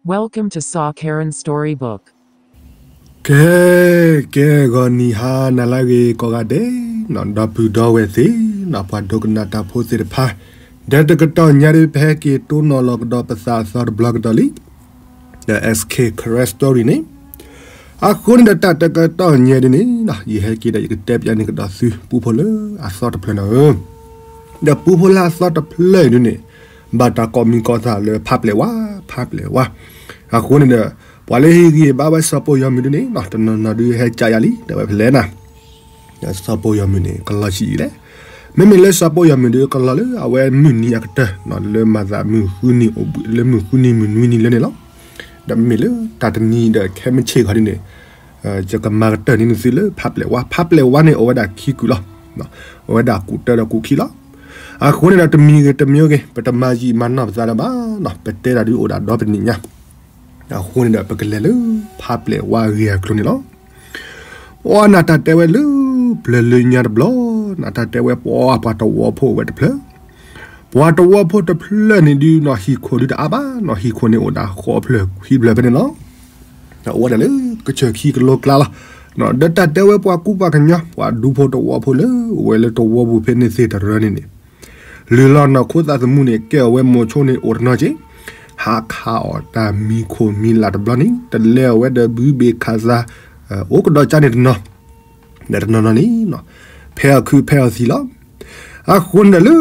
Welcome to Saw Karen Storybook. ကဲ, ကဲဂီၤနံၤဟါနၤလၢအဂ့ၤကိးဂၤဒဲး, ဒီပုၢ်ဒီဝဲၢ်သ့ၣ်, ပှၤဒိကနၣ်တၢ်ဖိသ့ၣ်တဖၣ်, ဒီးတကတီၢ်ညါဒ်ပဟဲက့ၤတိၢ်နီၣ်လီၤကဒီးပသးအသီတဘျီကဒီးလံ, ဒီး S K Karen Story န့ၣ်, အဃိန့ၣ်ဒီးတၢ်တကတီၢ်ညါဒ်န့ၣ်, ယဟဲက့ၤဒီးယကတဲပျးန့ၢ်ကဒီးသုပူဖိလၢအသီတဖျၢၣ်န့ၣ်ဧၢ ဒီးပူဖိလၢအသီတဖျၢၣ်အံၤဒ်န့ၣ်, ဘၣ်တၢ်ကိးမံၤကိးသးလၢဖးပျဲၢ်ဝါ, ဖးပျဲၢ်ဝါ, အဃိန့ၣ်ဒီး, ပှၤလၢဟ့ၣ်ဂံၢ်ဘါဝဲစီၤပိၢ်ယီၤမုၢ်ဒ်န့ၣ်, တနီၤနီၤဒုးဟဲကၠးယၤလံ တဲဝဲဖဲလဲၣ်နၤ, စီၤပိၢ်ယီၤမုၢ်န့ၣ် ကလီၤဆံးအံၤလဲၣ်, မ့မ့ၢ်လၢစီၤပိၢ်ယီၤမုၢ်ဒုးကလီၤလၢအဝဲမုၢ်နံၤအကတၢၢ်, လၢမၤသးမုၢ်ဃုနံၤအိၣ်ဘှံးလၢမုၢ်ဃုနံၤမုၢ်နွံနံၤလၢန့ၣ်လီၤ, ဒီးမ့ၢ်လၢတၢ်တနံၤဒီးခဲမုၢ်ဆ့ၣ်ခီဒ်န့ၣ်, ယကမၤကတၢၢ်န့ၢ်သုလၢဖးပျဲၢ်ဝါ, ဖးပျဲၢ်ဝါန့ၣ်အိၣ်ဝဲဒၣ်ခံကုာ်လီၤ, အိၣ်ဝဲဒၣ်ကူာ်တၢဒီးကူာ်ခံလီၤ, အဃိန့ၣ်ဒီးတမံၤဂ့ၤတမံၤဂ့ၤ ပတမၤယံာ်မၤနီၢ်ပသးလၢၤဘၣ်, ပတဲတၢ်ဒုးအိၣ်ဒၣ်ဒီပနံၣ်ညါ, အဃိန့ၣ်ဒီးပကလဲၤလၢဖးပျဲၢ်ဝါအဂ့ၢ်အကျိၤန့ၣ်လီၤ. ပှၤနၢ်တၢ်တဲဝဲလၢပျၢၤလၢညါတဘျီ, နၢ်တၢ်တဲဝဲပှၤပှၤတဝီဖိအိၣ်ဝဲတဖျၢၣ်, ပှၤတဝီဖိတဖျၢၣ်န့ၣ်ဒုးနီၢ်ဟံၣ်ခိၣ်ဒုးတအါဘၣ်, နီၢ်ဟံၣ်ခိၣ်န့ၣ်အိၣ်ဒၣ်ဃိးဖျၢၣ်ခံဖျၢၣ်ဖဲန့ၣ်လီၤ, အိၣ်ဝဲဒၣ်လၢကစၢၢ်ခံကလိကျါလီၤ, ဒီးတၢ်တဲဝဲပှၤကူပှၤကညီ ပှၤဒူဖိတဝီဖိလၢအိၣ်ဝဲလၢတဝီပူၤဖဲန့ၣ်သ့ၣ်တရၢန့ၣ်န့ၣ် လုၢ်လီၤနီၢ်ခိသးသမူန့ၣ် ကဲအီၤဝဲမိၤဆိန့ၣ်အိၣ်တနီၤက့ၤ, ဟးခးအီၣ်တၢ်မံၤခိၣ်မံၤလၢ်တဘျီန့ၣ် တလဲအီၤဝဲဒီးဘုဘ့ၣ်ခးသး, အိၣ်ကဒီးကၠါန့ၣ်တနီၤ, ဒီးတနီၤနီၤန့ၣ်, ဖဲအီၣ်ခုးဖဲအီၣ်သံလီၤ, အဃိန့ၣ်ဒီးလၢ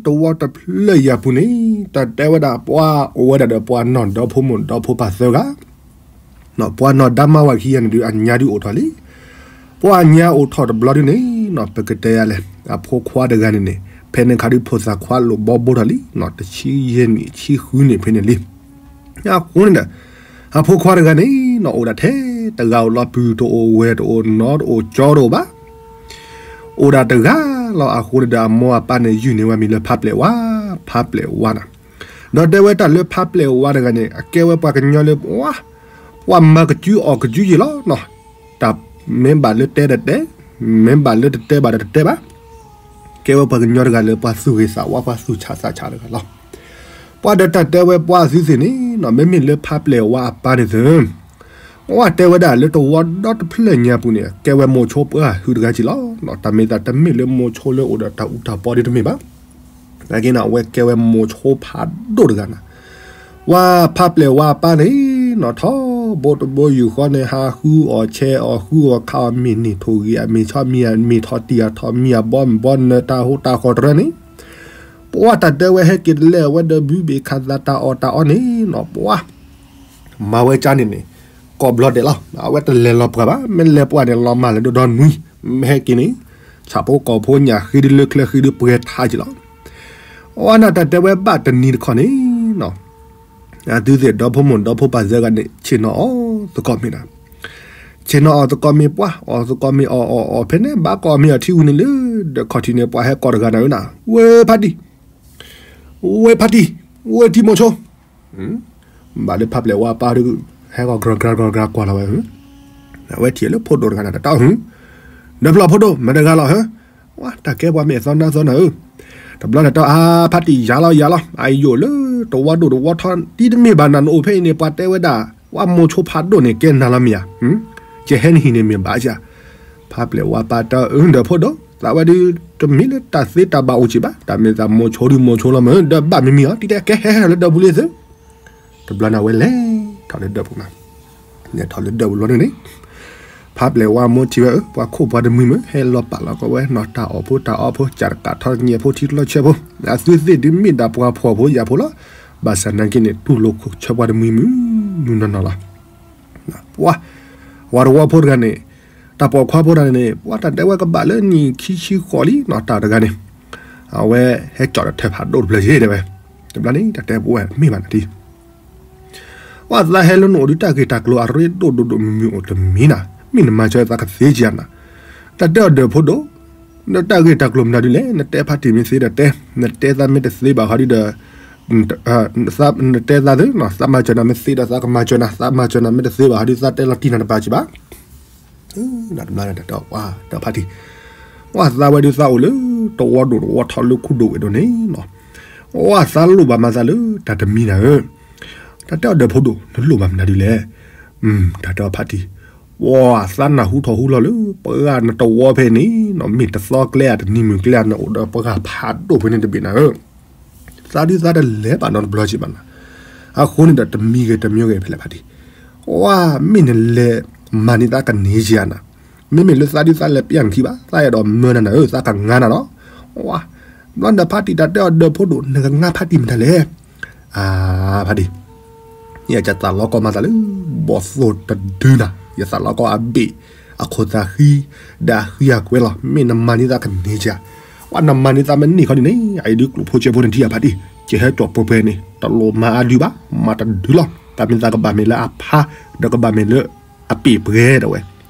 တဝီတဖျၢၣ်ယၤပူၤန့ၣ်, တၢ်တဲဝဲဒၣ်ပှၤအိၣ်ဝဲဒၣ်ဒီးပှၤနီၢ်ဒီဖိမိၢ်ဒီဖိပၢ်သၢဂၤ ပှၤနီၢ်ဒါမါဝၤခံဂၤန့ၣ်ဒုးအညါဒုးအိၣ်ထီၣ်လံ, ပှၤအညါအိၣ်ထီၣ်တဘျီဒုးန့ၣ်, ပကတဲယၤလဲၣ်, အဖိခွါတဂၤန့ၣ်န့ၣ်, ဖဲန့ၣ်ခါဒုးဖိသၣ်ခွါလိၣ်ဘီဘိထီၣ်လံ, တဆံယဲၢ်နံၣ်ဆံဃုနံၣ်ဖဲန့ၣ်လံ, အဃိန့ၣ်ဒီး, အဖိခွါတဂၤန့ၣ်, အိၣ်ဒၣ်ထဲတဂၤအိၣ်လီၤ, ပုၢ်တအိၣ်ဝဲၢ်တအိၣ်နီတအိၣ်ကၠီတအိၣ်ဘၣ် အိၣ်ဒၣ်တဂၤလီၤ, အဃိန့ၣ်ဒီးအမိၢ်အပၢ်န့ၣ် ယုၢ်န့ၢ်ဝဲမံၤလၢဖးပျဲၢ်ဝါ, ဖးပျဲၢ်ဝါနၤ, ဒီးတဲဝဲတၢ်လၢဖးပျဲၢ်ဝါတဂၤန့ၣ် အကဲဝဲပှၤကညီလၢပှၤ, ပှၤမၤကစုအီၣ်ကစုယ့ၢ်လီၤ, တၢ်မ့ၢ်ဘၣ်လၢတဲဒီးတဲ, မ့ၢ်ဘၣ်လၢတတဲဘၣ်ဒီးတတဲဘၣ်, ကဲဝဲပှၤကညီတဂၤလၢပှၤသူၣ်ဂ့ၤသးဝါ ပှၤသူၣ်ဆးသးဆးတဂၤလီၤ. ပှၤဒီးတၢ်တဲဝဲပှၤအသုသ့ၣ်န့ၣ်, မ့မ့ၢ်လၢဖးပျဲၢ်ဝါအပၢ်န့ၣ်သ့ၣ် ပှၤတဲဝဲဒၣ်လၢတဝီဒီတဖျၢၣ်ညါပူၤန့ၣ် ကဲဝဲမိၤဆိပှၢ်ဟုးတဂၤက့ၤလီၤ, တၢ်မ့ၢ်သးတမ့ၢ်လၢမိၤဆိလၢအိၣ်ဒီးတၢ်အူတၢ်ပီဒ်တမ့ၢ်ဘၣ်, အက့န့ၣ် အဝဲကဲဝဲမိၤဆိဖးဒိၣ်တဂၤနၤ, ပှၤဖးပျဲၢ်ဝါအပၢ်န့ၣ်, ထီဘိတဘိယူၢ်ဃီန့ၣ် ဟးဃုအီၣ်ဆဲးအီၣ်ဃုအီၣ်ခးအီၣ် မ့ၢ်န့ၢ်ထိၣ်ဂံၢ်အမ့ၢ်ဆီမံၤအမ့ၢ်ထီၣ်တံၢ်အထီၣ်မံၤအဘီမုၢ်ဘီနၢၤတၢ်ဟိတၢ်ဃီတရၢန့ၣ်, ပှၤတၢ်တဲဝဲဟဲက့ၤတလဲအဝဲဒီးဘုဘ့ၣ်ခးသးတၢ်အီၣ်တၢ်အီန့ၣ်, ပှၤ မၤဝဲကၠါန့ၣ်န့ၣ်, ကိးဘျီဒဲးလီၤ, အဝဲတလဲၤလီၤပှၢ်ဘၣ်, မ့ၢ်လဲၤပှၢ်န့ၣ် လီၤမၢ်လၢဒိၣ်ဒီနွံ, မ့ၢ်ဟဲက့ၤန့ၣ်, ဆၣ်ဖိကီၢ်ဖိညၣ်ဃ့ဒုလၢချၢဃ့ဒုပှဲၤထါက့ၤလီၤ. အဝဲနၢ်တၢ်တဲဝဲဘၣ်တနံၤတခီန့ၣ်, အသုသ့ၣ်ဒီဖိမိၢ်ဒီဖိပၢ်သၢဂၤန့ၣ် ဆ့ၣ်နီၤအီၣ်သကိးမ့ၤနၤ, ဆ့ၣ်နီၤအီၣ်သကိးမ့ၤပှၢ် အီၣ်သကိးမ့ၤအီၣ်အီၣ်အီၣ်ဖဲန့ၣ် ဘၣ်ကိးမ့ၤအီၣ်ထံဝံၤန့ၣ်လၢ, ဒီးခီၣ်ထံးန့ၣ် ပှၤဟဲကိးတဂၤနၤဧၢနၤ, ဝဲဖါတံၢ် ဝဲဖါတံၢ်, ဝဲထံမိၤဆိ, ဘၣ်လၢဖးပျဲၢ်ဝါပၢ်ဒုး, ဟဲဂီၤကြၢကြၢကြၢကြၢကွၢ်လီၤဝဲ, အဝဲထံၣ်လၢဖိဒိၣ်တဂၤနၤတတီၢ်ဟု, ဒီးဖျီၣ်ဖိဒိၣ် မတၤတဂၤလီၤဧၢ, ဝဲတၢ်ကဲပှၤမ့ၢ်အသီနါသီနၤဧၢ, တဘျီန့ၣ်တၢ်အါဖးတံၢ်ယၤလီၤယၤလီၤ အယိာ်လၢတဝီဒိၣ်တဝီထီ တံၤတမ့ၢ်ဘၣ်နၤနအိၣ်ဖဲအံၤန့ၣ် ပှၤတဲဝဲဒၣ်, ဝဲမိၤဆိဖးဒိၣ်န့ၣ် ကဲနၤလီၤမ့ၢ်ဧါ, ကဟဲနဟံၣ်န့ၣ်မ့ၢ်ဘၣ်ဧါ, ဖးပျဲၢ်ဝါပၢ်တၢ်အၢဒီးဖိဒိၣ် သးဝဲဒုးတမ့ၢ်လၢတၢ်သ့တၢ်ဘၣ်အိၣ်က့ၤဘၣ် တၢ်မ့ၢ်သးမိၤဆိဒုးမိၤဆိလီၤမ့ၢ် ဒီးဘၣ်မံၤမံၤအီၤ တံၤတဲကဲဟဲဟဲလၢဒီပူၤလံသု, တဘျီန့ၣ်ဝဲလဲၤထီၣ်လၢဒီပူၤနၤ, လဲၤထီၣ်လၢဒီပူၤလီၤန့ၣ်န့ၣ်, ဖးပျဲၢ်ဝါမိၢ်ထံၣ်ဝဲဧၢ ပှၤခိၣ်ပှၤတမှံၤမ့ၢ် ဟဲလီၤပာ်လီၤကီးဝဲနီၢ်တၢ်အီၣ်ဖိတၢ်အီဖိ ကၢ်တကးထီၣ်ညဲဖိထံကျီဆၢဖိ, အသုသ့ၣ်ဒုးမ့ၢ်ဒၣ်ပှၤဖှီၣ်ဖိယာ်ဖိလီၤ, ဘၣ်ဆၣ်နာ်က့န့ၣ် တူၢ်လိာ်ခိၣ်ဆၢပှၤတမှံၤမုၢ်မုၢ်နီၢ်နီၢ်လီၤ ပှၤ, ပှၤတဝီဖိတဂၤန့ၣ်, တၢ်ပိာ်ခွါဖိတဂၤန့ၣ်န့ၣ် ပှၤတၢ်တဲဝဲကဘၣ်လၢနံၣ်ခံဆံဃိးလံနီၤ တၢ်တဂၤန့ၣ်, အဝဲဟဲကၠီၣ်ဒီးထၢၣ်ဖးဒိၣ်တဖျၢၣ်ယဲၢ်တဲဝဲ, တဘျီန့ၣ် တၢ်တဲပဝဲမ့ၢ်ဘၣ်နၤထံ, ပှၤသးဟဲလၢနအိၣ်ဒုးတၢ်ဂ့ၢ်တၢ်ကျိၤအရ့ဒိၣ်ဒိၣ်ဒိၣ်မုၢ်မုၢ်အိၣ်တမံၤနၤ, မ့ၢ်နမၤစၢၤသးကသ့ကယၤနၤ, တၢ်တဲအီၤဒီးဖိဒိၣ် နတၢ်ဂ့ၢ်တၢ်ကျိၤမနုၤဒ်လဲၣ် နတဲဖါတံၢ်မ့ၢ်သ့ဒီးတဲ, နတဲသးမ့ၢ်တသ့ဘၣ်ဟီဒုဒီး, နတဲသးသု, သးမၤစၢၤနၤမ့ၢ်သ့ဒီးသးကမၤစၢၤနၤ, သးမၤစၢၤနၤမ့ၢ်တသ့ဘၣ်ဟီဒု သးတဲလီၤတံၢ်နၤတဘၣ်ကံဘၣ်, နတဘျီန့ၣ်တၢ်တဲအီၤပှၤဒီးဖါတံၢ်, ပှၤသးဝဲဒုးသးအိၣ်လၢတဝီဒိၣ်တဝီထီလၢခူဒိၣ်ဝဲဒိၣ်န့ၣ်, ပှၤသးလိၣ်ဘၣ်မၤသးလၢတၢ်တမံၤနၤဧၢ, တၢ်တဲအီၤဒီးဖိဒိၣ် နလိၣ်ဘၣ်မနုၤဒုလဲၣ်. တၢ်တဲအီၤဖါတံၢ်, ပှၤသးနၢ်ဟူထီၣ်ဟူလီၤလၢ ပှၤနတဝီဖဲန့ၣ် မ့ၢ်တသီကျဲဧါ တနံၤမုၢ်ကျဲဧါ နအိၣ်ဒီးပှၤဖးဒိၣ်ဖဲန့ၣ်တဘ့ၣ်နၤဧၢ, သးဒုသးတလဲၤဘၣ်နီတဘျီက့ဘၣ်နၤ. အဃိန့ၣ်ဒီးတမံၤဂ့ၤတမံၤဂ့ၤဖဲလဲၣ်ဖါတံၢ်, ပှၤမ့ၢ်နလဲၤမၤန့ၢ်သးကန့ၢ်က့ဧါနၤ, မ့မ့ၢ်လၢသးဒုသးလဲၤပျၢ်နခံဘၣ် သးအဲၣ်ဒိးမၢနၤနၤဧၢ သးကငါနၤလီၤ. ဘျီဒီးဖါတံၢ်တၢ်တဲအီၤဒီးဖိဒိၣ် နကငါဖါတံၢ်မတၤလဲၣ်. ဖါတံၢ်, ယသးလီကီမၤသးလၢ ဘီၣ်သိၣ်တဒုနၤ, ယသးလီကီအဘ့ၣ် အခိၣ်သးဃံ ဒီးအဃံအကွဲလီၤ. မ့ၢ်နမၤန့ၢ်သးကန့ၢ်က့ဧါ, ပှၤနမၤန့ၢ်သးမ့ၢ်န့ၢ်ခီဒ်န့ၣ် အအံၤဒုကျိၣ်ဖိစ့ဖိန့ၣ်ထံၣ်ဧါဖါတံၢ်, ကဟဲကၠီၣ်ပှဲၤပှဲၤန့ၣ် တလိၣ်မၤအါဒုဘၣ်, မၤတဒုလီၤ. တၢ်မ့ၢ်သးကဘၣ်မ့ၢ်လၢအဖါ ဒီးကဘၣ်မ့ၢ်လၢအပ့ၢ်ပှဲၤဒၣ်ဝဲ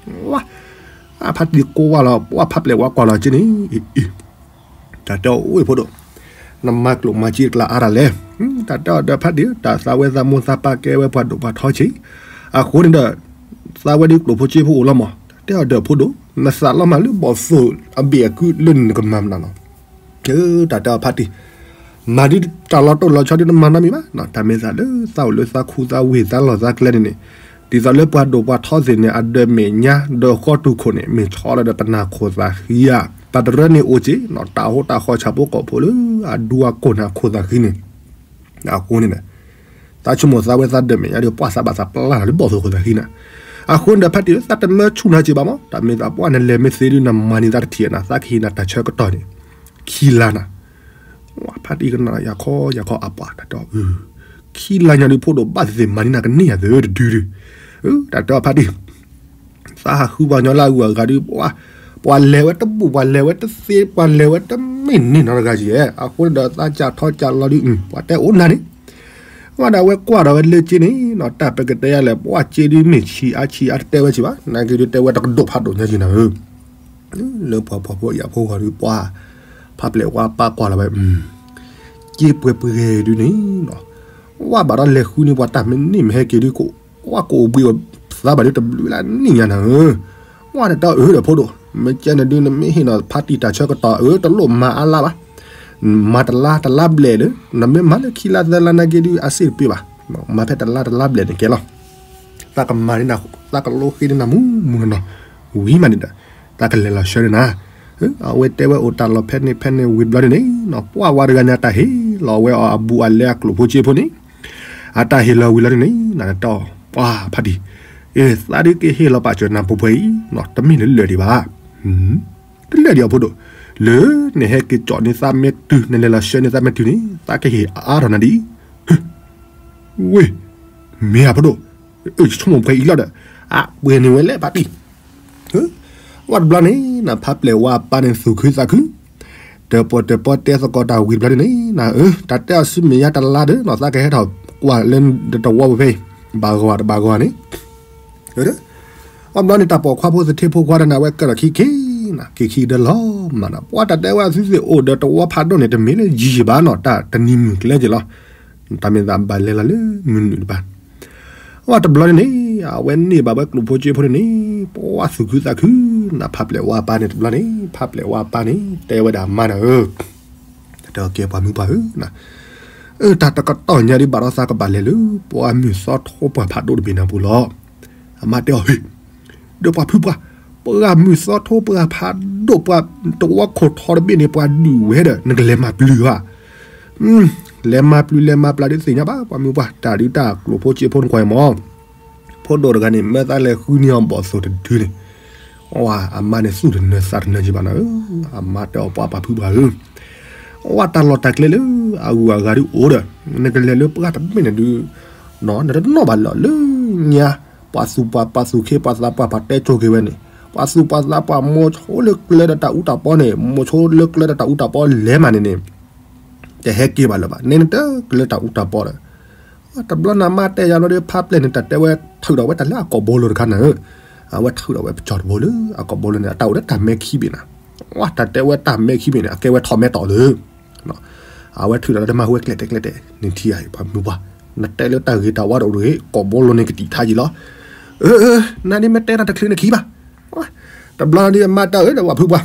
ဝါ, အဖါတံၢ်ကိးဝါလီၤ ပှၤဖးပျဲၢ်ဝါကွၢ်လီၤက့န့ၣ်, တၢ်တဲအီၤအိၣ်ဖိဒိၣ်, နမၤကျိၣ်မၤစ့တကျါအါတၢ်လဲၣ်. တၢ်တဲအီၤဒီးဖါတံၢ် တၢ်သးဝဲသးမိၢ်သးပၢ်ကဲဝဲပှၤဒိၣ်ပှၤထီဆံး, အဃိန့ၣ်ဒီး သးဝဲဒုကျိၣ်ဖိစ့ဖိအိၣ်လီၤမး. တၢ်တဲအီၤဒီးဖိဒိၣ် နသးလီမၤလၢဘီၣ်သိၣ်အဘ့ၣ်အကုလၢနကမၤမနုၤလီၤ. တၢ်တဲအီၤဖါတံၢ်, မၤဒုတၢ်လီၤတိၢ်လီၤဆီဒုတမၤနီတမံၤဘၣ်, တၢ်မ့ၢ်သးလၢသးအိၣ်လၢသးခူသးဝ့ၢ်သးလီၢ်သးကျဲန့ၣ်န့ၣ်, ဒ်သိးလၢပှၤဒိၣ်ပှၤထီသ့ၣ်န့ၣ် အဒၢးမဲာ်ညါဒီးဃီတူၢ်ခိၣ်န့ၣ် မ့ၢ်ဆီလီၤဒီးပနၢ်ခိၣ်သးဃံဧါ, တၢ်တရၢန့ၣ်အိၣ်က့ၤ တၢ်ဟိတၢ်ဃီဆၣ်ဖိကီၢ်ဖိလၢအဒူအကိၢ်န့ၣ်အခိၣ်သးဃံန့ၣ်, အဃိန့ၣ် သးဆိကမိၣ်သးဝဲသးဒၢးမဲာ်ညါဒီး ပှၤသးဘၣ်သးပျၢ်နၤလၢဘီၣ်သိၣ်ခိၣ်သးဃံနၤ. အဃိန့ၣ်ဒီးဖါတံၢ် သးတမၢဆူၣ်နၤက့ဘၣ်မး, တၢ်မ့ၢ်သးပှၢ်နလဲၤမ့ၢ်သ့ဒု နမၤန့ၢ်သးတထံၣ်နၤ သးကဟ့ၣ်နၤတၢ်ဆၢကတီၢ်န့ၣ် ခံလါနၤ. ဖါတံၢ်ကနၣ်ယၤခီယၤခီအပှၤတၢ်တဲအီၤ, ခံလါညါဒုဖိဒိၣ်ဘၣ်သ့ၣ်သ့ၣ်မၤန့ၢ်နၤကန့ၢ်ယၤသၢတဒုဒု, တၢ်တဲအီၤဖါတံၢ် သးဟးဃုပှၤကညီလၢအဂုၤအဂၤဒု ပှၤလဲၤဝဲတဘူၣ် ပှၤလဲၤဝဲတသ့ ပှၤလဲၤဝဲတမ့ၢ်န့ၢ်နီတဂၤက့ၤ, အဃိန့ၣ်ဒီးသးကၢ်ထီကၢ်လီၤဒု ပှၤတဲအိၣ်နၤန့ၣ်, ဝဲဒၣ်ဝဲကွၢ်ဒီးဝဲလၢက့န့ၣ်နီၤ တၢ်ပကတဲယၤလဲၣ် ပှၤက့ဒုမ့ၢ်ဆံးအါဆံးအါတတဲဝဲက့ၤဘၣ် နာ်က့ဒုတဲဝဲတကဒိၣ်ဖးဒိၣ်ညါက့ၤနၤဧၢ, လၢပှၤဖှီၣ်ဖိယာ်ဖိဂီၢ်ဒု ပှၤ ဖးပျဲၢ်ဝါပၢ်ကွၢ်လီၤဝဲ က့ပှဲၤပှဲၤဒုန့ၣ်နီၤ, ဝဲဘၣ်ဒီးလဲၤဃုန့ၢ်ပှၤတၢ်မ့ၢ်န့ၢ်မ့ၢ်ဟဲက့ၤဒု ကဝဲကအိၣ်ဘှံးအသးဘၣ်ဒုတဘျုးလၢနံၣ်ညါနၤဧၢ, ဝဲန့ၣ်တၢ်အၢဒီးဖိဒိၣ် မ့ၢ်ကဲန့ၣ်ဒု နမ့ၢ်ဟ့ၣ်နီၤဖါတံၢ်တၢ်ဆၢကတီၢ်အၢ တလိၣ်မၤအါလါဘၣ်, မၤတလါတလါဘျဲၣ်လၢ နမ့ၢ်မၤလၢခံလါသၢလါနာ်က့ဒု အစ့ၣ်တပ့ၤဘၣ်, မၤဖဲတလါတလါဘျဲၣ်န့ၣ်ကဲလီၤ သးကမၤန့ၢ်နၤ သးကလိဃ့န့ၢ်နၤမူမူနီၢ်နီၢ်, ဝံၤမးန့ၣ်ဒီး သးကလဲၤလီၤဆှၢန့ၢ်နၤ, အဝဲတဲဝဲအိၣ်တၢ်လီၢ်ဖဲန့ၣ်ဖဲန့ၣ်ဝံၤဘျီန့ၣ်န့ၣ် ပှၤဝဲတဂၤန့ၣ် အတၢ်ဟ့ၣ်လီၤဝဲအီၤအဘူးအလဲအကျိၣ်ဖိစ့ဖိန့ၣ်, အတၢ်ဟ့ၣ်လီၤဝံၤလီၤန့ၣ်န့ၣ် နတၢ်ပှၤဖါတံၢ်, အ့ သးဒုကဟ့ၣ်လီၤပာ်စၢၤနၤပှဲၤပှဲၤအံၤ တမ့ၢ်လၢလၢာ်ဒံးဘၣ်, တလၢာ်ဒံးအဖိဒိၣ်, လၢနဟဲက့ၤကၠီၣ်န့ၢ်သးမဲာ်တုၤ နလဲၤလီၤဆှၢန့ၢ်သးမဲာ်တုၤန့ၣ် သးကဟ့ၣ်အါထီၣ်နၤဒ် ဝ့ၢ်, မ့ၢ်အဖိဒိၣ်, ဆိကမိၣ်ပှဲၤအံၤလီၤဒီး အပှဲၤန့ၢ်ဝဲလဲၣ်ဖါတံၢ်, ဝဲတဘျီန့ၣ် နဖးပျဲၢ်ဝါပၢ်န့ၣ်သူၣ်ခုသးခု, တၢၣ်ပီၣ်တၢၣ်ပီတဲသကိးတၢ်ဝံၤတဘျီန့ၣ်န့ၣ် နအၢ တၢ်တဲအီၤဆူမဲာ်ညါတလါဒီး နသးကဟဲထီၣ်ကွၢ်လၢတဝီပူၤဖဲအံၤ ဘၣ်ဂီၤတဘၣ်ဂီၤန့ၣ် အဘျီန့ၣ် တၢ်ပိာ်ခွါဖိသထ့ဖိခွါတနၤဝဲကဲထီၣ်ခံခံနၤ ခံခံဒီးလီၤမးနၤ ပှၤတၢ်တဲဝဲအသုသ့ၣ်အိၣ်ဒီးတဝီဖးဒိၣ်န့ၣ် တမ့ၢ်လၢယံာ်ဘၣ်နီၤ တၢ်တနံၤမုၢ်ကျဲက့ၤလီၤ. တၢ်မ့ၢ်သးဘၣ်လဲၤလီၤလၢမုၢ်နုာ်တပၤ အဝဲတဘျီန့ၣ်န့ၣ် အဝဲန့ၢ်ဘၣ်ဝဲကျိၣ်ဖိစ့ဖိန့ၣ်န့ၣ် ပှၤသူၣ်ခုသးခုနၤ ဖးပျဲၢ်ဝါပၢ်န့ၣ်တဘျီန့ၣ် ဖးပျဲၢ်ဝါပၢ်န့ၣ် တဲဝဲဒၣ်မါနၤဧၢ တဲအီၤကဲပှၤမုၢ်ပှၢ်ဧၢ, အၢ တၢ်တကတီၢ်ညါဒ်ဘၣ်ဒီးသးကဘၣ်လဲၤလၢ ပှၤမုၢ်သီထိပှၤဖးဒိၣ်တဘ့ၣ်နၤပူၤလီၤ. အမါတဲအီၤ ဟ့ၣ် ဒီးပှၤဖုပှၢ် ပှၤမုၢ်သီထိပှၤဖးဒိၣ်ပှၤတဝီခိၣ်ထီတဘ့ၣ်န့ၣ် ပှၤဒုးဝဲဒီး နကလဲၤမၤပျုၤဧါ. လဲၤမၤပျုၤလဲၤမၤပျုၤဒ်သ့ၣ်ညါဘၣ် ပှၤမုၢ်ပှၢ် တၢ်ဒုးတၢ်ကျိၣ်ဖိစ့ဖိနကွၢ်အံၤမး ဖိဒိၣ်တဂၤန့ၣ် မၢသးလဲၤဃုန့ၢ်အီၤဘီၣ်သိၣ်တဒုန့ၣ်, အဝဲအမါန့ၣ်သူၣ်တနၢၤသးတနၢၤက့ၤဘၣ်နၤဧၢ, အမါတဲအီၤပှၤပှၤဖုပှၢ်ဧၢ, အဝဲတၢ်လီၢ်တၢ်ကျဲလၢအဂုၤအဂၤဒုအိၣ်ဒီး နကလဲၤလၢပှၤတဘ့ၣ်န့ၣ်ဒုး နတနီၣ်ဘၣ်လီၤလၢညါ, ပှၤသူၣ်ပှၢ်ပှၤသူၣ်ခ့ပှၤသးပှၢ် ပှၤတဲကၠိက့ၤဝဲန့ၣ်, ပှၤသူၣ်ပှၢ်သးပှၢ် မိၤဆိလၢကျဲဒီးတၢ်အူတၢ်ပီန့ၣ် မိၤဆိလၢကျဲဒီးတၢ်အူတၢ်ပီလဲၤမးန့ၣ်န့ၣ် တဟဲက့ၤဘၣ်လၢၤဘၣ် နဲနတကျဲတၢ်အူတၢ်ပီဒီး တဘျီန့ၣ် မါတဲယၤဘျီဒီး ဖးပျဲၢ်န့ၣ် တၢ်တဲဝဲထုးထီၣ်ဝဲတၢ်လၢအကိာ်ဘိလိၤတခါနၤဧၢ, အဝဲထုးထီၣ်ဝဲပကၠီၣ်တဘိလၢအကိာ်ဘိလိၤန့ၣ် အတၢ်အိၣ်လၢတၢ်မဲခံဘ့ၣ်နၤ, ဝဲတၢ်တဲဝဲတၢ်မဲခံဘ့ၣ်န့ၣ် အကဲဝဲထီၣ်မဲတီၢ်လၢ အဝဲထုးထီၣ်လၢတမၤဝဲကျဲတဲကျဲတဲ နထံၣ်ဧါ ပှၤမုၢ်ပှၢ်, နတဲလၢတၢ်ဂ့ၤတၢ်ဝါတအိၣ်တဂ့ၤ ကိာ်ဘိလိၤန့ၣ်ကတံာ်ထါယံာ်လီၤ, အၢ နၤဒ်မ့ၢ်တဲတၢ်တချုးနခံဘၣ်, တဘျီဒ်မါတဲအၢဒီးပှၤဖုပှၢ်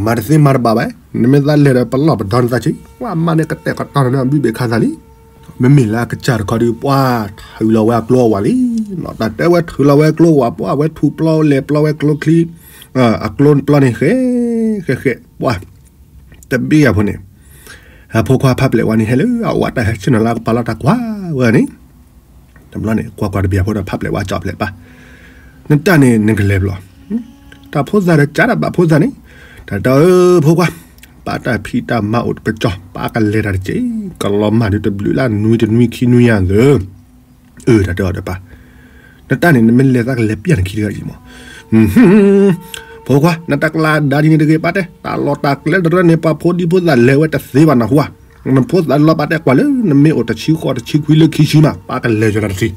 မၤတသ့မၤတဘၣ်ဘၣ်, နမ့ၢ်သးလဲၤဒီးပလီၢ်ပဒီနသးဆံး, ဝဲမါန့ၣ်ကတဲာ်ကတီၤန့ၣ်ဘုဘ့ၣ်ခါသးလံ, မ့မ့ၢ်လၢအကစၢ်တခီဒီး ပှၤထုးလီၤဝဲအကျိအဝၤလံနီၤ. တၢ်တဲဝဲထုးလီၤဝဲအကျိအဝၤ ပှၤဝဲထူးပျီလဲၤပျီဝဲကျိချံ, အကျိပျီန့ၣ်ဃဲ, ဃဲဃဲ, ပှၤ တဘ့ၣ်အဖိန့ၣ်, အဖိခွါဖးပျဲၢ်ဝဲန့ၣ် ဟဲလၢအအိၣ်ဝဲတၢ်ဟဲဆ့ၣ်နီၤလၢအကပၤလီၤတၢ်ကွၢ်ဝဲန့ၣ်, တဘျီန့ၣ် ကွၢ်ကွၢ်တဘ့ၣ်အဖိဒီး ဖးပျဲၢ်ဝဲကၠီၣ်ဖျဲးပၢ်, နတၢ်န့ၣ်နကလဲၤဘျီ, တၢ်ဖိသၣ်ဒီးကးတၢ်ဘၣ်ဖိသၣ်န့ၣ်, တၢ်တဲအၢဖိခွါ, ပၢ်တၢ်ဖံးတၢ်မၤအိၣ်တကစီၣ် ပၢ်ကလဲၤတၢ်တက့ၢ်, ကလီၤမၢ်ဒုးတဘျုးလၢနွံတနွံခံနွံယၤသၢ အၢ တၢ်တဲအီၤဒီးပၢ်, နတၢ်န့ၣ် နမ့ၢ်လဲၤသးကလဲၤပျၢ်နခံတဂၤအံၤမး, ဖိခွါ နတၢ်ကလၤဒါဒ်န့ၣ်တဂ့ၤ ပၢ်တဲ, တၢ်လီၢ်တၢ်ကျဲတရၢန့ၣ် ပှၤဖိဒံဖိသၣ်လဲၤဝဲတသ့ဘၣ်နဟူဧါ, နဖိသၣ်လီၤ ပၢ်တဲကွၢ်လၢ နမ့ၢ်အိၣ်တဆံဃိးတဆံခွံလၢခံဆံမး ပၢ်ကလဲၤယွၤနၤတသ့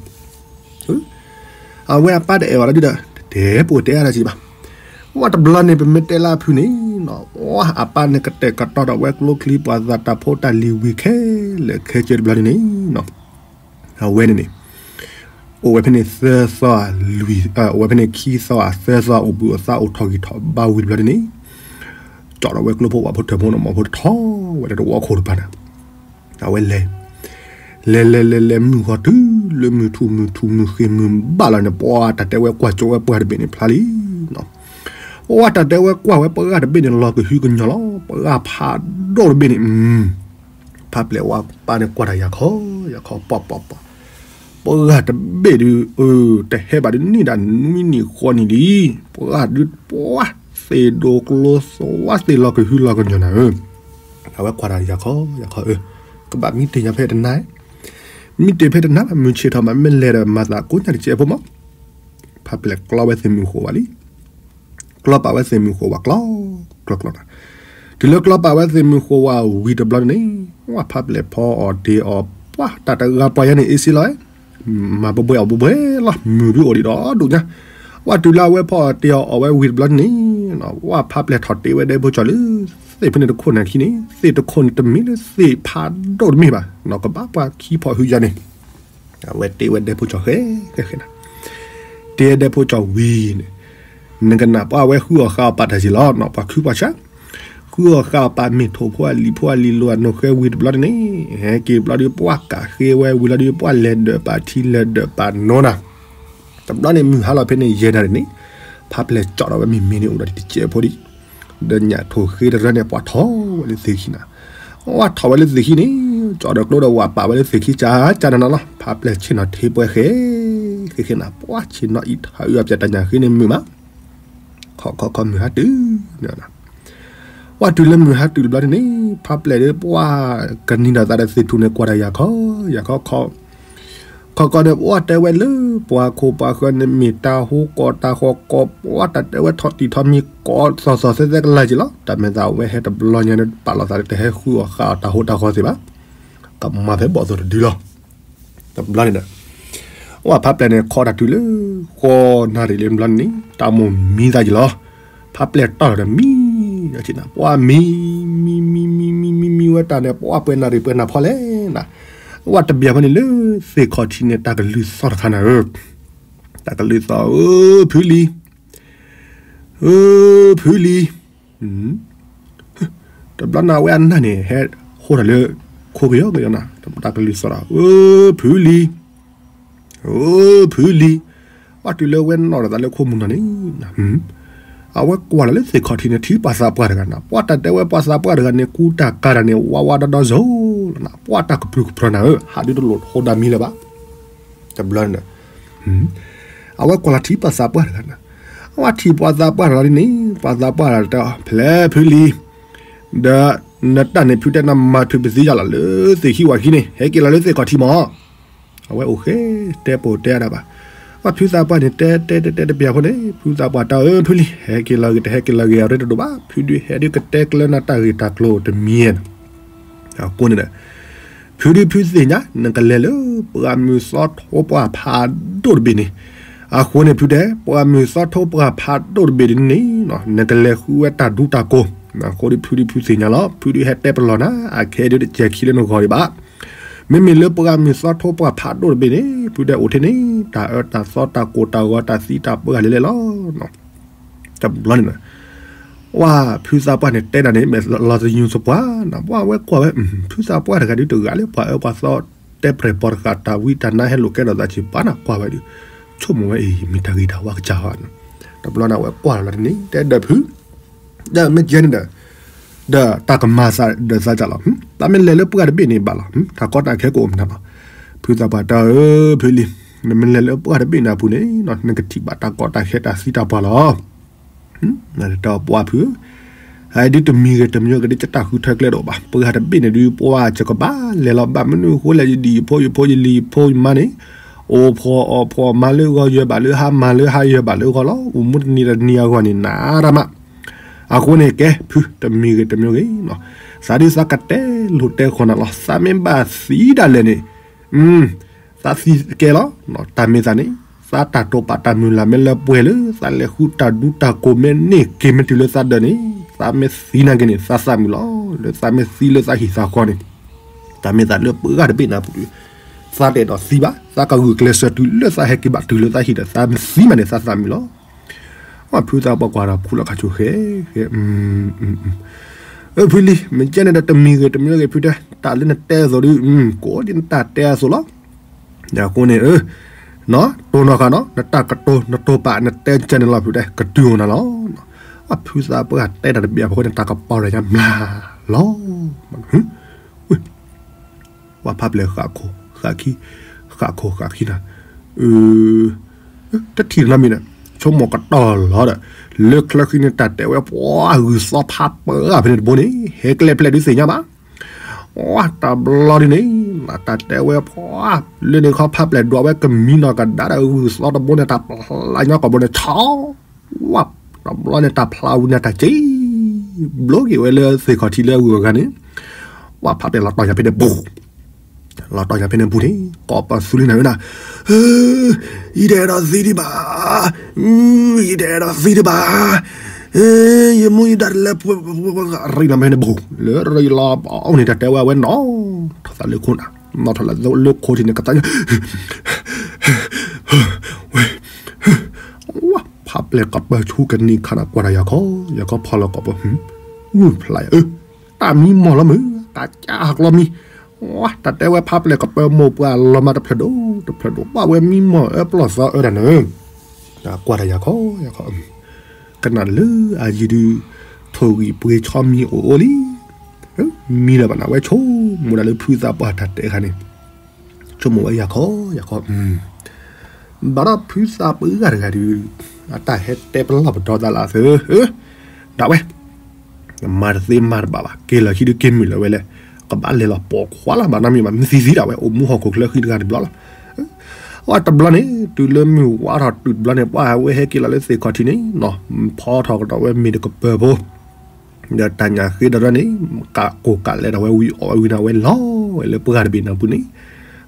အဝဲအပၢ်တအဲၣ်ဝဲဒၣ်ဒီး တတဲပူၤတဲအါတၢ်စံးဘၣ်, ဝဲတဘျီန့ၣ် ပမ့ၢ်တဲလၢအဖုန့ၣ်နီၤ, ဝဲအပၢ်န့ၣ်ကတဲာ်ကတီၤဒီးဝဲကျိချံ ပှၤသးတၢ်ဖိတၢ်လံၤဝံၤခဲလၢာ်ခဲဆ့တဘျီန့ၣ်န့ၣ်နီၤ, အဝဲန့ၣ်န့ၣ် အိၣ်ဝဲဖဲန့ၣ်သၢသီလွံၢ်, အိၣ်ဝဲဖဲန့ၣ်ခံသီဧါသၢသီ အိၣ်ဘှံးအိၣ်သါအိၣ်ထီၣ်ဂံၢ်ထီၣ်ဘါဝံၤတဘျီန့ၣ်န့ၣ်, ကၠီၣ်ဒီးဝဲကျိဖိဝဲဖိထၢၣ်ဖိန့ၣ် မ့ၢ်ဖိတထီဝဲဒၣ်တဝီခိၣ်တဖၣ်န့ၣ်, အဝဲလဲၤ လဲၤလဲၤလဲၤလဲၤ မုၢ်ဂီၤတုၤလၢမုၢ်ထူၣ်မုၢ်ထူၣ်မုၢ်ဃ့ၢ်မုၢ်ဘၣ်လီၤန့ၣ် ပှၤတၢ်တဲဝဲကွၢ်ကၠိဝဲပှၢ်တဘ့ၣ်န့ၣ်ဖျါလံနီၤ, ပှၤတၢ်တဲဝဲကွၢ်ဝဲပှၢ်တဘ့ၣ်န့ၣ် လီၤကဟုကညီၤလီၤ ပှၢ်ဖးဒိၣ်တဘ့ၣ်န့ၣ်, ဖးပျဲၢ်ဝဲပၢ်န့ၣ်ကွၢ်တၢ်ယၤခီ ယၤခီ ပှၤပှၤပှၤ, ပှၢ်တဘ့ၣ်ဒုး တဟဲဘၣ်ဒုးန့ၢ်ဒၣ်နွံနံၣ်ဃိးနံၣ်လံ, ပှၢ်ဒုးပှၢ် သ့ၣ်ဒိးကျိသဝါသ့ၣ်လီၤကဟုလီၤကညီၤနၤဧၢ, အဝဲကွၢ်တၢ်ယၤခီ ယၤခီဧၢ, ကဘၣ်မံတ့ၢ်ညါဖဲတနၤ, မံတ့ၢ်ဖဲတနၤ မုၢ်ဆ့ၣ်ထီၣ်မး မ့ၢ်လဲၤဒီးမၤသးကိးညါတကဲးဖိမး, ဖးပျဲၢ်ကျီဝဲသ့ၣ်မုၢ်ဃိးဝဲလံ ကျီပာ်ဝဲသ့ၣ်မုၢ်ဃိးဝဲကျီ, ကျီကျီနၤ, တုၤလၢကျီပာ်ဝဲသ့ၣ်မုၢ်ဃိးဝဲဝံၤတဘျီန့ၣ်, ဝဲဖးပျဲၢ်ဖီအီၣ်တ့ၢ်အီၣ်ပှၤ တၢ်တဂၤပှၤယဲန့ၣ်အ့စ့လီၤ, မၤဘှဲဘှဲအီၣ်ဘှဲဘှဲလီၤ မုၢ်ဒုးအိၣ်ဒံးဒီးဒိၣ်ညါ, ဝဲတုၤလၢအဝဲဖီအီၣ်တ့ၢ်အီၣ်အီၣ်ဝဲဝံၤတဘျီန့ၣ်, ဝဲဖးပျဲၢ်ထီၣ်တ့ဝဲဒဲဖိကၠီၣ်လၢ သ့ၣ်ဖဲန့ၣ်တခိၣ်န့ၣ်ခံန့ၣ် သ့ၣ်တခိၣ်န့ၣ်တမ့ၢ်လၢသ့ၣ်ဖးဒိၣ်တမ့ၢ်ဘၣ်, ကဘၣ်ပှၤခံဖီၣ်ဟုယၤန့ၣ် အဝဲတ့ဝဲဒဲဖိကၠီၣ်ဃဲဃဲဃဲနၤ, တ့ဝဲဒဲဖိကၠီၣ်ဝံၤန့ၣ်, နကနၣ်ပှၤဝဲဃုအီၣ်ဃာ်အီၣ်ပာ်တၢ်စ့ၢ်လီၤနီၤ ပှၤခုပှၤဆါ, ဃုအီၣ်ဃာ်အီၣ်ပာ်မ့ၢ်ထိၣ်ဖိအလံၤဖိအလံၤလိၤအနိၣ်ဃဲဝံၤတဘျီန့ၣ်, ဟဲက့ၤတဘျီဒီးပှၤကးဃ့ဝဲဝံၤလီၤဒီးပှၤလဲၤဒၢးပာ်ထံလဲၤဒၢးပာ်နိနၤ, တဘျီန့ၣ်မုၢ်ဟါလီၤဖဲန့ၣ်ယဲၢ်နၣ်ရံၣ်န့ၣ်, ဖးပျဲၢ်ကၠီၣ်ဒီးဝဲမ့ၢ်မ့ၢ်န့ၣ်အိၣ်ဒီးတကဲးဖိဒံး ဒီးညၣ်ထိၣ်ဃ့တရၢန့ၣ် ပှၤထီၣ်ဝဲလၢသ့ၣ်ခံနၤ, ပှၤထီၣ်ဝဲလၢသ့ၣ်ခံန့ၣ်, ကၠီၣ်ဒီးကျိဒီးဝၤပာ်ဝဲလၢသ့ၣ်ခံကၢ်ကၢ်နၤနၤလီၤ ဖးပျဲၢ်ဆ့ၣ်နီၤထ့ပှဲၤဃဲ, ဃဲဃဲနၤ ပှၤဆ့ၣ်နီၤအံၤထီၣ်အုးအပျဲၢ်တၢ်ညၣ်ဃ့န့ၣ်မုာ်မး, ခီခီခီမုၢ်ဟါတုၤ ပှၤတုၤလၢမုၢ်ဟါတုၤတဘျီန့ၣ်န့ၣ် ဖးပျဲၢ်ဒီးပှၤကနံၤဒီးသးဒီးသ့ၣ်ထူၣ်န့ၣ် ကွၢ်တၢ်ယၤခီ, ယၤခီခီ, ခီခီဒီးပှၤတဲဝဲလၢ ပှၤခိၣ်ပှၤဃၢၤန့ၣ်မ့ၢ်တၢ်ဟူကီၢ်တၢ်ဃီကီၢ် ပှၤတၢ်တဲဝဲထီၣ်တံၢ်ထီၣ်မံၤကီၢ်သီၣ်သီၣ်သဲသဲကလၢ်က့ၤလီၤ. တၢ်မဲာ်သးဝဲဟဲတဘျီညါန့ၣ် ပာ်လီၤသးလၢတဟဲဃုအီၣ်ဃာ်အီၣ်တၢ်ဟူတၢ်ဃီသ့ၣ်ဘၣ်. ကမၤဖဲဘီၣ်သိၣ်တဒုလီၤ. တဘျီန့ၣ်ဒီး ပှၤဖးပျဲၢ်န့ၣ် ခီတၢ်တုၤလၢ ဃိးနၣ်ရံၣ်လၢတဘျီန့ၣ်န့ၣ် တၢ်မိၢ်မံသးက့ၤလီၤ. ဖးပျဲၢ်တီၢ်လီၤဒီးမံ, ပှၤမံ မံ မံ မံ မံ မံ မံဝဲတၢ်န့ၣ် ပှၤပှဲၤနၣ်ရံၣ်ပှဲၤနၢ်ဖီလဲၣ်နၤ, ပှၤတဘၣ်ဖဲန့ၣ်လၢသ့ၣ်ခီၣ်ထံးန့ၣ် တၢ်ကလုၢ်သီၣ်တခါနၤဧၢ, တၢ်ကလုၢ်သီၣ် အၢ ဖုလံၤ အၢ ဖုလံၤ တဘျီန့ၣ် အဝဲအနၢ်န့ၣ် ဟဲဃိတၢ်လၢ ခိကယီကယီနၤ, တၢ်ကလုၢ်သီၣ်ဒီး အၢ ဖုလံၤ အၢ ဖုလံၤ, ပှၤတုၤလၢဝဲနီၣ်ဒီးသးလၢခိမုၢ်နီၢ်န့ၣ်, အဝဲကွၢ်လီၤလၢသ့ၣ်ခီၣ်ထံးန့ၣ် ထံၣ်ပှၤသးပှၢ်တဂၤနၤ, ပှၤတၢ်တဲဝဲပှၤသးပှၢ်တဂၤန့ၣ် ကူတၢ်ကၤတၢ်န့ၣ် ဝါဝါဒီဒီစိၤလီၤနၤ, ပှၤတၢ်ကပြုၢ်ကပြီၤနၤဧၢ, ဟးဒုးတလိၣ်ဟိဒၣ်မံလၢၤဘၣ်. တဘျီန့ၣ်ဒီး အဝဲကွၢ်လီၤထံၣ်ပှၤသးပှၢ်တဂၤနၤ, အဝဲထံၣ်ပှၤသးပှၢ်တဂၤလံန့ၣ် ပှၤသးပှၢ်တဂၤတဲအီၤ ဖဲလဲၣ်ဖုလံၤ, ဒီးနတၢ်န့ၣ်ဖုတဲနၤမၤထုးပသံယၤလီၤလၢသ့ၣ်ခံဝၤခံန့ၣ် ဟဲက့ၤလီၤလၢသ့ၣ်ခီၣ်ထံးမး. အဝဲအိၣ်ဃဲတဲပိာ်တဲအါဒၣ်ဘၣ်. ပှၤဖုသးပှၢ်န့ၣ်တဲတဲတဲတဲတပျၢ်ဖိန့ၣ် ဖုသးပှၢ်တဲအီၤ အၢ ဖုလံၤ ဟဲက့ၤလီၤဂ့ၤ တဟဲက့ၤလီၤဂ့ၤ အရ့တဒိၣ်ဘၣ်. ဖုဒုးဟဲဒုးကတဲကျၢၤနၤတၢ်ဂ့ၢ်တၢ်ကျိၤတမံၤဧါ. အဃိန့ၣ်ဒီး ဖုဒုးဖုသ့ၣ်ညါ နကလဲၤလၢပှၢ်မုၢ်သီထိပှၢ်ဖးဒိၣ်တဘ့ၣ်န့ၣ်, အဃိန့ၣ်ဖုတဲ ပှၢ်မုၢ်သီထိပှၢ်ဖးဒိၣ်တဘ့ၣ်န့ၣ် နကလဲၤဃုဝဲတၢ်ဒူတၢ်ကိၤ, အဃိဒုးဖုဒုးဖုသ့ၣ်ညါလီၤ. ဖုဒုးဟဲတဲပလီၢ်နၤ အခဲဒုးတစဲၤခံလၢနဂီၢ်ဒံးဘၣ်. မ့မ့ၢ်လၢပှၢ်မုၢ်သီထိပှၢ်ဖးဒိၣ်တဘ့ၣ်န့ၣ် ဖုတဲအိၣ်ထဲန့ၣ် တၢ်အၢတၢ်သီတၢ်ကိၢ်တၢ်ဂီၤတၢ်သံတၢ်ပှၢ်လဲၤလဲၤလီၤ. တဘျီန့ၣ် ပှၢ်ဖုသးပှၢ်န့ၣ်တဲဒၣ်န့ၣ် မ့ၢ်လီၤသညူးသပှၢ်နၤ, ပှၢ်ဝဲကွၢ်ဝဲ ဖုသးပှၢ်တဂၤဒုးတဂၤလၢပှၤအၢပှၤသီ တဲပြဲၤပီၤတဃာ်တၢ်ဝံတၢ်နါဟဲလိာ်ကဲထီၣ်သးဆံးပာ်နၤကွၢ်ဝဲဒီး ဆိကမိၣ်ဝဲအံၤ မ့ၢ်တၢ်ဂ့ၤတၢ်ဝါကစၢ်ဧါ. တဘျီန့ၣ်အဝဲကွၢ်လီၤလၢတန့ၣ် တဲဒီးဖု ဒီးမ့ၢ်ကဲန့ၣ်ဒီး ဒီးတၢ်ကမၤသးဒီးသးကၢ်လီၤ. တၢ်မ့ၢ်လဲၤလၢပှၢ်တဘ့ၣ်န့ၣ်ဘၣ်လီၤ. တၢ်ကီတၢ်ခဲကအိၣ်မနုၤလီၤ. ဖုသးပှၢ်တဲအၢ ဖုလံၤ နမ့ၢ်လဲၤလၢပှၢ်တဘ့ၣ်န့ၣ်အပူၤန့ၣ် နကထံၣ်ဘၣ်တၢ်ကီတၢ်ခဲတၢ်သံတၢ်ပှၢ်လီၤ. တဲပှၢ်ဖုဧၢ, ဟဲဒ်တမံၤဂ့ၤတမံၤဂ့ၤကဒ်တၢ်ဃုထၢကျဲတအိၣ်ဘၣ်. ပှၢ်တဘ့ၣ်န့ၣ်ဒုး ပှၢ်စကဘၣ်လဲၤလီၤဘၣ်မနုၤအဃိလဲၣ် ယဒ်ယဖိယဖိယလံၤယဖိယမါန့ၣ် အိၣ်ဖှီၣ်အီၣ်ဖှီၣ်မၤလၢဂီၤယၢၤဘၣ်လၢဟါမၤလၢဟါယၢၤဘၣ်လၢဂီၤလီၤ. အိၣ်မူတနံၤတနံၤအဂီၢ်န့ၣ် နးရမး အဃိန့ၣ်ကဲ ဖု တမံၤဂ့ၤတမံၤဂ့ၤ သးဒုးသးကတဲလိာ်တဲဃီနၤလီၤ. သးမ့ၢ်ဘၣ်သံဒၣ်လဲာ်န့ၣ် သးသံကဲလီၤ. တၢ်မ့ၢ်သးန့ၣ် သးတၢ်တိာ်ပာ်တၢ်မုၢ်လၢ်မ့ၢ်လၢပှဲၤလၢ သးလဲၤဃုတၢ်ဒူတၢ်ကိးမ့ၢ်န့ၢ်က့ၤမ့ၢ်တုၤလၢသးဒၢးန့ၣ် သးမ့ၢ်သံနာ်က့န့ၣ် သးသးမုာ်လီၤ. လၢသးမ့ၢ်သံလၢသးဟံၣ်သးဃီန့ၣ် တၢ်မ့ၢ်သးလၢပှၢ်တဘ့ၣ်န့ၣ်အပူၤ သးတအဲၣ်ဒိးသံဘၣ်. သးကဂုာ်ကျဲးစၢးတုၤလၢသးဟဲက့ၤဘၣ်တုၤလၢသးဟံၣ်ဒီး သးမ့ၢ်သံမးန့ၣ် သးသးမုာ်လီၤ. ဖုသးပှၢ်ကွၢ်ဒီးဖုလီၤခါဆိၣ်ဃဲ ဖုလံၤ မ့ၢ်ကဲန့ၣ်ဒီးတမံၤဂ့ၤတမံၤဂ့ၤ ဖုတဲ တၢ်လၢနတဲအသိးဒုး ကိးဒ်နတၢ်တဲအသိးလီၤ. အဃိန့ၣ် တိၢ်နီၣ်ဃာ်နီၤ နတၢ်ကတိၤနတိာ်ပာ်နတဲကဲန့ၣ်လီၤ ဖုတဲ ကတုၤအိၣ်နၤလီၤ. ဖုသးပှၢ်တဲတၢ်တဘ့ၣ်အဖီခိၣ်န့ၣ် တၢ်ကပီၤဒီးညါမျၢ်လီၤ. ပှၢ်ဖးပျဲၢ်ဃၣ်ခိၣ်ဃၣ်ခံ ဃၣ်ခိၣ်ဃၣ်ခံနၤ တထံၣ်နီတမံၤဒီး ဆိကမိၣ်ကတီၢ်လီၤဒီး လၢချၢဃံန့ၣ် တၢ်တဲဝဲပှၤဂုၢ်သီဖးပၢအဖဲန့ၣ်တဘိန့ၣ် ဟဲကျဲဖျဲၣ်ဒုးသ့ၣ်ညါဘၣ်. တဘျီဒ်န့ၣ် တၢ်တဲဝဲပှၤ လၢန့ၣ်ခီဖးပျဲၢ်ဒွးဝဲကမံနီၢ်ကဒါဒီးဂုၢ်သီတဘိန့ၣ် တၢ်ဖျါညါကီၢ်ဘိန့ၣ်ထီ ဝဲ တဘျီန့ၣ် တၢ်ဖျါဝံၤန့ၣ်တၢ်စ့ ဘျိက့ၤဝဲလၢသ့ၣ်ခီၣ်ထံးလၢအဂုၤအဂၤန့ၣ် ပှၢ်ဖးပျဲၢ်လီၤတီၢ်ညါဖဲန့ၣ်ဘူး လီၤတီၢ်ညါဖဲန့ၣ်ဘူးန့ၣ် ကိးပသူလံနၤဝဲနၤ ယတအဲၣ်ဒိးသံဒံးဘၣ် ယတအဲၣ်ဒိးသံဒံးဘၣ် ယမူယဒါတလဲ ရံၣ်နၤဖဲန့ၣ်ဘူး လၢရံၣ်လီၤဘၣ်အီၤန့ၣ် တၢ်တဲဝဲအဝဲနီၣ်ထီၣ်သးလၢခိၣ်နၤ နီၣ်ထီၣ်လၢခိၣ်ထံးန့ၣ် ကသး ဝဲ ဖးပျဲၢ်ကပၢၤဆူကနံၤခါနၤ ကွၢ်တၢ်ယၤခီ ယၤခီဖီလီၤကိးပ ဂုၢ်ဖျါယၤ တၢ်မံမီၢ်လီၤမုၢ် တၢ်ကၢ်ဟးကျီမံ တၢ်တဲဝဲဖးပျဲၢ်ကပၢၤမိၢ်ပှၢ်လီၤမးတဖျၢၣ်ဒိၣ် တဖျၢၣ်ဒိၣ် ဘၣ်ဝဲမံမီၢ်အၢပျီၢ်သီအၢတၢ်နၢ ကွၢ်တၢ်ယၤခီ ယၤခီ ကနၣ်လၢအယံၤဒုး ထိၣ်ဂံၢ်ပှ့ၤဆီမံၤအိၣ်အိၣ်လံ မံလၢၤဘၣ်နၤ ဝဲဆိကမိၣ်ဒၣ်လၢဖုသးပှၢ်တၢ်တဲခါန့ၣ် ဆိကမိၣ်ဝဲယၤခီ ယၤခီ ဘၣ်ဒီးဖုသးပှၢ်တဂၤဒုး အတၢ်ဟဲတဲပလီၢ်ပဒီသးလၢအသၢ ဒၣ်ဝဲ မၤတသ့မၤတဘၣ်ဘၣ် က့ၤလီၤခံဒုးက့ၤမုာ်လၢၤဝဲလဲၣ် ကဘၣ်လဲၤလီၤပိာ်ခွါလၢ်ဘၣ်နီတမံၤဘၣ် မ့ၢ်သံသံဒၣ်ဝဲ အိၣ်မူဟီၣ်ခိၣ်ချၢဃံတဂၤတဘျီလီၤ အတဘျီန့ၣ် တုၤလၢမုၢ်ဝါထီၣ်တုၤတဘျီန့ၣ် ပှၢ်ဝဲဟဲက့ၤလီၤလၢသ့ၣ်ခီၣ်ထံးန့ၣ် ဖီထီၣ်ကဒီးဝဲမ့ၢ်တကပၢၤဖိ ဒီးတၢ်ညၣ်ဃ့ဒီးန့ၣ် ကးကိၢ်ကးလဲဒီးဝဲဝံၤအီၣ်ဝဲဝံၤန့ၣ် ဝဲလီၤဝဲလၢပှၢ်တဘ့ၣ်န့ၣ်အပူၤန့ၣ်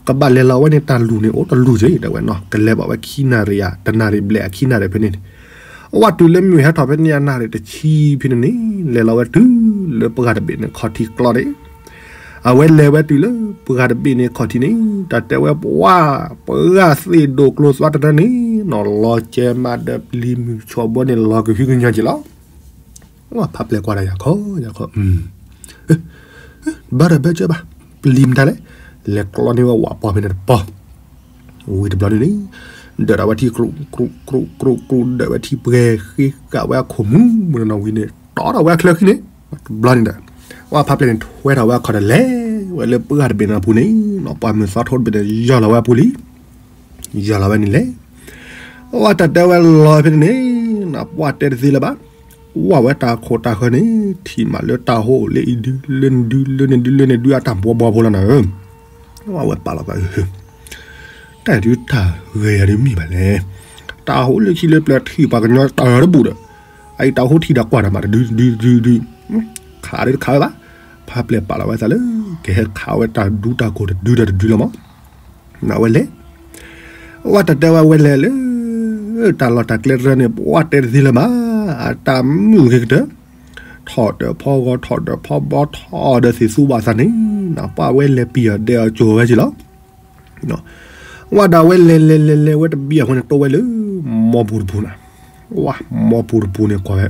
ကဘၣ်လဲၤလီၤဝဲန့ၣ် တၢ်လူၢ်န့ၣ် အိၣ်တလူၢ်က့ၤ တဲဝဲနီၤ ကလဲၤဘၣ်ဝဲခံနၣ်ရံၣ်ဧါ တနၣ်ရံၣ်ဘျဲၣ်အခံနၣ်ရံၣ်ဖဲန့ၣ် အဝဲတုၤလၢမုၢ်ဟဲထီၣ်ဖဲန့ၣ်အနၣ်ရံၣ်တဆံဖဲန့ၣ်န့ၣ် လဲၤလီၤဝဲတုၤလၢပှၢ်တဘ့ၣ်န့ၣ်ခီၣ်ထံးကျီန့ၣ် အဝဲလဲၤဝဲတုၤလၢပှၢ်တဘ့ၣ်န့ၣ်ခီၣ်ထံးန့ၣ် တၢ်တဲဝဲပှၢ် ပှၢ်သ့ၣ်ဒိၣ်ကျိၤသွါတနၢန့ၣ်နီၤ လီၤကဲမးဒီးပျံၤမုၢ်ဆီၣ်ဘီန့ၣ် လီၤကဟုကညီၤက့ၤလီၤ ဖးပျဲၢ်ကွၢ်တၢ်ယၤခီ ယၤခီ ဘၣ်ဒီးဘၣ်ကၢဘၣ် ပျံၤမတၤလဲၣ် လဲၤကျီန့ၢ်ဝဲဝးပီၢ်ဖဲန့ၣ်တပီၢ် ဝံၤတဘျီန့ၣ်န့ၣ် ဒၢးဒီးဝဲထံကြူးကြူးကြူးကြူး ဒၢးဝဲထံပှဲၤဃ့ကးဝဲအခိၣ်မူ မုၢ်နီၢ်ဝံၤန့ၣ် တီဒီးဝဲအချၢဃံန့ၣ် တဘျီန့ၣ်ဒီး ဝဲဖးပျဲၢ်န့ၣ် ထွဲထီၣ်ဝဲအခီၣ်ဒီးလဲၤဝဲလၢပှၢ်တဘ့ၣ်န့ၣ်အပူၤန့ၣ်နီၤ ပှၢ်မုၢ်သီထိတဘ့ၣ်န့ၣ် ယီၢ်လီၤဝဲအပူၤလံ ယီၢ်လီၤဝဲန့ၣ်လဲၣ် အဝဲတၢ်တဲဝဲလီၤဖဲန့ၣ်န့ၣ် ပှၢ်တဲတသ့လၢၤဘၣ် ဝဲဝဲတၢ်ခိၣ်တၢ်ဃၢၤန့ၣ် ထံၣ်မးလၢတၢ်ဟိလၢအံၤဒု လၢန့ၣ်ဒု လၢန့ၣ်ဒု လၢန့ၣ်ဒု အတၢ်ဘှီဘှီဖိလီၤနၤဧၢ ဝဲပာ်လီၤသး တၢ်ဒုတၢ်ဂဲၤယၤဒုမ့ၢ်ဘၣ်လဲၣ် တၢ်ဟိလၢခံလၢပျၢၤထံၣ်ပှၤကညီတၢ်တဘူၣ်ဒီး အအံၤတၢ်ဟိထံၣ်ဒီးကွၢ်ဒီးမးတဒုဒုဒုဒု ခးဒုတခးဝဲဘၣ် ဖးပျဲၢ်ပာ်လီၤဝဲသးလၢကဟဲခးဝဲတၢ်ဒူတၢ်ကိၢ်တဒုဒီးတဒုလီၤမး နဝဲလဲၣ် ဝဲတၢ်တဲဝဲဝဲလဲၣ်လၢ တၢ်လီၢ်တၢ်ကျဲတရၢန့ၣ် ပှၢ်တဲတသ့လၢၤဘၣ် အတၢ်မုာ်ဂ့ၤကတၢၢ် ထီၣ်ဒီးဖီဂီၤထီၣ်ဒီးဖီဘီထီၣ်ဒီးသ့ၣ်သူဘၣ်သးန့ၣ် ပှၢ်ဝဲလဲၤပံာ်အီၤဒဲးအီၤကၠိၤဝဲက့ၤလီၤ ဝဲဒၣ်ဝဲလဲၤလဲၤလဲၤလဲၤဝဲတဘံၣ်အဃိန့ၣ် တိၢ်ဝဲလၢမီပူၤတပူၤနၤ ဝဲမီပူၤတပူၤန့ၣ်ကွၢ်ဝဲ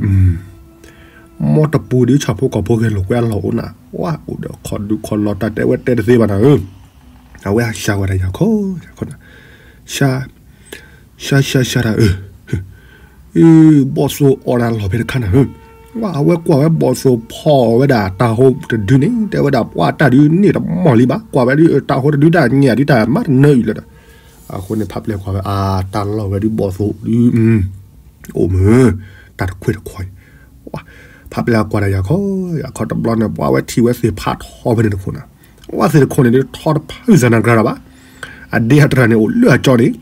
မီတပူၤဒ်ဆၣ်ဖိကီၢ်ဖိဂဲၤလိာ်ကွဲအလီၢ်အိၣ်နၤ ဝဲအိၣ်ဒီးခီၣ်ဒုးခီၣ်လီၤ တၢ်တဲဝဲတဲတသ့ဘၣ်နၤဧၢ အဝဲဟးရှါဝဲဒၣ်ယၤခီ, ယၤခီ, ရှါ, ရှါရှါရှါတၢ်အၢ, ဘီၣ်သိၣ်အီၣ်တၢ်လီၢ်ဖဲတခါနၤဧၢ, ဝဲအဝဲကွၢ်ဝဲဘီၣ်သိၣ်ဖီၣ်ဝဲဒၣ်တၢ်ဟိတဒုန့ၣ် တဲဝဲဒၣ်ပှၢ်တၢ်ဒုးန့ၣ်တမီၢ်လံဘၣ်, ကွၢ်ဝဲဒုးတၢ်ဟိတဒုတၢ်ညၣ်ဒုးတၢ်မၤတနၢအုၣ်လၢၤဒီး, အဃိန့ၣ် ဖးပျဲၢ်ကွၢ်ဝဲအတၢ်လီၢ်ဝဲဒုး ဘီၣ်သိၣ်ဒုး အိၣ်မုာ် တၢ်တခွဲးတခွါအံၤ, ဖးပျဲၢ်ကွၢ်တၢ်ယၤခီ, ယၤခီတဘျီန့ၣ် ပှၢ်ဝဲထံၣ်ဝဲသ့ၣ်ဖးထီဖဲန့ၣ်တခိၣ်နၤ, ဝဲသ့ၣ်တခိၣ်န့ၣ်ဒုး ထီတဖုစၢနၤကြၤဒီးဘၣ်, အဒ့အတြၢ်န့ၣ်အိၣ်လၢအကၠီန့ၣ်,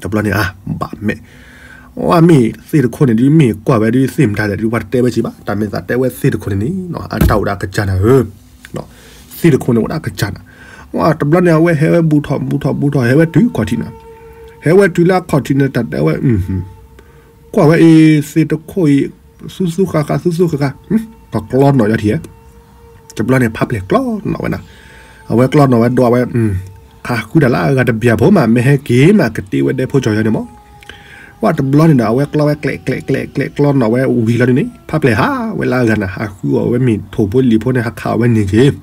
တဘျီန့ၣ် အါ ဘၣ်မဲာ်, ဝဲမ့ၢ်သ့ၣ်တခိၣ်န့ၣ်ဒုး မ့ၢ်ကွၢ်ဝဲဒုးသ့ၣ်မတၤလဲၣ်ဒုး ပှၤတတဲဝဲက့ၤဘၣ်, တၢ်မ့ၢ်သးတဲဝဲသ့ၣ်တခိၣ်န့ၣ်န့ၣ် အတၢ်အိၣ်ဒၣ်ကစၢ်နၤဧၢ, သ့ၣ်တခိၣ်န့ၣ်အိၣ်ဒၣ်ကစၢ်နၤ, တဘျီန့ၣ် အဝဲဟဲဝဲဘူးထီၣ်ဘူးထီၣ်ဘူးထီၣ် ဟဲဝဲတုၤခီၣ်ထံးနၤ, ဟဲဝဲတုၤလၢအခီၣ်ထံးန့ၣ် တၢ်တဲဝဲ ကွၢ်ဝဲအံၤ သ့ၣ်တခိၣ်အံၤ သူသူဃာ်ဃာ် သူသူဃာ်ဃာ်, ကကျီနီၣ်ယီၤထံၣ်ဧါ, တဘျီန့ၣ် ဖးပျဲၢ်ကျီနီၣ်ဝဲနၤ, အဝဲကျီနီၣ်ဝဲဒီးဝဲ, ဟးဃုတၢ်လၢအဂၤတဘျီဖိမး မ့ၢ်ဟဲက့ၤမး ကတ့ဝဲဒဲဖိကၠီၤယီၤန့ၣ်မး, ဝဲတဘျီန့ၣ်ဒီး အဝဲကျီဝဲကျဲးကျဲးကျဲးကျဲး ကျီနီၣ်ဝဲဝံၤလီၤဒုးန့ၣ် ဖးပျဲၢ်ဟးဝဲလၢအဂၤနၤ ဟးဃုအီၤဝဲမ့ၢ်ထိၣ်ဖိလံာ်ဖိန့ၣ် ဟးခးအီၤဝဲန့ၣ်က့ၤ,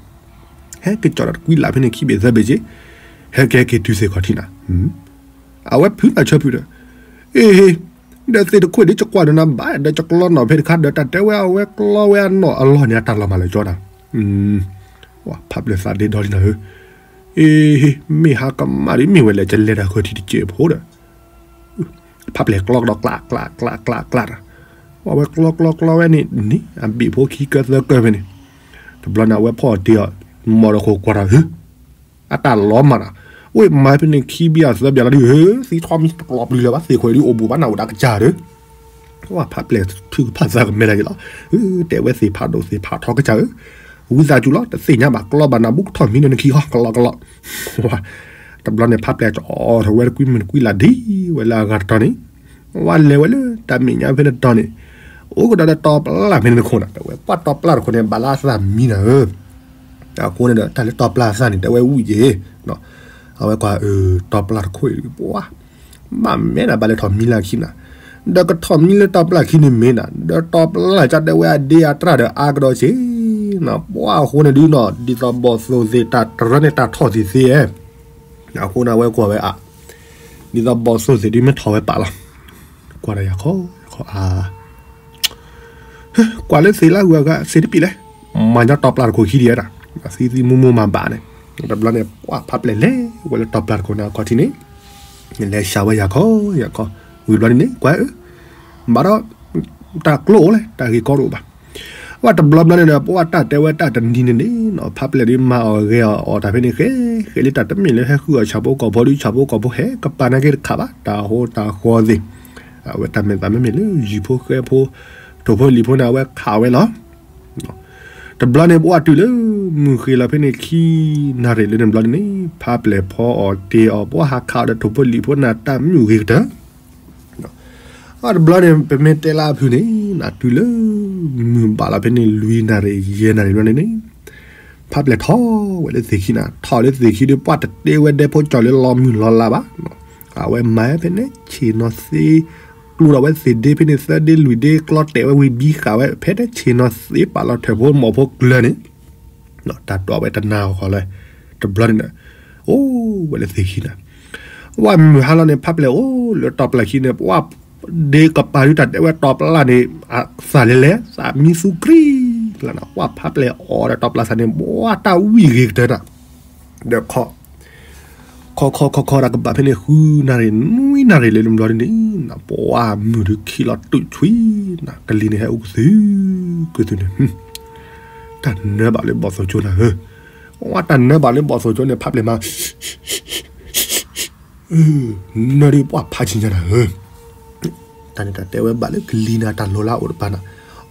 ဟဲက့ၤကၠီၤဒီးတကွံလးဖဲန့ၣ် ခံဘ့ၣ်သၢဘ့ၣ်က့ၤ, ဟဲက့ၤက့ၤတုၤသ့ၣ်ခီၣ်ထံးနၤ အဝဲဖုးတၢ်ဆၢဖုးဒီး, အ့ဟ့, ဒီးသ့ၣ်တခိၣ်ဒ်ယကွၢ်ဒီးနၤဘၣ် ဒီးယကျီနီၣ်ဖဲတခါဒီး တၢ်တဲဝဲအဝဲကျီဝဲအနီၣ်အလီၢ်န့ၣ် အတၢ်လီၤမၢ်လၢာ်ကၠီနၤ, ဖးပျဲၢ်သးဒ့ဒီလံနၤဧၢ, အ့ဟ့, မ့ၢ်ဟါကမၣ်ဒ်မ့ၢ်ဝဲလဲၣ် ကလဲၤတၢ်ဃၢၤထံးတစဲးဖိဒီး ဖးပျဲၢ်ကျီကဒီးကျးကျးကျးကျးကျးတၢ်, အဝဲကျီကျီကျီဝဲန့ၣ်န့ၣ် အဘ့ၣ်ဖိခံကၢသၢကၢဖဲန့ၣ်, တဘျီန့ၣ် အဝဲဖီၣ်အီၤတ့ၢ်အီၤ, မီၢ်ဒီးဃိကွၢ်တၢ်ဧၢ, အတၢ်လီၤမၢ်နၤ, အိၣ်မၤဖဲန့ၣ်ခံဘံၣ်အသၢဘံၣ်လီၤဒုးဧၢ, သံထီၣ်မံတကျီပျုၤလၢၤဘၣ် သ့ၣ်ခိၣ်ဒုးအိၣ်ဘူးဘၣ်နၤအိၣ်ဒၣ်ကစၢ်ဧၢ, ဝဲဖးပျဲၢ်ထုကဖၣ်သးကမဲဒၣ်ယလီၤ, တဲဝဲသ့ၣ်ဖးဒိၣ်သ့ၣ်ဖးထီကစၢ်ဧၢ, ဝံသးစူၤလီၤ တသ့ၣ်ညါဘၣ် ကျီဘၣ်နၤဘူးကထီၣ်မံဒီးနခံဟီ ကလီကလီ, တဘျီန့ၣ် ဖးပျဲၢ်ကၠီထီၣ်ဝဲတကွံမုၢ်တကွံလးဒ်ဝဲလၢအဂၤတတီၤန့ၣ်, ဝဲလဲၤဝဲလၢတၢ်မဲာ်ညါဖဲန့ၣ်တတီၤန့ၣ်, အိၣ်ကဒီးလၢတီပျၢ်ဖဲန့ၣ်တခိၣ်နၤ တဲဝဲပှၤတီပျၢ်တခိၣ်န့ၣ် ဘၣ်လၢအသၣ်မံနၤဧၢ, အဃိန့ၣ်ဒီး တၢ်လၢတီပျၢ်အသၣ်န့ၣ် တဲဝဲဝံၣ်က့ၤ, အဝဲကွၢ်အၢ တီပျၢ်တခိၣ်အံၤပှၤ ဘၣ်မဲာ်နၤဘၣ်လဲၤထီၣ်မံလၢခံနၤ, ဒီးကထီၣ်မံလၢတီပျၢ်ခံန့ၣ်မ့ၢ်နၤ ဒီးတီပျၢ်ကၢ်တဲဝဲအဒ့အတြၢ်ဒီးအါကဒီးက့ၤ, ပှၤအဃိန့ၣ်ဒုးနီၤ ဒ်သိးဘီၣ်သိၣ်သ့ၣ်တၢ်တရၢန့ၣ် တၢ်ထီၣ်သ့ၣ်သ့ၣ်ဧါ, အဃိန့ၣ် အဝဲကွၢ်ဝဲအါ, ဒ်သိးဘီၣ်သိၣ်သ့ၣ်ဒုးမ့ၢ်ထီၣ်ဝဲပာ်လီၤ, ကွၢ်ဒီးယၤခီ, ယၤခီအါ ကွၢ်လၢသ့ၣ်လၢအဂုၤအဂၤ စ့တပံးလဲၣ်, မၤညီတီပျၢ်တခိၣ်ခံဒံးဝဲဒၣ်, သံသံမူမူမၤဘၣ်န့ၣ်, တဘျီန့ၣ် ပှၤဖးပျဲၢ်လဲၤဝဲလၢတီပျၢ်တခိၣ်န့ၣ်အခီၣ်ထံးန့ၣ်, လဲၤစှၤဝဲယၤခီ, ယၤခီ, ဝံၤဘျီန့ၣ်န့ၣ် ကွၢ်အၢ, ဘၣ်ဒီး, တၢ်ကျိအိၣ်လဲၣ် တၢ်ဂ့ၢ်ကီတအိၣ်ဘၣ် ဝဲတဘျီဘျီန့ၣ်ဒီး ပှၤတၢ်တဲဝဲတၢ်တနံၤန့ၣ်န့ၣ်နီၤ ဖးပျဲၢ်ဒုးမၤအီၣ်ဂဲၤအီၣ်အီၣ်တၢ်ဖဲန့ၣ် ဃဲ, ဃဲလၢတၢ်တမ့ၢ်လၢဟဲဃုအီၣ်ဆၣ်ဖိကီၢ်ဖိဒုး ဆၣ်ဖိကီၢ်ဖိဟဲကပၤနာ်က့တခးဘၣ် တၢ်ဟိတၢ်ဃီသ့ၣ်, အဝဲတၢ်မဲာ်သးမ့မ့ၢ်လၢယံၤဖိဃဲဖိ, ထိၣ်ဖိလံာ်ဖိန့ၣ် အဝဲခးဝဲလီၤ. တဘျီန့ၣ် ပှၤတုၤလၢ မုၢ်ဃ့လီၤဖဲန့ၣ်ခံနၣ်ရံၣ်လၢန့ၣ်ဘျီန့ၣ်န့ၣ် ဖးပျဲၢ်ဖီအီၣ်တ့ၢ်အီၣ် ပှၤဟးခးအီၤဒီးထိၣ်ဖိလံာ်ဖိန့ၣ် တၢ်မုာ်ဂ့ၤကတၢၢ် အတဘျီန့ၣ် ပမ့ၢ်တဲလၢအဖုၣ်န့ၣ် နတုၤလၢ မုၢ်ဘၣ်လီၤဖဲန့ၣ် လွံၢ်နၣ်ရံၣ် ယဲၢ်နၣ်ရံၣ်ဘျီန့ၣ်န့ၣ် ဖးပျဲၢ်ထီၣ်ဝဲလၢသ့ၣ်ခံနၤ ထီၣ်လၢသ့ၣ်ခံဒီး ပှၤတတဲဝဲဒဲဖိကၠီၤလၢလီၤမုၢ်လီၤလါဘၣ်. အဝဲမၤဖဲန့ၣ်ဆ့ၣ်နီၤသ့ ကျိဒီးဝဲသ့ၣ်ဒ့ဖဲန့ၣ် သၢဒ့လွံၢ်ဒ့ ကျီတဲာ်ဝဲဝံၤဘံဃာ်ဝဲ ဖဲန့ၣ်ဆ့ၣ်နီၤသ့ပာ်လီၤထၢၣ်ဖိမီၢ်ဖိကျၢၤန့ၣ် တၢ်တီၢ်ဝဲတနၤအီၣ်ဃီလၢ တဘျီန့ၣ်ဒီး အိၣ်ဝဲလၢသ့ၣ်ခံနၤ ဝဲမုၢ်ဟါလီၤန့ၣ် ဖးပျဲၢ်အိၣ်လၢတီၢ်ပျၢ်ခံန့ၣ် ပှၤဒ့ကပၤဒုးတၢ်တဲဝဲတီၢ်ပျၢ်န့ၣ် အသၣ်လဲၤလဲၤ သးမံသူကြံလၢနၤ ပှၤဖးပျဲၢ်အီၣ်ဒီးတီၢ်ပျၢ်သၣ်န့ၣ် ပှၤတၢ်ဝံၣ်ဂ့ၤကတၢၢ်နၤ ဒီး ခီခီခီခီတၢ်ကဘၣ်ဖဲန့ၣ် ဃုနၣ်ရံၣ် နွံနၣ်ရံၣ်လၢနဘျီဒ်န့ၣ် နပှၤမုၢ်ဒုးခံလီၤတုာ်ဆွံ နကလံၤန့ၣ်ဟဲအိၣ်ကသုး ကသုးန့ၣ် တၢ်နၢဘၣ်လၢဘီၣ်သိၣ်ကၠိနၤဧၢ, ဝဲတၢ်နၢဘၣ်လၢဘီၣ်သိၣ်ကၠိန့ၣ် ဖးပျဲၢ်မး နၢဒ်ပှၤဖးဆံညါနၤဧၢ, တၢ်န့ၣ်တၢ်တဲဝဲဘၣ်လၢကလံၤနၤတၢ်လီၤလၢအအိၣ်တပၤနၤ,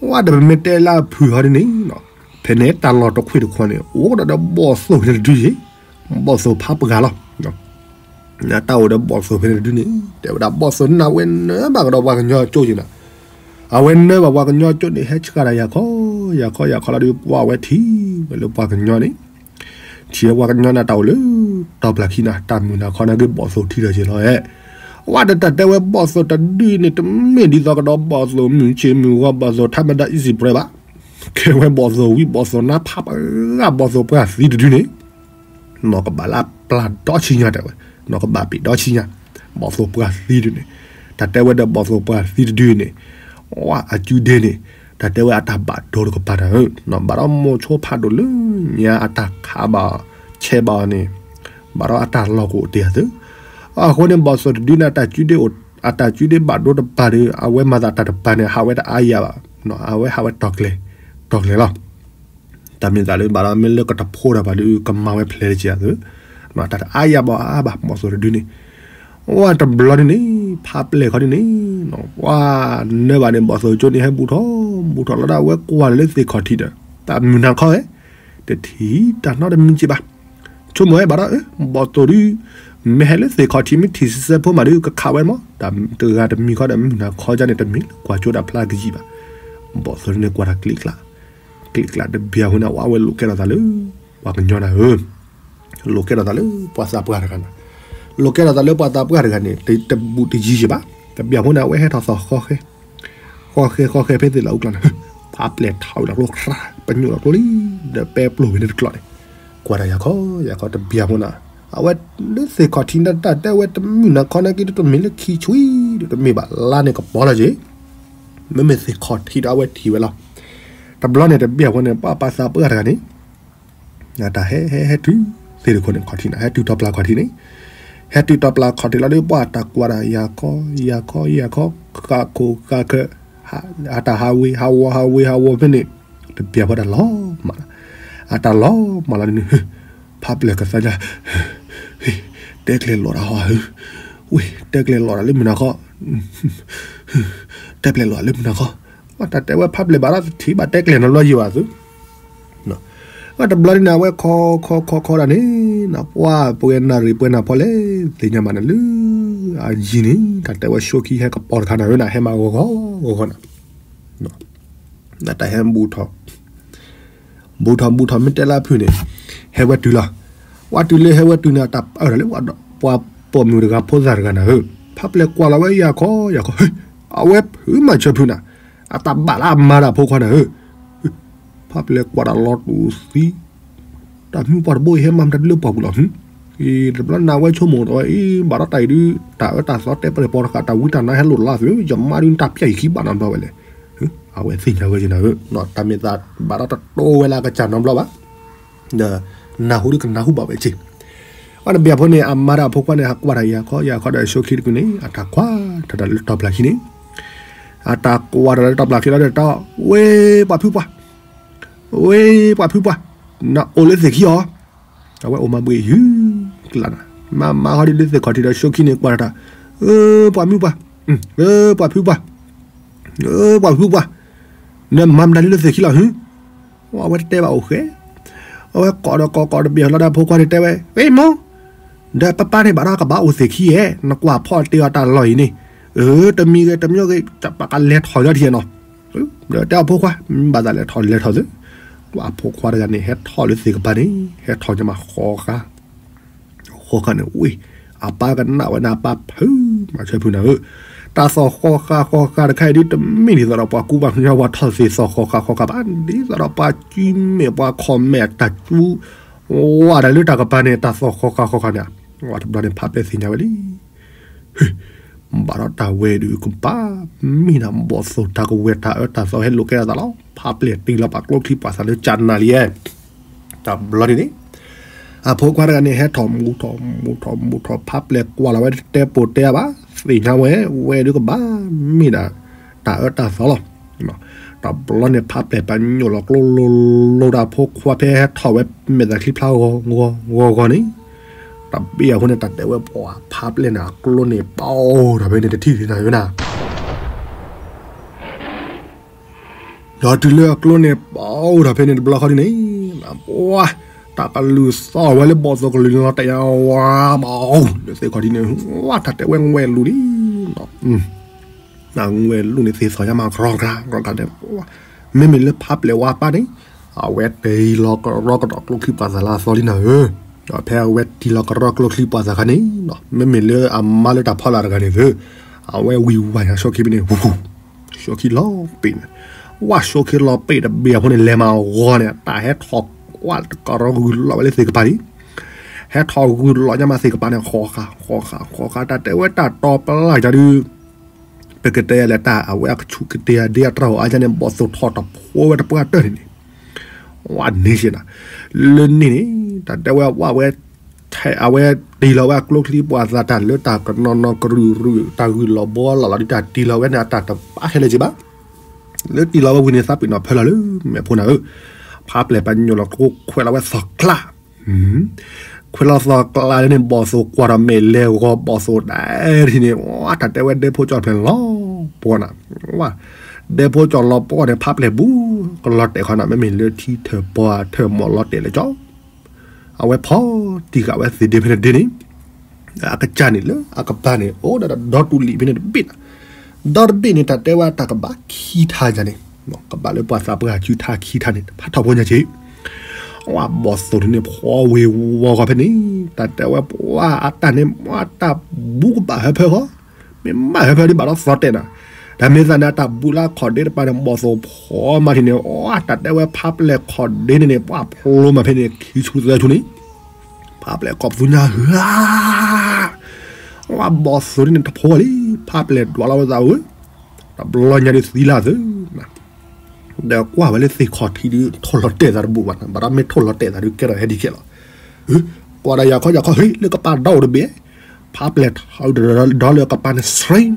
ဝဲဒီးပမ့ၢ်တဲလၢအဖုၣ်ဟီဒ်န့ၣ် ဖဲန့ၣ်တၢ်လီၢ်တခွ့ၣ်တခွါန့ၣ် အိၣ်ကဒီးဒီးဘီၣ်သိၣ်ဖဲန့ၣ်တဒုယ့ၣ်, ဘီၣ်သိၣ်ဖးပှၤလီၤ. တၢ်အိၣ်ဒီးဘီၣ်သိၣ်ဖဲန့ၣ်တဒုန့ၣ် တဲဝဲဒၣ်ဘီၣ်သိၣ်နၢ်ဝဲနၢဘၣ်ကဒီးပှၤကညီကၠိက့ၤနၤ, အဝဲနၢဘၣ်ပှၤကညီကၠိန့ၣ် ဟဲဆှၣ်ဒၣ်ယၤခီ, ယၤခီယၤခီလီၤဒီးပှၤဝဲထံၣ်ဝဲလၢပှၤကညီန့ၣ် ထံၣ်ဝဲပှၤကညီန့ၣ်တၢ်အိၣ်လၢ တီၢ်ပျၢ်ခံနၤ တၢ်မုာ်နၤခီနာ်က့ဘီၣ်သိၣ်ထံဒီးက့ၤလီၤအဲၣ်, ဝဲတၢ်တဲဝဲဘီၣ်သိၣ်တဒုန့ၣ် တမ့ၢ်ဒ်သိးကဒီးဘီၣ်သိၣ်မုၢ်ဆ့ၣ်မုၢ်ဂီၤ ဘီၣ်သိၣ်ထးမဒၣ်အံၤစံးပှဲၤဘၣ်, ကဲဝဲဘီၣ်သိၣ်ဝံၣ်ဘီၣ်သိၣ်နါဖးပှၤ ဘီၣ်သိၣ်ပှၤသံတဒုန့ၣ် နီၢ်ကဘၣ်လၢအပျၢ်ဒီဆံညါတဲဝဲ, နီၢ်ကဘၣ်ပ့ၤဒီဆံညါ, ဘီၣ်သိၣ်ပှၢ်သံတဒုန့ၣ်, တၢ်တဲဝဲဒီးဘီၣ်သိၣ်ပှၢ်သံတဒုန့ၣ်, ဝဲအစုဒ့န့ၣ်, တၢ်တဲဝဲအတၢ်ဘၣ်ဒိတကပၤတၢ်ဧၢ, နီၢ်ဘၣ်ဒီးမိၤဆိဖးဒိၣ်လၢညါအတၢ်ခးဘၣ်, ဆဲးဘၣ်အီၤန့ၣ်, ဘၣ်ဒီးအတၢ်လီၢ်ကအိၣ်တ့ၢ်အသု, အဃိန့ၣ် ဘီၣ်သိၣ်တဒုန့ၣ် အတၢ်စုဒ့အိၣ်, အတၢ်စုဒ့ဘၣ်ဒိတပၤဒီး အဝဲမၤသးတၢ်တပၤန့ၣ် ဟးဝဲတအါယၤဘၣ်, အဝဲဟးဝဲတီၤကျဲၤ, တီၤကျဲၤလီၤ. တၢ်မ့ၢ်သးလၢဘၣ်ဒီးမ့ၢ်လၢကတဖိတၢ်ဘၣ်ဒီး ကမၤဝဲဖျဲးတက့ၢ်အသု, တၢ်တအါယၤဘၣ်အါဘၣ် ဘီၣ်သိၣ်တဒုန့ၣ်, ဝဲတဘျီန့ၣ်န့ၣ်, ဖးပျဲၢ်ခီဒုန့ၣ်, ပှၤနၢဘၣ်န့ၣ် ဘီၣ်သိၣ်ကၠိန့ၣ် ဟဲဘူးထီၣ်, ဘူးထီၣ်လီၤဒီး အဝဲကွၢ်လၢသ့ၣ်ခီၣ်ထံးဒီး တၢ်မုၢ်နၤခီဝဲ, တထံၣ်တၢ်နီတမံၤက့ဘၣ်. ဆိကမိၣ်ဝဲဘၣ်ဒီး ဘီၣ်သိၣ်ဒု မ့ၢ်ဟဲလၢသ့ၣ်ခီၣ်ထံး မ့ၢ်ထံၣ်စဲဖိမးဒီး ကခးဝဲမး, တဂၤတမံၤခီဒီး မုၢ်နၤခီကန့ၣ် တမ့ၢ်လၢကွၢ်ကၠိတၢ်ဖျါကယံာ်ဘၣ်. ဘီၣ်သိၣ်ဒုန့ၣ်ကွၢ်တၢ်ကျ့ကျး, ကျ့ကျးတဘျီအဃိန့ၣ် ဝဲလိာ်ကဲထီၣ်သးလၢ ပှၤကညီနၤဧၢ, လိာ်ကဲထီၣ်သးလၢပှၤသးပှၢ်တဂၤနၤ, လိာ်ကဲထီၣ်သးလၢပှၤသးပှၢ်တဂၤန့ၣ် တဘူးတယံၤယံၤဘၣ်. တဘျီအဃိန့ၣ် အဝဲဟဲထီၣ်သီၣ်ဃီဃဲ ဃီဃဲဃီဃဲဖဲသ့ၣ်လီၤအူကျါန့ၣ်, ဖးပျဲၢ်ထီၣ်ဝံၤလီၤကျိချါ, ပညိၣ်လီၤကျိလံ, ဒီးပဲပျိၢ်ဝံၤန့ၣ်တကျိးန့ၣ်, ကွၢ်တၢ်ယၤခီယၤခီတဘျီအဃိန့ၣ်, အဝဲလၢသ့ၣ်ခီၣ်ထံးန့ၣ် တၢ်တဲဝဲတမုၢ်နၤခီန့ၣ်က့ တမ့ၢ်လၢခံဆွံဒီး တမ့ၢ်ဘၣ်လါန့ၣ်ကပီၤလီၤက့ၤ, မ့မ့ၢ်သ့ၣ်ခီၣ်ထံးဒီးအဝဲထံၣ်ဝဲလီၤ. တဘျီန့ၣ်တဘျီအဃိန့ၣ် ပှၤပှၤသးပှၢ်တဂၤန့ၣ် အတၢ်ဟဲဟဲဟဲတုၤသ့ၣ်တခိၣ်န့ၣ် ခီၣ်ထံးန့ၣ် ဟဲတုၤတီပျၢ်ခီၣ်ထံးန့ၣ်, ဟဲတုၤတီပျၢ်ခီၣ်ထံးလီၤဒီး ပှၤတၢ်ကွၢ်တၢ်ယၤခီယၤခီယၤခီ, ဃးခိၣ်ဃးခၢး, အတၢ်ဟးဝ့ၤဟးဝီၤဟးဝ့ၤဟးဝီၤဖဲန့ၣ်, တဘျီအဃိတၢ်လီၤမၢ်လီၤ, အတၢ်လီၤမၢ်လီၤန့ၣ်, ဖးပျဲၢ်ကသါညါ, တဲကျဲၤလီၤတၢ်ဟီဧၢ, ဝ့ၢ် တဲကျဲၤလီၤတၢ်လၢမုၢ်နၤခီ တဲကျဲၤလီၤလၢမုၢ်နၤခီ, တၢ်တဲဝဲဖးပျဲၢ်ဘၣ်ဒီးတထံၣ်ဘၣ်တဲကျဲၤနီတဘျီယံၤဘၣ်သု, တဘျီန့ၣ် အဝဲခီခီခီခီဒၣ်န့ၣ်, ပှၤပှဲၤနၣ်ရံၣ်ပှဲၤနၢ်ဖီလဲၣ် သ့ၣ်ညါမးန့ၣ်လၢ အယံၤန့ၣ် တၢ်တဲဝဲဆိခံဟဲကပီၤတခါနၤဧၢနၤ ဟဲမၤဂီၤဂီၤဂီၤဂီၤနၤ, တၢ်ဟဲဘူးထီၣ် ဘူးထီၣ်ဘူးထီၣ်မ့ၢ်တဲလၢအဖုၣ်န့ၣ်, ဟဲဝဲတုၤလီၤ, ဝဲတုၤလၢဟဲဝဲတုၤန့ၣ် တၢ်ပၢၢ်ထီၣ်လၢ ပှၤပိာ်မုၣ်တဂၤဖိသၣ်တဂၤနၤဧၢ, ဖးပျဲၢ်ကွၢ်လီၤဝဲယၤခီယၤခီ, အဝဲဖုးမၤဆၢဖုးနၤ, အတၢ်ဘၣ်လၢအမါတၢ်ဖိခွါနၤဧၢ, ဖးပျဲၢ်ကွၢ်တၢ်လီၤတူာ်သံ တၢ်မုၢ်ပှၢ်တဘိအံၤဟဲမၤမတၤဒ်လၢပှၢ်ပူၤလီၤ, တဘျီနၤဝဲဆိကမိၣ်ဒီးအံၤ ဘၣ်ဒီးတၢ်အံၤဒုး တၢ်အၢတၢ်သီတဲပှဲၤပီတခါ တၢ်ဝံတၢ်နါဟဲလိာ်လီၤသ့ၣ် ယမါဒုးတၢ်ပျၢ်ယခံဘၣ်နီတဘျီဝဲလဲၣ်, အဝဲသ့ၣ်ညါဝဲက့နၤဧၢ, တၢ်မ့ၢ်သးဘၣ်ဒီးတတိဝဲလၢအကစၢ်နီတဘျီဘၣ်, ဒီးနၢ်ဟူဒုးကနၢ်ဟူဘၣ်ဝဲက့, အတဘျီဖိန့ၣ် အမါဒီးအဖိခွါန့ၣ် ဟးကွၢ်တၢ်ယၤခီယၤခီဒီးဆိခံတကုန့ၣ် အတၢ်ကွၢ်တၢ်လၢတီပျၢ်ခံန့ၣ်, အတၢ်ကွၢ်တၢ်လၢတီပျၢ်ခံလီၤဒီးတၢ် ဝ့ၢ်ပှၤဖုပှၢ် ဝ့ၢ်ပှၤဖုပှၢ်, နအိၣ်လၢသ့ၣ်ခံအီၤ, အဝဲအိၣ်မၤဘှံးယုၢ်ကျါနၤ, မၤမါဃီဒ်လၢသ့ၣ်ခီၣ်ထံးဒီးဆိခံန့ၣ်ကွၢ်တၢ်, ပှၤမုၢ်ပှၢ်, ပှၤဖုပှၢ်, ပှၤဖုပှၢ်, နမၤမတၤဒ်လၢသ့ၣ်ခံလီၤဟု, အဝဲတတဲဘၣ်အိၣ်ဃဲ, အဝဲကိးဒီးကိးကိးတဘ့ၣ်လီၤဒီးဖိခွါန့ၣ်တဲဝဲ ဝ့ၢ်မိၢ်, ဒီးပၢ်ပၢ်န့ၣ်ဘၣ်ဒီးကဘၣ်အိၣ်သ့ၣ်ခံဧဲ, နကွၢ်ဖီၣ်တ့ၢ်အီၤတၢ်လီၢ်အံၤန့ၣ်, အၢ တမံၤဂ့ၤတမံၤဂ့ၤ ပကလဲၤထီၣ်ယီၤထံနီၤ, ဒီးတဲအီၤဖိခွါ မ့ၢ်ဘၣ်သးလဲၤထီၣ်လဲၤထီၣ်သု, အဖိခွါတဂၤန့ၣ် ဟဲထီၣ်လၢသ့ၣ်ကပၤန့ၣ် ဟဲထီၣ်ညါမးဃီဃါ ဃီဃါန့ၣ်ဝ့ၢ်, အပၢ်ကနၣ်ဝဲန့ၣ် အပၢ်ဖုးမၤဆၢဖုးနၤဧၢ, တၢ်သီၣ်ဃီဃါဃီဃါတခါအံၤဒုး တမ့ၢ်ဒ်သိးဒီးပှၤကူပှၤကညီပှၤထီၣ်သ့ၣ်သီၣ်ဃီဃါဃီဃါဘၣ်, ဒ်သိးဒီးပှၤစုမဲာ်ပှၤခီၣ်မဲာ်တၢ်ကူ ဝဲဒၣ်လၢတၢ်ကပၤန့ၣ် တၢ်သီၣ်ဃီဃါဃီဃါန့ၣ်, ဝဲတဘျီန့ၣ် ဖးပျဲၢ်သ့ၣ်ညါဝဲလံ ဘၣ်ဒီးတၢ်ဝဲဒုးကဘၣ်မ့ၢ်နၤ ဘီၣ်သိၣ်တၢ်ကဝဲၤတၢ်အၢတၢ်သီဟဲလိာ်ကဲထီၣ်သးလီၤ, ဖးပျဲၢ်တ့ၢ်လီၤပာ်ကျိချံပာ်သးလၢကၠးနၤလံ, တဘျီန့ၣ်န့ၣ်, အဖိခွါတဂၤန့ၣ် ဟဲထီၣ်မူထီၣ်မူထီၣ်မူထီၣ် ဖးပျဲၢ်ကွၢ်လီၤဝဲတဲပိာ်တဲအါဘၣ်, သ့ၣ်ညါဝဲ ဝဲဒုးကဘၣ်မ့ၢ်ဒၣ် တၢ်အၢတၢ်သီလီၤ. တဘျီန့ၣ် ဖးပျဲၢ်ပညိၣ်လီၤကျိလိၤလိၤဒီးအဖိခွါဖဲဟဲထီၣ်ဝဲမဲာ်သၣ်ချံဖျါဂီၤဂီၤဂီၤဂီၤန့ၣ်, တဘ့ၣ်အဃိန့ၣ် တၢ်တဲဝဲပှၤဖးပျဲၢ်န့ၣ် အကျိန့ၣ်ပအိၣ်ထီၣ်ဖဲန့ၣ်တထံၣ်နၤဝဲနၤ ဒီးတုၤလၢအကျိန့ၣ်ပအိၣ်ထီၣ်ဖဲန့ၣ်တဘျီဃီဒ်န့ၣ်, ပှၤ တၢ်ကလုၢ်သီၣ်ဝဲလၢဘီၣ်သိၣ်ကလုၢ်လီၤတယါဝါမး, လၢသ့ၣ်ခီၣ်ထံးန့ၣ် ဝဲတၢ်တဲဝဲငွဲၢ်လူၤလံ, ငွဲၢ်လူၤန့ၣ်သ့ၣ်သီၣ်ညါမး ကြီကြီကြီန့ၣ်, မ့မ့ၢ်လၢဖးပျဲၢ်ဝါပၢ်န့ၣ်, အဝဲတ့ၢ်လီၤကရီကဒီးကျိချံပာ်သးလၢအသီလံနၤဧၢ, ဒီးဖဲအဝဲတ့ၢ်လီၤကရီကျိချံပာ်သးခါန့ၣ်, မ့မ့ၢ်လၢအမါလၢတၢ်ဖီလာ်တဂၤန့ၣ်သု, အဝဲဝံၤဝါညါဆိခံဖဲန့ၣ် ဆိခံလီၤပ့ၣ်န့ၣ်, ဝဲဆိခံလီၤပ့ၣ်တဘ့ၣ်အဃိန့ၣ် လဲၤမၤဂီၤန့ၣ် တၢ်ဟဲထီၣ်ကွၢ်တကရီဂုၤလီၤဝဲလၢသ့ၣ်ကပၤလံ, ဟဲထီၣ်ဂုာ်လီၤညါမးသ့ၣ်ကပၤန့ၣ် ဃီဃာ် ဃီဃာ် ဃီဃာ် တၢ်တဲဝဲတၢ်တီပလၢ်ကဒီး ပကတဲလဲၣ်တၢ် အဝဲအကဆူးကတ့ၢ်အဒ့အတြီၢ်အါယါန့ၣ် ဘီၣ်သိၣ်ထီၣ်တဖိဝဲတပှၢ်တၢၢ်န့ၣ်န့ၣ် ဝဲန့ၣ်စ့ၢ်နၤ လၢန့ၣ်န့ၣ် တၢ်တဲဝဲဝဲဝဲ အဝဲတ့ၢ်လီၤဝဲအကျိချံပှၤသးတၢ်လၢတၢ်ကနီၤနီၤကရူၢ်ရူၢ် တၢ်ဂုၢ်လီၤဘီလီၤလီၤဒ်တၢ်တ့ၢ်လီၤဝဲန့ၣ် အတၢ်တဘၣ်ခဲလၢာ်က့ဘၣ် လၢတ့ၢ်လီၤဝဲဝံၤန့ၣ် သးပ့ၤနီၣ်ဖၢလီၤလၢမဲာ်ဖိနၤဧၢ, ဖးပျဲၢ်ပညိၣ်လီၤကျိခွဲးလီၤဝဲသီၣ်ကျါ, ခွဲးလီၤသီၣ်ကျါလၢန့ၣ် ဘီၣ်သိၣ်ကွၢ်ဒီးမဲာ်လဲၤဂီၤဘီၣ်သိၣ်ဒၣ်ထံန့ၣ် ဝဲတၢ်တဲဝဲဒဲဖိကၠီၣ်ဖျဲၣ်လီၤပှီၢ်နၤ, ဝဲ ဒဲဖိကၠီၣ်လီၤပှီၢ်န့ၣ် ဖးပျဲၢ်ဘူး ကလီၤတဲာ်ခီနၤ မ့မ့ၢ်လၢထံထၢၣ်ပှၤထၢၣ်မီၣ်လီၤတဲာ်လၢကၠီ အဝဲဖီတံၢ်ဃာ်ဝဲသ့ၣ်ဒ့ဖဲန့ၣ်ဒ့န့ၣ်, အကစၢ်န့ၣ်လၢအကပၤန့ၣ် အိၣ်ဒီးဒီတူၢ်လံာ်ဖဲန့ၣ်တဘ့ၣ်, ဒီတဘ့ၣ်န့ၣ် တၢ်တဲဝဲတၢ်ကဘၣ်ခံထါယၤန့ၣ်, ကဘၣ်လၢပှၤသးပှၢ်စုထါခံထါန့ၣ် ဖးထီၣ်ဖိညါက့ၤ, ဝဲဘီၣ်သိၣ်ဒုန့ၣ်ဖီဝ့ၤဝီၤဂီၤဖဲန့ၣ် တၢ်တဲဝဲပှၤအတၢ်န့ၣ် မ့ၢ်တၢ်ဘူးကဘၣ်ဟၢဖၢဃီ မ့ၢ်မးဟၢဖၢဒ်ဘၣ်ဒီးသီၣ်တဲာ်နၤ, တၢ်မ့ၢ်သးန့ၣ် အတၢ်ဘူးလၢအခီၣ်ဒ့တပၤန့ၣ် ဘီၣ်သိၣ်ဖီမးထံၣ်န့ၣ် အတၢ်တဲဝဲဖးပျဲၢ်ခီၣ်ဒ့န့ၣ်န့ၣ် ပှၤဖျိမးဖဲန့ၣ် ခံဆူသၢဆူန့ၣ်, ဖးပျဲၢ်ခီၣ်ပသူညါဧၢ, ဝဲဘီၣ်သိၣ်ဒုန့ၣ်တဖိလံ, ဖးပျဲၢ်ဒွးလီၤဝဲသးဧၢ, တဘျီညါဒုးသံလၢသု ဒီးကွၢ်ဝဲလၢသ့ၣ်ခီၣ်ထံးဒုး ထိၣ်လီၤတဲာ်သးတဘူးဘၣ်နၤ, ဘၣ်ဒီးမ့ၢ်ထိၣ်လီၤတဲာ်သးဒုးကဲထီၣ်ဟဲဒ်ခဲလီၤ, ကွၢ်ဒီးယၤခီယၤခီ ဟ့ၣ်လၢကပၤဒီးအိၣ်တဘ့ၣ်, ဖးပျဲၢ်ထီၣ်ဒီးလၢကပၤန့ၣ် စရ့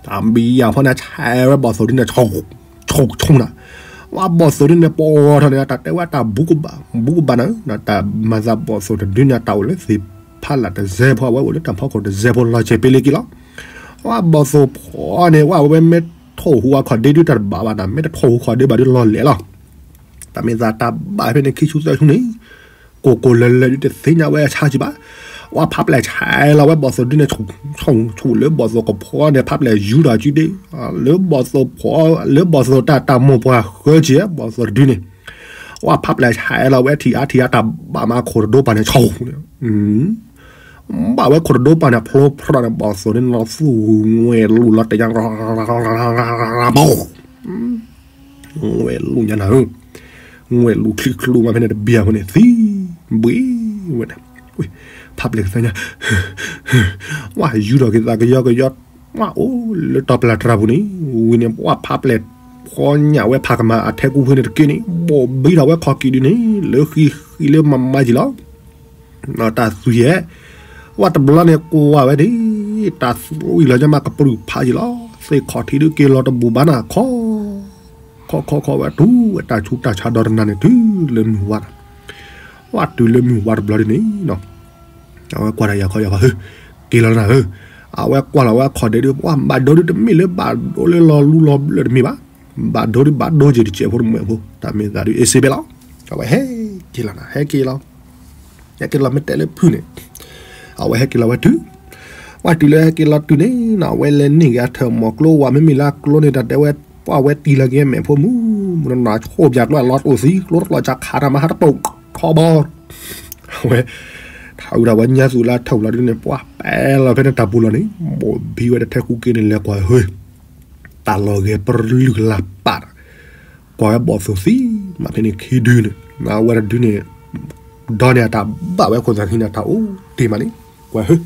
တၢ်ဘံယၤဖီန့ၣ် ဆဲးဝဲဘီၣ်သိၣ်ဒုန့ၣ် ဆိၣ်ဆိၣ်နၤ, ဝဲဘီၣ်သိၣ်ဒုန့ၣ် ပအီၤထီၣ်န့ၣ် တၢ်တဲဝဲတၢ်ဘူးကဘၣ် ဘူးကဘၣ်နၤ, တၢ်မၤသးဘီၣ်သိၣ်တဒုန့ၣ် တၢ်အိၣ်လၢသ့ၣ်ဖးလၢ်တစဲးဖိ အဝဲအိၣ်လၢတၢ်ဖီခိၣ်တစဲးဖိလီၤစဲးပ့လ့က့လီၤ, ဝဲဘီၣ်သိၣ်ဖီန့ၣ် ဝဲဝဲမ့ၢ်ထိၣ်ဟူအခီၣ်ဒ့ဒုတၢ်တဘၣ်ဘၣ်နၤ, မ့ၢ်တထိၣ်ဟူခီၣ်ဒ့ဘၣ်ဒုလီၤလဲာ်လီၤ တၢ်မ့ၢ်သးတၢ်ဘၣ်ဖဲန့ၣ်ခံဆူသၢဆူန့ၣ်, ကိၢ်ကိၢ်လၢၤလၢၤဒုတသ့ၣ်ညါဝဲအဆါကံဘၣ်, ဝဲဖးပျဲၢ်ဆဲးလီၤဝဲဘီၣ်သိၣ်ဒုန့ၣ် ဆိၣ်ဆိၣ်လၢဘီၣ်သိၣ်ကဖီန့ၣ် ဖးပျဲၢ်ယူၤဒီးစုဒ့, လၢဘီၣ်သိၣ်ဖီ လၢဘီၣ်သိၣ်တၢ်တၢ်မိၢ်ပှၢ်ဃၢက့ၤ ဘီၣ်သိၣ်တဒုန့ၣ်, ဝဲဖးပျဲၢ်ဆဲးလီၤဝဲထံၣ်အါထံၣ်အါတၢ်ဘၣ်မးခိၣ်တဒိပၤန့ၣ် ဆိၣ်န့ၣ် ဘၣ်ဝဲခိၣ်တဒိပၤန့ၣ် ဖျိဖျိန့ၣ် ဘီၣ်သိၣ်ဒုန့ၣ်လီၤသူၣ်ငွဲၢ်လူၤလီၤတဲာ်ညါ ဘီၣ် ငွဲၢ်လူၤညါနၤဧၢ, ငွဲၢ်လူၤချံချူမးဖဲန့ၣ်တဘံၣ်အဃိန့ၣ် သံဘှ့ဝဲန့ၣ်, ဖးပျဲၢ်ကသ့ၣ်ညါ, ဝဲယူၤထီၣ်က့ၤသးကယီကယီ, ဝဲအိၣ်လၢတီပျၢ်တြၢ်ပူၤန့ၣ်, ဝံၤန့ၣ် ဝဲဖးပျဲၢ်ဖီညၣ်ဝဲ ဖးကမၤအထဲကူဖဲန့ၣ်တက့ၢ်န့ၣ် ဘိၣ်ဘံထီၣ်ဝဲခီၣ်ကံၣ်ဒုန့ၣ် လၢဃံဃံလၢမၤမၤက့ၤလီၤ တၢ်သွံၣ်ဧဲ, ဝဲတဘျီန့ၣ်ကွၢ်ဝဲဒၣ်, တၢ်သွံၣ်လီၤညါမးကပြုၢ်ဖးက့ၤလီၤ, သ့ၣ်ခီၣ်ထံးဒုးက့ၤလီၤတဘူးဘၣ်နၤခီ, ခီခီခီဝဲတုၤဝဲတၢ်ဆူးတၢ်ဆါဒီတနၤန့ၣ် တုၤလၢမုၢ်ဝါ, ဝဲတုၤလၢမုၢ်ဝါတဘျီဒ်န့ၣ်, အဝဲကွၢ်တၢ်ယၤခီယၤခီ ဟ့ၣ်, က့ၤလီၤနၤဧၢ, အဝဲကွၢ်လီၤဝဲခီၣ်ဒ့ဒုး ပှၤဘၣ်ဒိဒုးတမ့ၢ်လၢဘၣ်ဒိလၢလီၤလူလီၤဘျၢၣ်တမ့ၢ်ဘၣ်, ဘၣ်ဒိဒုးဘၣ်ဒိက့ၤတစဲးဖိတမှဲးဖိ, တၢ်မ့ၢ်သးဒုးအ့ၣ်စ့ဘဲလီၤ, အဝဲဟဲက့ၤလီၤနၤ ဟဲက့ၤလီၤ ဟဲက့ၤလီၤမ့ၢ်တဲလၢဖုၣ်န့ၣ်, အဝဲဟဲက့ၤလီၤဝဲတုၤ, ဝဲတုၤလၢဟဲက့ၤလီၤတုၤန့ၣ်နီၤ အဝဲလဲၤန့ၢ်က့ၤအထၢၣ်မီၢ်ကျိဝဲ မ့မ့ၢ်လၢအကျိန့ၣ် တၢ်တဲဝဲ ပှၤဝဲတံၢ်လီၤက့ၤမဲာ်ဖိမုၢ်မုၢ်နီၤနီၤ ဆိၣ်ပၠးကျိအလီၤတိၢ်သံ ကျိတကျိးစးခးတၢ်မၤဟးတပိာ်ထီဘီ, အဝဲ ထးအုးတၢ်ဝဲညါသူၣ်လၢအထၢၣ်လီၤဒုန့ၣ် ပှၤပဲလီၤဖဲန့ၣ်တၢ်ပူၤလီၤန့ၣ် ဘိၣ်ဘံဝဲတထဲကူက့န့ၣ် လဲၤကွၢ်ဟ့ၣ် တၢ်လီၤဂဲၤပလုၢ်ကလာ်ပာ် ကွၢ်ဝဲဘီၣ်သိၣ်သံ မ့ၢ်ဖဲန့ၣ်ခံဒုန့ၣ် အဝဲတဒုန့ၣ် ဒီးန့ၣ်အတၢ်ဘၣ်ဝဲခိၣ်သးခံန့ၣ် တၢ်အိၣ်တ့ၢ်မးန့ၣ် ကွၢ်ဟ့ၣ်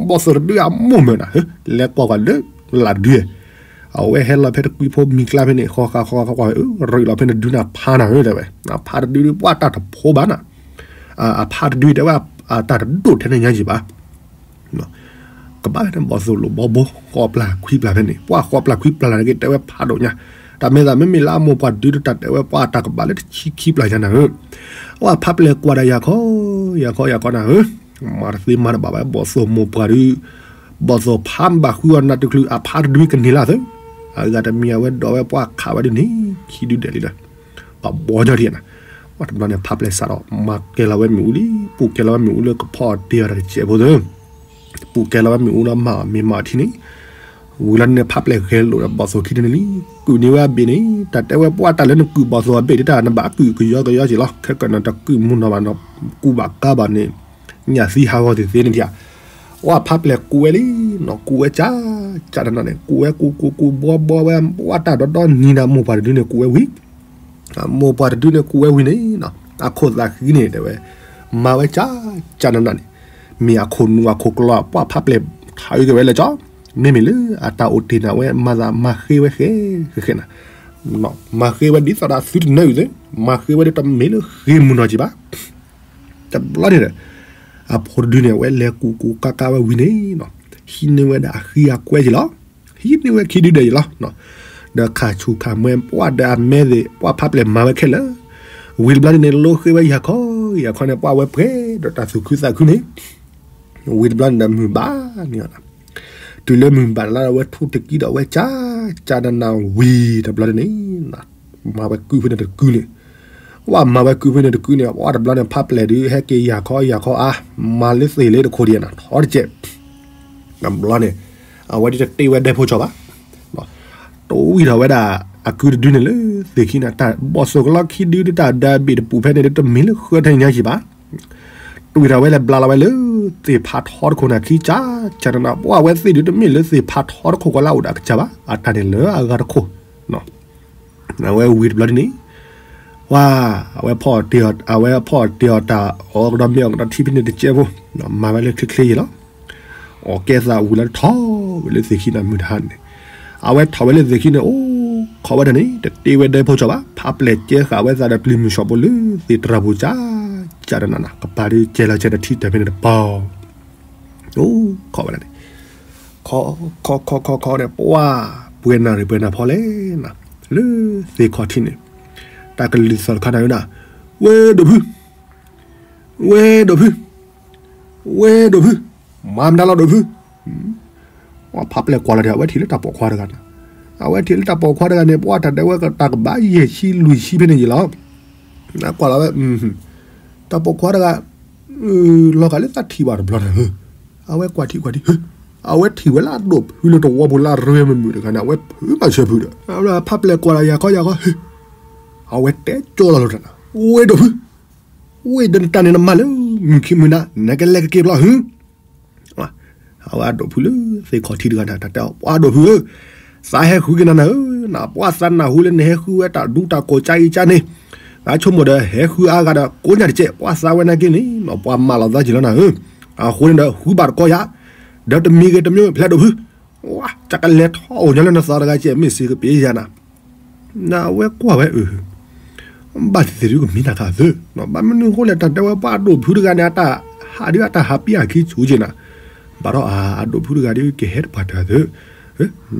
ဘီၣ်သိၣ်တဒုအမိၢ်မၢနၤ ဟ့ၣ်လဲၤကွၢ်ကွၢ်လၢလၢ်ဒု အဝဲဟဲလီၤဖဲတကွံဖိမံၤကျါဖဲန့ၣ် ဃီဃာ်ဃီဃာ်ကွၢ် ရ့ၣ်လီၤဖဲန့ၣ်ဒုန့ၣ် အဖါနၤဧၢ တဲဝဲ အဖါတဒုဒု ပှၤတၢ်တဖိဘၣ်နၤ အဖါတဒုတဲဝဲ အတၢ်တဒိၣ်ထဲန့ၣ်ညါယံၤဘၣ် ကဘၣ်ဖဲန့ၣ် ဘီၣ်သိၣ်လိာ်ဘီဘိ ဃိးပျၢ်ခွံပျၢ်ဖဲန့ၣ် ပှၤဃိးပျၢ်ခွံပျၢ်လၢက့ၤတဲဝဲဖးဒိၣ်ညါ တၢ်မ့ၢ်သးမ့မ့ၢ်လၢအမိၢ်ပှၢ်တဒု တၢ်တဲဝဲပှၤတၢ်ကဘၣ်လၢတဆံခံပျၢ်ညါနၤဧၢ အဝဲဖးပျဲၢ်ကွၢ်ဒီးယၤခီ ယၤခီယၤခီနၤဧၢ မၤတသ့မၤတဘၣ်ဘၣ် ဘီၣ်သိၣ်မိၢ်ပှၢ်ဒု ဘီၣ်သိၣ်ဖးဘၣ်ဃုအီၤနၤတချုး အဖါတဒုကန့ၢ်လၢသု အဂၤတမံၤအဝဲဒိးဝဲပှၤခးဝဲဒ်န့ၣ် ခံဒုဒဲးလံဒီး ပှၤဘီညီဒံးနၤ ပှၤတဘျီန့ၣ် ဖးပျဲၢ်စးဒီး မၤကဲလီၤဝဲမ့ၣ်အူလံ ပူၤကဲလီၤဝဲမ့ၣ်အူလၢကဖီအီၤတ့ၢ်အီၤတၢ်တစဲးဖိသၢ ပူၤကဲလီၤဝဲမ့ၣ်အူဒီးမၤအီၤမ့ၢ်မၤအီၤထံန့ၣ် ဝံၤလီၤန့ၣ် ဖးပျဲၢ်ဂဲၤလိာ်ဒီးဘီၣ်သိၣ်ခံဒုန့ၣ်လံ ကုၢ်န့ၢ်ဝဲအဘ့ၣ်န့ၣ် တၢ်တဲဝဲပှၤတၢ်လၢနကုၢ်ဘီၣ်သိၣ်အဘ့ၣ်ဒ်တၢ်နဘၣ်ကုၢ်ကယီကယီက့ၤလီၤ ခဲကနံၣ်တကုၢ်မူနီၤဘၣ်နီၤ ကူဘၣ်ကါဘၣ်န့ၣ် ညၣ်သံဟးဂီၤသ့ၣ်သ့ၣ်န့ၣ်ထံၣ် ဝဲဖးပျဲၢ်ကူဝဲလံနီၤ ကူဝဲကၢ် ကၢ်တနီၤန့ၣ် ကူဝဲကူကူကူဘှီဘှီဝဲ ဝဲတၢ်ဒီဒီနံၤနၤမိၢ်ပှၢ်တဒုန့ၣ် ကူဝဲဝံၤ မိၢ်ပှၢ်တဒုန့ၣ် ကူဝဲဝံၤန့ၣ်နီၤ အခိၣ်သးဃံန့ၣ် တဲဝဲ မၤဝဲကၢ်ကၢ်နးနးန့ၣ်, မ့ၢ်အခိၣ်နူာ်အခိၣ်ကျီ ပှၢ်ဖးပျဲၢ်ထးအုးက့ၤဝဲလၢကၠီ, မ့မ့ၢ်လၢအတၢ်အိၣ်တ့ၢ်န့ၣ် အဝဲမၤသးမၤဃ့ဝဲဃဲဃဲဃဲနၤ, မၤဃ့ဝဲဒ်သိးဒီးသုတနၢအုၣ်သ့, မၤဃ့ဝဲဒီးတမ့ၢ်လၢဃ့မုၢ်နီၢ်ကံၢ်ဘၣ်. တဘျီန့ၣ်ဒီး အဖိတဒုန့ၣ် အဝဲလဲၤကူၣ်ကူၣ်ကးကးဝဲဝံၤန့ၣ်, ဟံးန့ၢ်ဝဲဒၣ်အဃံအကွဲက့ၤလီၤ. ဟံးန့ၢ်ဝဲခံဒုဒဲးက့ၤလီၤ. ဒီးခးဆူၣ်ခးမွဲ ပှၢ်ဒီးအမဲသ့ၣ် ပှၢ်ဖးပျဲၢ်မၤဝဲခဲလၢာ်, ဝံၤတဘျီန့ၣ်န့ၣ် လိဃ့ဝဲယၤခီယၤခီန့ၣ် ပှၢ်ဝဲပှဲၤဒီးတၢ်သူၣ်ခုသးခုန့ၣ်, ဝံၤတဘျီန့ၣ်ဒီးမုၢ်ဘၣ်န့ၣ်, တုၤလၢမုၢ်ဘၣ်လၢအဝဲထူတကံဒီးဝဲကၢ်ကၢ်နးနးဝံၤတဘျီန့ၣ်, မၤဝဲကုဖဲန့ၣ်တကုန့ၣ်, ပှၢ်မၤဝဲကုဖဲန့ၣ်တကုန့ၣ် ပှၢ်တဘျီန့ၣ် ဖးပျဲၢ်ဒုး ဟဲက့ၤယၤခီယၤခီအါ, မၤလၢသ့ၣ်လၢတခိၣ်ဒံးနၤ ထီတကဲး တဘျီန့ၣ် အဝဲဒၣ်တတ့ဝဲဒဲဖိကၠီဘၣ်. တဝံၣ်ထီၣ်ဝဲဒၣ်အကုတဒုန့ၣ်လၢသ့ၣ်ခံန့ၣ် တၢ်ဘီၣ်သိၣ်ကလီခံဒုဒ်တၢ်ဒၢဘ့ၣ်တပူၤဖဲန့ၣ် တမ့ၢ်လၢဃၢထၢၣ်ညါကံၢ်ဘၣ်. တဝံၣ်ထီၣ်ဝဲလဲၤဘျါလီၤဝဲလၢသ့ၣ်ဖးထီတခိၣ်န့ၣ်ခံကၢ်ကၢ်နးနး ပှၢ်ဝဲသ့ၣ်ဒုးတမ့ၢ်လၢသ့ၣ်ဖးထီတခိၣ်ကီလၢအအိၣ်ဒီးအကစၢ်ဘၣ် အတၢ်န့ၣ်လၢအဂၤတခိၣ် အဝဲဝံၤတဘျီဒ်န့ၣ်, ဝါ, အဝဲဖီၣ်တ့ၢ်အီၤ, အဝဲဖီၣ်တ့ၢ်အီၤတၢ်အီကဒီးမ့ၢ်အီကဒီးထံဖဲန့ၣ်တကဲးဖိ, မၤဝဲလၢချ့ချ့ယံၤလီၤ. အီၣ်ကဲသးဝံၤလၢထီၣ်ဝဲလၢသ့ၣ်ခံန့ၣ်မုၢ်တဟါန့ၣ်, အဝဲထီၣ်ဝဲလၢသ့ၣ်ခံန့ၣ် အိၣ်ခိးဝဲဒၣ်န့ၣ် တတ့ဝဲဒဲဖိကၠီဘၣ် ဖးပျဲၢ်ကဲဃာ်ဝဲသးဒီးပျံၤမုၢ်ဆှီၣ်ဖိလၢသ့ၣ်တြၢ်ပူၤကၢ်, ကၢ်တနးနး ကပၤဒုးကဲလီၤကဲဒီးထံတၢ်ဖဲန့ၣ်တပီၤ အိၣ်ခိးဝဲဒၣ်န့ၣ်, ခိး, ခိးခိးခိးခိးန့ၣ် ပှၢ်ပှဲၤနၢ်ရံၣ်ပှဲၤနၢ်ဖီလဲၣ်နၤ, လၢသ့ၣ်ခီၣ်ထံးန့ၣ်, တၢ်ကလုၢ်သီၣ်တခါနၤဝဲဒၣ်, ဝဲဒိၣ်ဖု, ဝဲဒိၣ်ဖု, ဝဲဒိၣ်ဖု, မၤမတၤလီၤဒိၣ်ဖု, ပှၢ်ဖးပျဲၢ်ကွၢ်လီၤဒီး အဝဲထံၣ်လၢတၢ်ပိာ်ခွါတဂၤနၤ, အဝဲထံၣ်လၢတၢ်ပိာ်ခွါတဂၤန့ၣ် ပှၢ်တၢ်ဒဲဝဲတၢ်ကဘၣ်ယဲၢ်ဆံလွံၢ်ဆံဖဲန့ၣ်ယံၤလီၤ. နကွၢ်လီၤဝဲ, တၢ်ပိာ်ခွါတဂၤ လီၤဂာ်လၢသးထံၣ်ဘၣ်တဘျီန့ၣ်, အဝဲကွၢ်ထံကွၢ်ထံ, အဝဲထံၣ်ဝဲလၢအဒိၣ်ဖုလၢတဝီပူၤလၢအရၢမုာ်မုာ်တဂၤန့ၣ် အဝဲဖုးမၤဆၢဖုးဒီး ဖးပျဲၢ်ကွၢ်လီၤယၤခီယၤခီ, အဝဲတဲကၠီလီၤလီၤတၢ်နၤ, ဝဲဒိၣ်ဖု, ဝဲဒၣ်နတၢ်န့ၣ်နမၤလၢမုၢ်ခံမုၢ်နၤ နကလဲၤကက့ၤဘျီဟု အဝဲအဒိၣ်ဖုလၢသ့ၣ်ခီၣ်ထံးတဂၤန့ၣ် တၢ်တဲအီၤ ပှၢ်ဒိၣ်ဖုဧၢ, သးဟဲဃုက့ၤနၤနၤဧၢ, နပှၢ်သးနၢ်ဟူလၢနဟဲဃုဝဲတၢ်ဒူတၢ်ကိးကၢ်အံၤကၢ်န့ၣ်, သးဆိကမိၣ်ဒီးဟဲဃုအါဂၤဒီးကိးညါတကဲး ပှၢ်သးဝဲနာ်က့န့ၣ် ပှၢ်မၤလီၤသးက့ၤလီၤနၤဧၢ, အဃိန့ၣ်ဒီးဃုဘၣ်တကီယၤ, ဒီးတမံၤဂ့ၤတမံၤဖျဲးဒိၣ်ဖု, ဝါ ကကလဲၤထီၣ်အိၣ်ညီလၢနသီတဂၤကဲး မ့ၢ်စ့ၢ်ကပ့ၤယၤနၤ နဝဲကွၢ်ဝဲအၢ, ဘၣ်သ့ၣ်သ့ၣ်ဒုကမံနၤခါသၢ, ဘၣ်မနုၤအဃိလဲၣ် တၢ်တဲဝဲပှၤအဒိၣ်ဖုတဂၤန့ၣ် အတၢ်ဟးဒုးအတၢ်ဟးပံအခံဆူၣ်က့ၤနၤ, ဘၣ်ဒီးအဒိၣ်ဖုတဂၤဒုးကဟဲတပှၢ်တၢၢ်သၢ,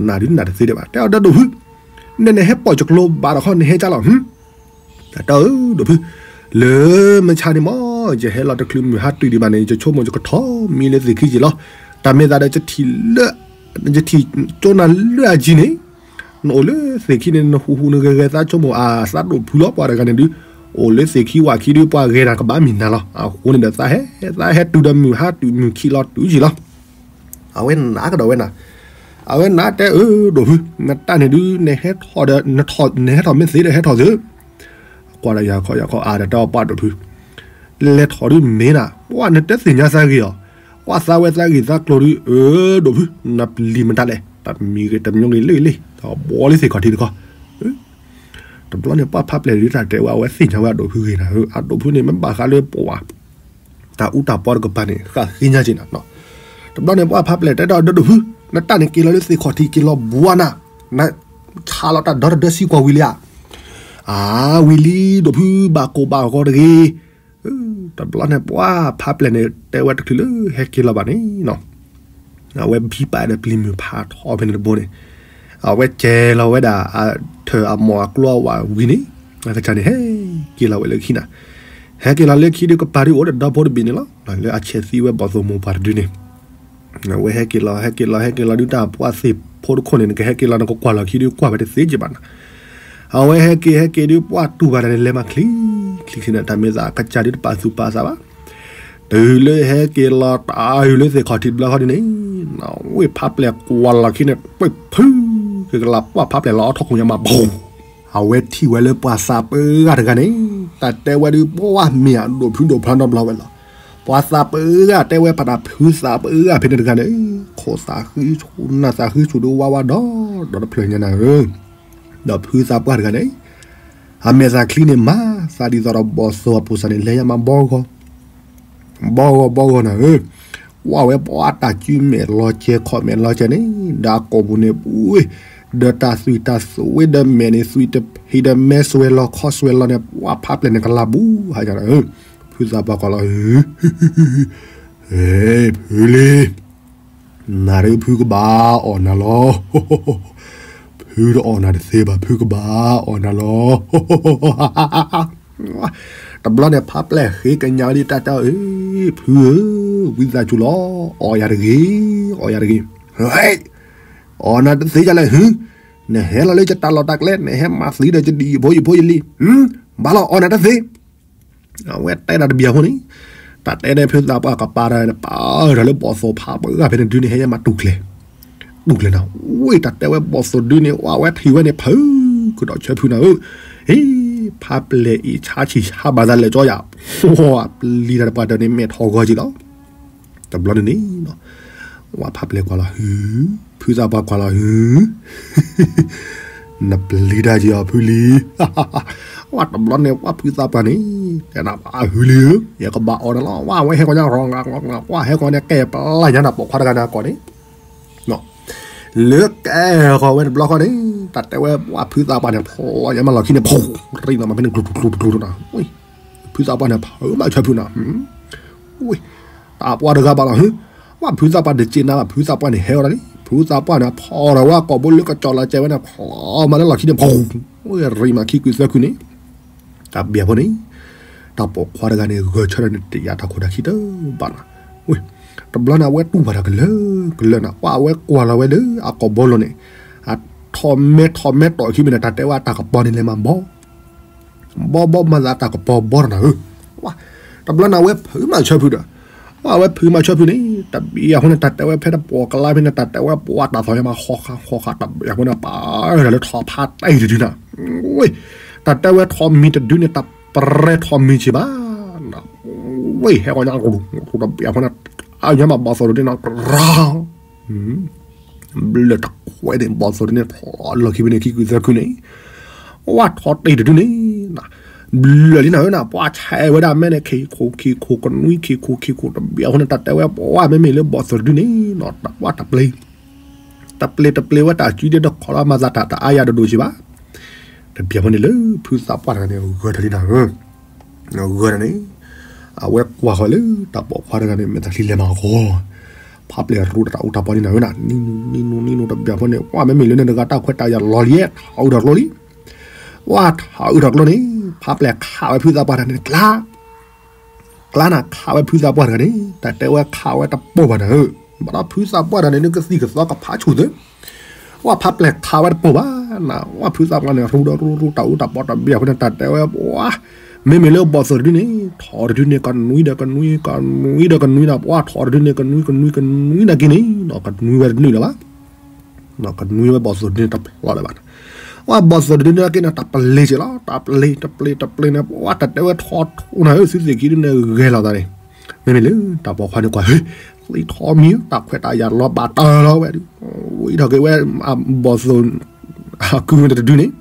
နၤဒုးနၤတသ့ဒံးဘၣ် တဲအီၤဒီးဒိၣ်ဖု, နနဟဲပိာ်ကကျိဘၣ်တခီနဟဲကၢ်လီၤ တၢ်တဲအီၤဒိၣ်ဖု, လၢမုၢ်ဆါန့ၣ်မ့ၢ် ယဟဲလီၤတချုးမုၢ်ဟါတုၤဒံးဘၣ်န့ၣ် ယဆိကမိၣ်ယကထီၣ်မံလၢသ့ၣ်ခံက့ၤလီၤ, တၢ်မ့ၢ်သးဒီး ယထံၣ်ကၠိနၤလၢအကံန့ၣ်, နအိၣ်လၢသ့ၣ်ခံန့ၣ် နဟူးဟူးနဂဲၤဂဲၤသးဆိကမိၣ်အသးဒိၣ်ဖုလီၤ ပှၤတဂၤန့ၣ်ဒုး, အိၣ်လၢသ့ၣ်ခံဝၣ်ခံဒုး ပှၤဂဲၤတၢ်ကဘၣ်မံၤနၤလီၤ, အဃိန့ၣ်ဒီးသးဟဲ, သးဟဲတုၤဒီးမုၢ်ဟါတုၤမုၢ်ခံးလီၤတုၤက့ၤလီၤ အဝဲနာ်ကဒီးဝဲနၤ, အဝဲနာ်တဲအၢဒိၣ်ဖု, နတၢ်န့ၣ်ဒုး နဟဲထီၣ်ဒီး, နဟဲထီၣ်မ့ၢ်သ့ဒီးဟဲထီၣ်သ့, ကွၢ်ဒီးယၤခီယၤခီအါဒီးတဲအီၤပှၢ်ဒိၣ်ဖု, လဲၤထီၣ်ဒုးမ့ၢ်နၤ ပှၢ်နတသ့ၣ်ညါသးဂ့ၤအီၤ, ပှၢ်သးဝဲသးဂ့ၤသးကျိၤဒုး အၢဒိၣ်ဖု, နပျံၤမတၤလဲၣ် တမံၤဂ့ၤတမံၤဂ့ၤလၢလံ, တဘီလၢသ့ၣ်ခီၣ်ထံးတခီ တဘျီန့ၣ်ပှၢ်ဖးပျဲၢ်ဒုးတၢ်တဲဝဲ အဝဲသ့ၣ်ညါဝဲအဒိၣ်ဖုဂ့ၤနၤဧၢ, အဒိၣ်ဖုန့ၣ် မ့ၢ်ဘၣ်ဃးလၢပှၤ တၢ်အူတၢ်ပီတကပၤန့ၣ် ဃၣ်ဃ့ညါက့ၤနၤ, တဘျီန့ၣ်ပှၢ်ဖးပျဲၢ်တဲဒီးဒိၣ်ဖု, နတၢ်န့ၣ်က့ၤလီၤလၢသ့ၣ်ခီၣ်ထံးက့ၤလီၤဘှါနၤ, နဆါလီၤတၢ်ဒီတဒၢစံကွၢ်ဝံၤလံဧါ, အါ ဝံၤလံဒိၣ်ဖုဘၣ်ကိၢ်ဘၣ်ဂီၤတဂ့ၤ တဘျီန့ၣ်ပှၢ်ဖးပျဲၢ်န့ၣ် တဲဝဲတချုးလၢဟဲက့ၤလီၤဘၣ်န့ၣ် အဝဲဘံပာ်ဒီးပျံၤမုၢ်ဖးထီဖဲန့ၣ်တဘိန့ၣ်, အဝဲကဲလီၤဝဲဒၣ် အထၢၣ်အမိၢ်အကျိအဝၤဝံၤန့ၣ်, အကစၢ်န့ၣ် ဟဲက့ၤလီၤဝဲလၢခံနၤ, ဟဲက့ၤလီၤလၢခံဒုးကပၤဒုးအိၣ်ဒီးဒီဖိတဘ့ၣ်န့ၣ်လီၤ, လၢအဆဲးသံဝဲဘီၣ်သိၣ်မိၢ်ပှၢ်တဒုန့ၣ်, အဝဲဟဲက့ၤလီၤ ဟဲက့ၤလီၤ ဟဲက့ၤလီၤဒုးတၢ်ပှၢ်သ့ၣ်ဖိတခိၣ်န့ၣ် နကဟဲက့ၤလီၤနကကွၢ်လီၤခံဒုးကွၢ်ဝဲတသ့က့ၤဘၣ်နၤ အဝဲဟဲက့ၤဟဲက့ၤဒုးပှၢ်တူၢ်ဘၣ်တၢ်န့ၣ် လဲၤမးချံချံချံန့ၣ် တၢ်မ့ၢ်သးကစၢ်ဒုးတပာ်သူၣ်ပာ်သးဘၣ်, တုၤလၢဟဲက့ၤလီၤတၢ်အုၣ်လၢသ့ၣ်ခီၣ်ထံးတဘျီဃီဒ်န့ၣ်, ဝ့ၢ်ဖးပျဲၢ်ကွၢ်လီၤခံန့ၣ် ပှ့ၤဖုက့ၤကလၤပှၢ်ဖးပျဲၢ်လီၤအီထီၣ်ခိၣ်ညါမးဘီ, အဝဲထံၣ်ဝဲလၢပှၤသးပှၢ်တဂၤန့ၣ်, တၢ်တဲဝဲဒုးပှၢ်မ့ၢ်အဒိၣ်ဖုဒိၣ်ဖျါနီတဘျီဝဲလီၤ, ပှၤသးပှၢ်တဲဝဲပတၢ်ဖုသးပှၢ်ဖဲန့ၣ်တဂၤန့ၣ်, ခိၣ်သးဃံဆူၣ်နၢ်သးဃံဆူၣ်ဒုးဝါဝါဒီး, ဒီးတဖျၢၣ်ညါနၤဧၢ, ဒီးဖုသးပှၢ်တဂၤန့ၣ်, အမဲာ်သးချံန့ၣ်မၤသးဒ်သိးဒီးဘီၣ်သိၣ်အပူၤစၢ်န့ၣ် လဲၤညါမးဘီဂီၤ ဘီဂီၢ်ဘီဂီၢ်နၤဧၢ, ကွၢ်ဝဲပှၤတၢ်စုမဲာ်လီၤကဲၤခီၣ်မဲာ်လီၤကဲၤန့ၣ် ဒီးအကိာ်ပူၤန့ၣ် ဝ့ၢ် ဒီးတၢ်သွံၣ်တၢ်သွဲဒီးမဲာ်န့ၣ် သွံၣ်တဟံးဒီးမဲာ်စွဲၤလီၤခီၣ်စွဲၤလီၤန့ၣ် ပှၤဖးပျဲၢ်န့ၣ်ကလၢ်ဘူးဟါညါနၤဧၢ, ဖုသးပှၢ်ကွၢ်လီၤ ဟ့ ဖုလံ နၤဒုးဖုကဘၣ်အီၣ်နၤလီၤ. ဖုတအီၣ်နၤတသ့ဘၣ် ဖုကဘၣ်အီၣ်နၤလီၤ. တဘျီန့ၣ် ဖးပျဲၢ်ဃ့ကညးဒ်တၢ်တဲအီၤ အ့ ဖုဧၢ, ဝံသးစူၤလီၤ, အီၣ်ယၤတဂ့ၤ, အီၣ်ယၤတဂ့ၤ. အီၣ်နၤတသ့ဒ်လဲၣ်ဟု, နဟဲလီၤလၢယတၢ်လီၢ်တၢ်ကျဲ, နဟဲမၤသံဒီးယဒံၣ်ယဖိယဖိယလံၤ, ဘၣ်လီၤအီၣ်နၤတသ့ အဝဲတဲဒၣ်တဘျီအဃိန့ၣ်, တၢ်တဲန့ၣ်ဖုသးပှၢ်ကပၤတၢ်န့ၣ် ပာ်တၢ်လၢဘီၣ်သိၣ်ဖးပှၢ်ဖဲန့ၣ်ဒုန့ၣ် ဟဲယဲမၤတူၢ်ကျဲၤ, တူၢ်ကျဲၤနၤ, ဝ့ၢ်တၢ်တဲဝဲဘီၣ်သိၣ်ဒုန့ၣ် ဝဲထံၣ်ဝဲန့ၣ် ဖုကဒီးဆၢဖုနၤဧၢ, ဟ့ ဖးပျဲၢ်အံၤဆါဆံၣ်ဆါဘၣ်သးလဲၤကၠီယၤ, ပျံၤတၢ်တပှၢ်တၢၢ်န့ၣ် မဲာ်ထီၣ်ဂီၤက့ၤလီၤ. တဘျီန့ၣ်န့ၣ် ဝဲဖးပျဲၢ်ကွၢ်လီၤဟု, ဖုသးပှၢ်ကွၢ်လီၤဟု, နပျံၤတၢ်က့ၤအီၤဖုလံ, ဝဲတဘျီန့ၣ် ဝဲဖုသးပှၢ်န့ၣ် တဲနၤ အဟုလံဧၢ, ယကဘၣ်အီၣ်နၤလီၤ, ဝဲဟဲကီၢ်ညါ ဝဲဟဲကီၢ်န့ၣ် ကဲပျၢ်ညါနၤပိာ်ခွါတဂၤန့ၣ်အကိာ်န့ၣ်, လၢကဲဃီၤဝဲတဘျီဃီန့ၣ် တၢ်တဲဝဲဝဲဖုသးပှၢ်န့ၣ် ဖျီညါမးလီၢ်ခံန့ၣ် ဖီၣ် ရံၣ်နီၤမးဖဲန့ၣ် ကျူၤကျူၤကျူၤကျူၤနၤ, ဖုသးပှၢ်န့ၣ် ဖုမၤဆၢဖုနၤ, တၢ်ပှၢ်တဂၤဘၣ်လီၤဟု, ဝဲဖုသးပှၢ်တစ့နၤဘၣ် ဖုသးပှၢ်န့ၣ်ဟဲအီၤဒၣ်န့ၣ် ဖုသးပှၢ်န့ၣ် ဖီၣ်ဒီးဝဲကိာ်ဘိလၢကကၠီၤလီၤကဲဝဲန့ၣ် ဖျီမးလၢလီၢ်ခံန့ၣ် ဖီၣ် ရံၣ်မးခံကွံာ်သၢခုန့ၣ်, တၢ်ဘၣ်ဖဲန့ၣ် တၢ်ပိာ်ခွါတဂၤန့ၣ် ဂဲၤဆၢထၢၣ်န့ၣ် တယာ်တၢ်ခိၣ်တၢ်ခံတဘၣ်နၤ, ဝဲ တဘျီန့ၣ် အဝဲတူၢ်ဘၣ်တၢ်ကလၢာ်ကလၢာ်နၤ, ဝဲအဝဲကွၢ်လီၤဝဲလၢအကိာ်ဘိလိၤန့ၣ်, အထီၣ်မဲထီၣ်မဲတီၢ်ခံမ့ၢ်န့ၣ် တၢ်တဲဝဲအတၢ်ကပီၤန့ၣ်လဲၤမၤဘီ ဘီဘီမၤသးတၢ်ကပီၤဘီတနၤဧၢ, ဝဲ တဘျီန့ၣ်အဝဲဖုမၤဆၢဖုဒီး, ဝဲအဝဲဖုမၤဆၢဖုန့ၣ် တဘျီအဃိန့ၣ် တၢ်တဲဝဲဖဲတပိာ်ကလါဖဲန့ၣ် တၢ်တဲဝဲပှၤတၢ်သီၣ်ညါမးဃီဃာ်ဃီဃာ် တဘျီအဃိန့ၣ် ပာ်တၢ်လၢထီၣ်ဖးတဲတဒုနၤ, ဝဲ တၢ်တဲဝဲထီၣ်မံၤတဒုန့ၣ် တၢ်ပရဲထီၣ်မံၤဆံးဘၣ်, ဝဲဟဲကီၢ်ညါ တဘျီအဃိန့ၣ် အညါမးဘီၣ်သိၣ်တဒုန့ၣ် ရၤ ဘျၢၣ်တခွဲးန့ၣ် ဘီၣ်သိၣ်တဒုန့ၣ် ဖျီလီၢ်ခံဖဲန့ၣ် ခံကွံာ်သၢခုန့ၣ်, ဝဲထီၣ်တ့ၢ်တဒုန့ၣ်, ဘျၢၣ်လံနၤဧၢနၤ ပှၤဆဲးဝဲဒၣ်မဲန့ၣ် ခ့ၣ်ခိၣ်ခ့ၣ်ခိၣ်ကနွံခ့ၣ်ခိၣ်ခ့ၣ်ခိၣ် တဘျီအဃိန့ၣ် တၢ်တဲဝဲပှၤမ့မ့ၢ်လၢဘီၣ်သိၣ်တဒုန့ၣ် ပှၤတပျ့ၤ တပျ့ၤတပျ့ၤဝဲတၢ်စုဒ့တခီလီၤမၤသးတၢ်တအါယၤဒိၣ်ဒိၣ်ဆံးဘၣ်, တဘျီအဃိန့ၣ်လၢဖုသးပှၢ်တဂၤန့ၣ် ဂဲၤထၢၣ်လံနၤဧၢ ဂဲၤန့ၣ်, အဝဲကွၢ်ဃီၤလၢတၢ်ပိာ်ခွါတဂၤန့ၣ် မဲာ်သးချံလဲၤမၤဂီၤ, ဖးပျဲၢ်ရူတၢ်အူတၢ်ပီန့ၣ်နၤဧၢနၤ နံၤနူနံၤနူတဘျီဖိန့ၣ် ဝဲမ့မ့ၢ်လၢန့ၣ်တဂၤတၢ်ခွဲးတၢ်ယာ်လီၤလံ ထီၣ်အုးထီၣ်ကျိလံ, ဝဲထီၣ်အုးထီၣ်ကျိန့ၣ် ဖးပျဲၢ်ခးဝဲဖုသးပှၢ်တဂၤန့ၣ် ကျါ ကျါနၤ ခးဝဲဖုသးပှၢ်တဂၤန့ၣ် တၢ်တဲဝဲခးဝဲတပိၢ်ဘၣ်နၤဧၢ, ဘၣ်ဒီးဖုသးပှၢ်တဂၤန့ၣ် နကသံၣ်ကသီကဖးဆူၣ်သ့, ဝဲဖးပျဲၢ်ခးဝဲတပိၢ်ဘၣ်နၤ, ဝဲဖုသးပှၢ်န့ၣ် ရူဒီးရူရူတၢ်အူတၢ်ပီတဘျီအဃိန့ၣ် တၢ်တဲဝဲပှၤ မ့မ့ၢ်လၢဘီၣ်သိၣ်တဒုန့ၣ် ထီၣ်တဒုန့ၣ် ကနွံဒီးကနွံ ကနွံဒီးကနွံနၤ ပှၤထီၣ်တဒုန့ၣ် ကနွံကနွံကနွံနၤက့န့ၣ် ကနွံဝဲတဒုန့ၣ်လၢၤဘၣ် ကနွံဝဲဘီၣ်သိၣ်တဒုန့ၣ်တဖျီလၢၤဘၣ်, ဝဲဘီၣ်သိၣ်တဒုန့ၣ်က့န့ၣ် တပျ့ၤက့ၤလီၤ တပျ့ၤ တပျ့ၤ တပျ့ၤန့ၣ် ပှၤတၢ်တဲဝဲထီၣ်ထူန့ၣ် သုသ့ၣ်ခံဒုန့ၣ် ဂဲၤလီၤသးန့ၣ်, မ့မ့ၢ်လၢတၢ်ပိာ်ခွါန့ၣ်ကွၢ် ဟ့ၣ် သံထီၣ်မံၤ တၢ်ခွဲးတၢ်ယာ်လီၤဘၣ်တၢ်လီၤဝဲဒုး, ဝံထီၣ်က့ၤဝဲ ဘီၣ်သိၣ် အကုၢ်ဝဲတဒုန့ၣ်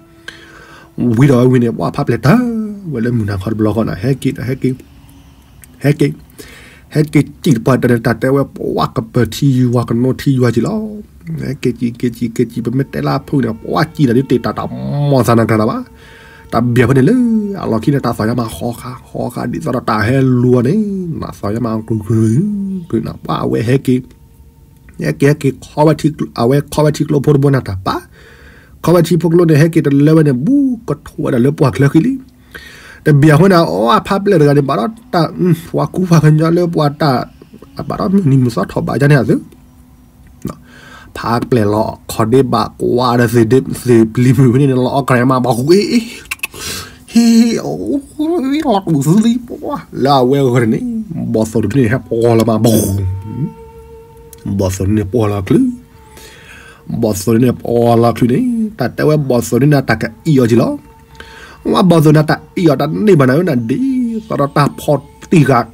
ဝံထီၣ်ဝဲဝံၤန့ၣ် ပှၤဖးပျဲၢ်တၢ်ဝဲလၢမုၢ်နၤခီတဘျီဃီနၤ ဟဲက့ၤ ဟဲက့ၤ ဟဲက့ၤ ဟဲက့ၤစံၣ်တပှၢ်တၢ်န့ၣ် တၢ်တဲဝဲပှၤကပၢၤထံယွၤကနိထံယွၤက့ၤလီၤ, ဟဲက့ၤစံၣ်က့ၤစံၣ်က့ၤစံၣ် ပမ့ၢ်တဲလၢဖုန့ၣ် ပှၤစံၣ်တၢ်ဒုးတ့ၢ်တၢ်တၢ်မီၢ်သးနၤကျါတၢ်ဘၣ်, တၢ်ဘၣ်ဖဲန့ၣ်လၢ အလီၢ်ခံန့ၣ် တၢ်သီၣ်ညါမးဃီဃာ်ဃီဃာ်ဒ်သိးဒီးတၢ်ဟဲလူၤအီၤန့ၣ် နသီၣ်ညါမးကျူၤကျူၤ နပှၤအဝဲဟဲက့ၤ ဟဲက့ၤဟဲက့ၤ အဝဲခီဝဲထံကျိဖိတဘိနၤတၢ်ပာ်, ခီဝဲထံဖိကျိန့ၣ် ဟဲက့ၤတလၢဝဲန့ၣ် ဘူးကထိးဝဲဒၣ်လၢပှၢ်ချၢဃံလံ, တဘၣ်အဃိန့ၣ် အဖးပျဲၢ်တဂၤန့ၣ် ဘၣ်ဒီးတၢ် ပှၤကူပှၤကညီလၢပှၤတၢ် ဘၣ်ဒီးမုၢ်နံၤမုၢ်သီထီၣ်ဘးယါန့ၣ်အသု ဖးပျဲၢ်လီၤခီၣ်ဒ့ဘၣ်ကွၢ်ဒီးသ့ၣ်ပျံၤမုၢ်ဖဲန့ၣ် လီၤအီၣ်ကရၢမး ဘၣ်ဃူအ့ၣ်အ့ၣ် ဟ့ၣ် လီၤတူၢ်သံလံ လၢအဝဲဂီၢ်န့ၣ် ဘီၣ်သိၣ်တဒုန့ၣ် ဟဲပှီၤလီၤမး ဘီၣ် ဘီၣ်သိၣ်န့ၣ်ပှီၤလီၤချုး ဘီၣ်သိၣ်န့ၣ်ပှီၤလီၤချုးန့ၣ် တၢ်တဲဝဲဘီၣ်သိၣ်န့ၣ် တၢ်ကအံၣ်အီၤက့ၤလီၤ. ဝဲဘီၣ်သိၣ်န့ၣ် တၢ်အံၣ်အီၤတန့ၢ်ဘၣ်နၤဧၢ နဒ်သိးဒီးတၢ်ဖီၣ်တံၢ်ဃာ်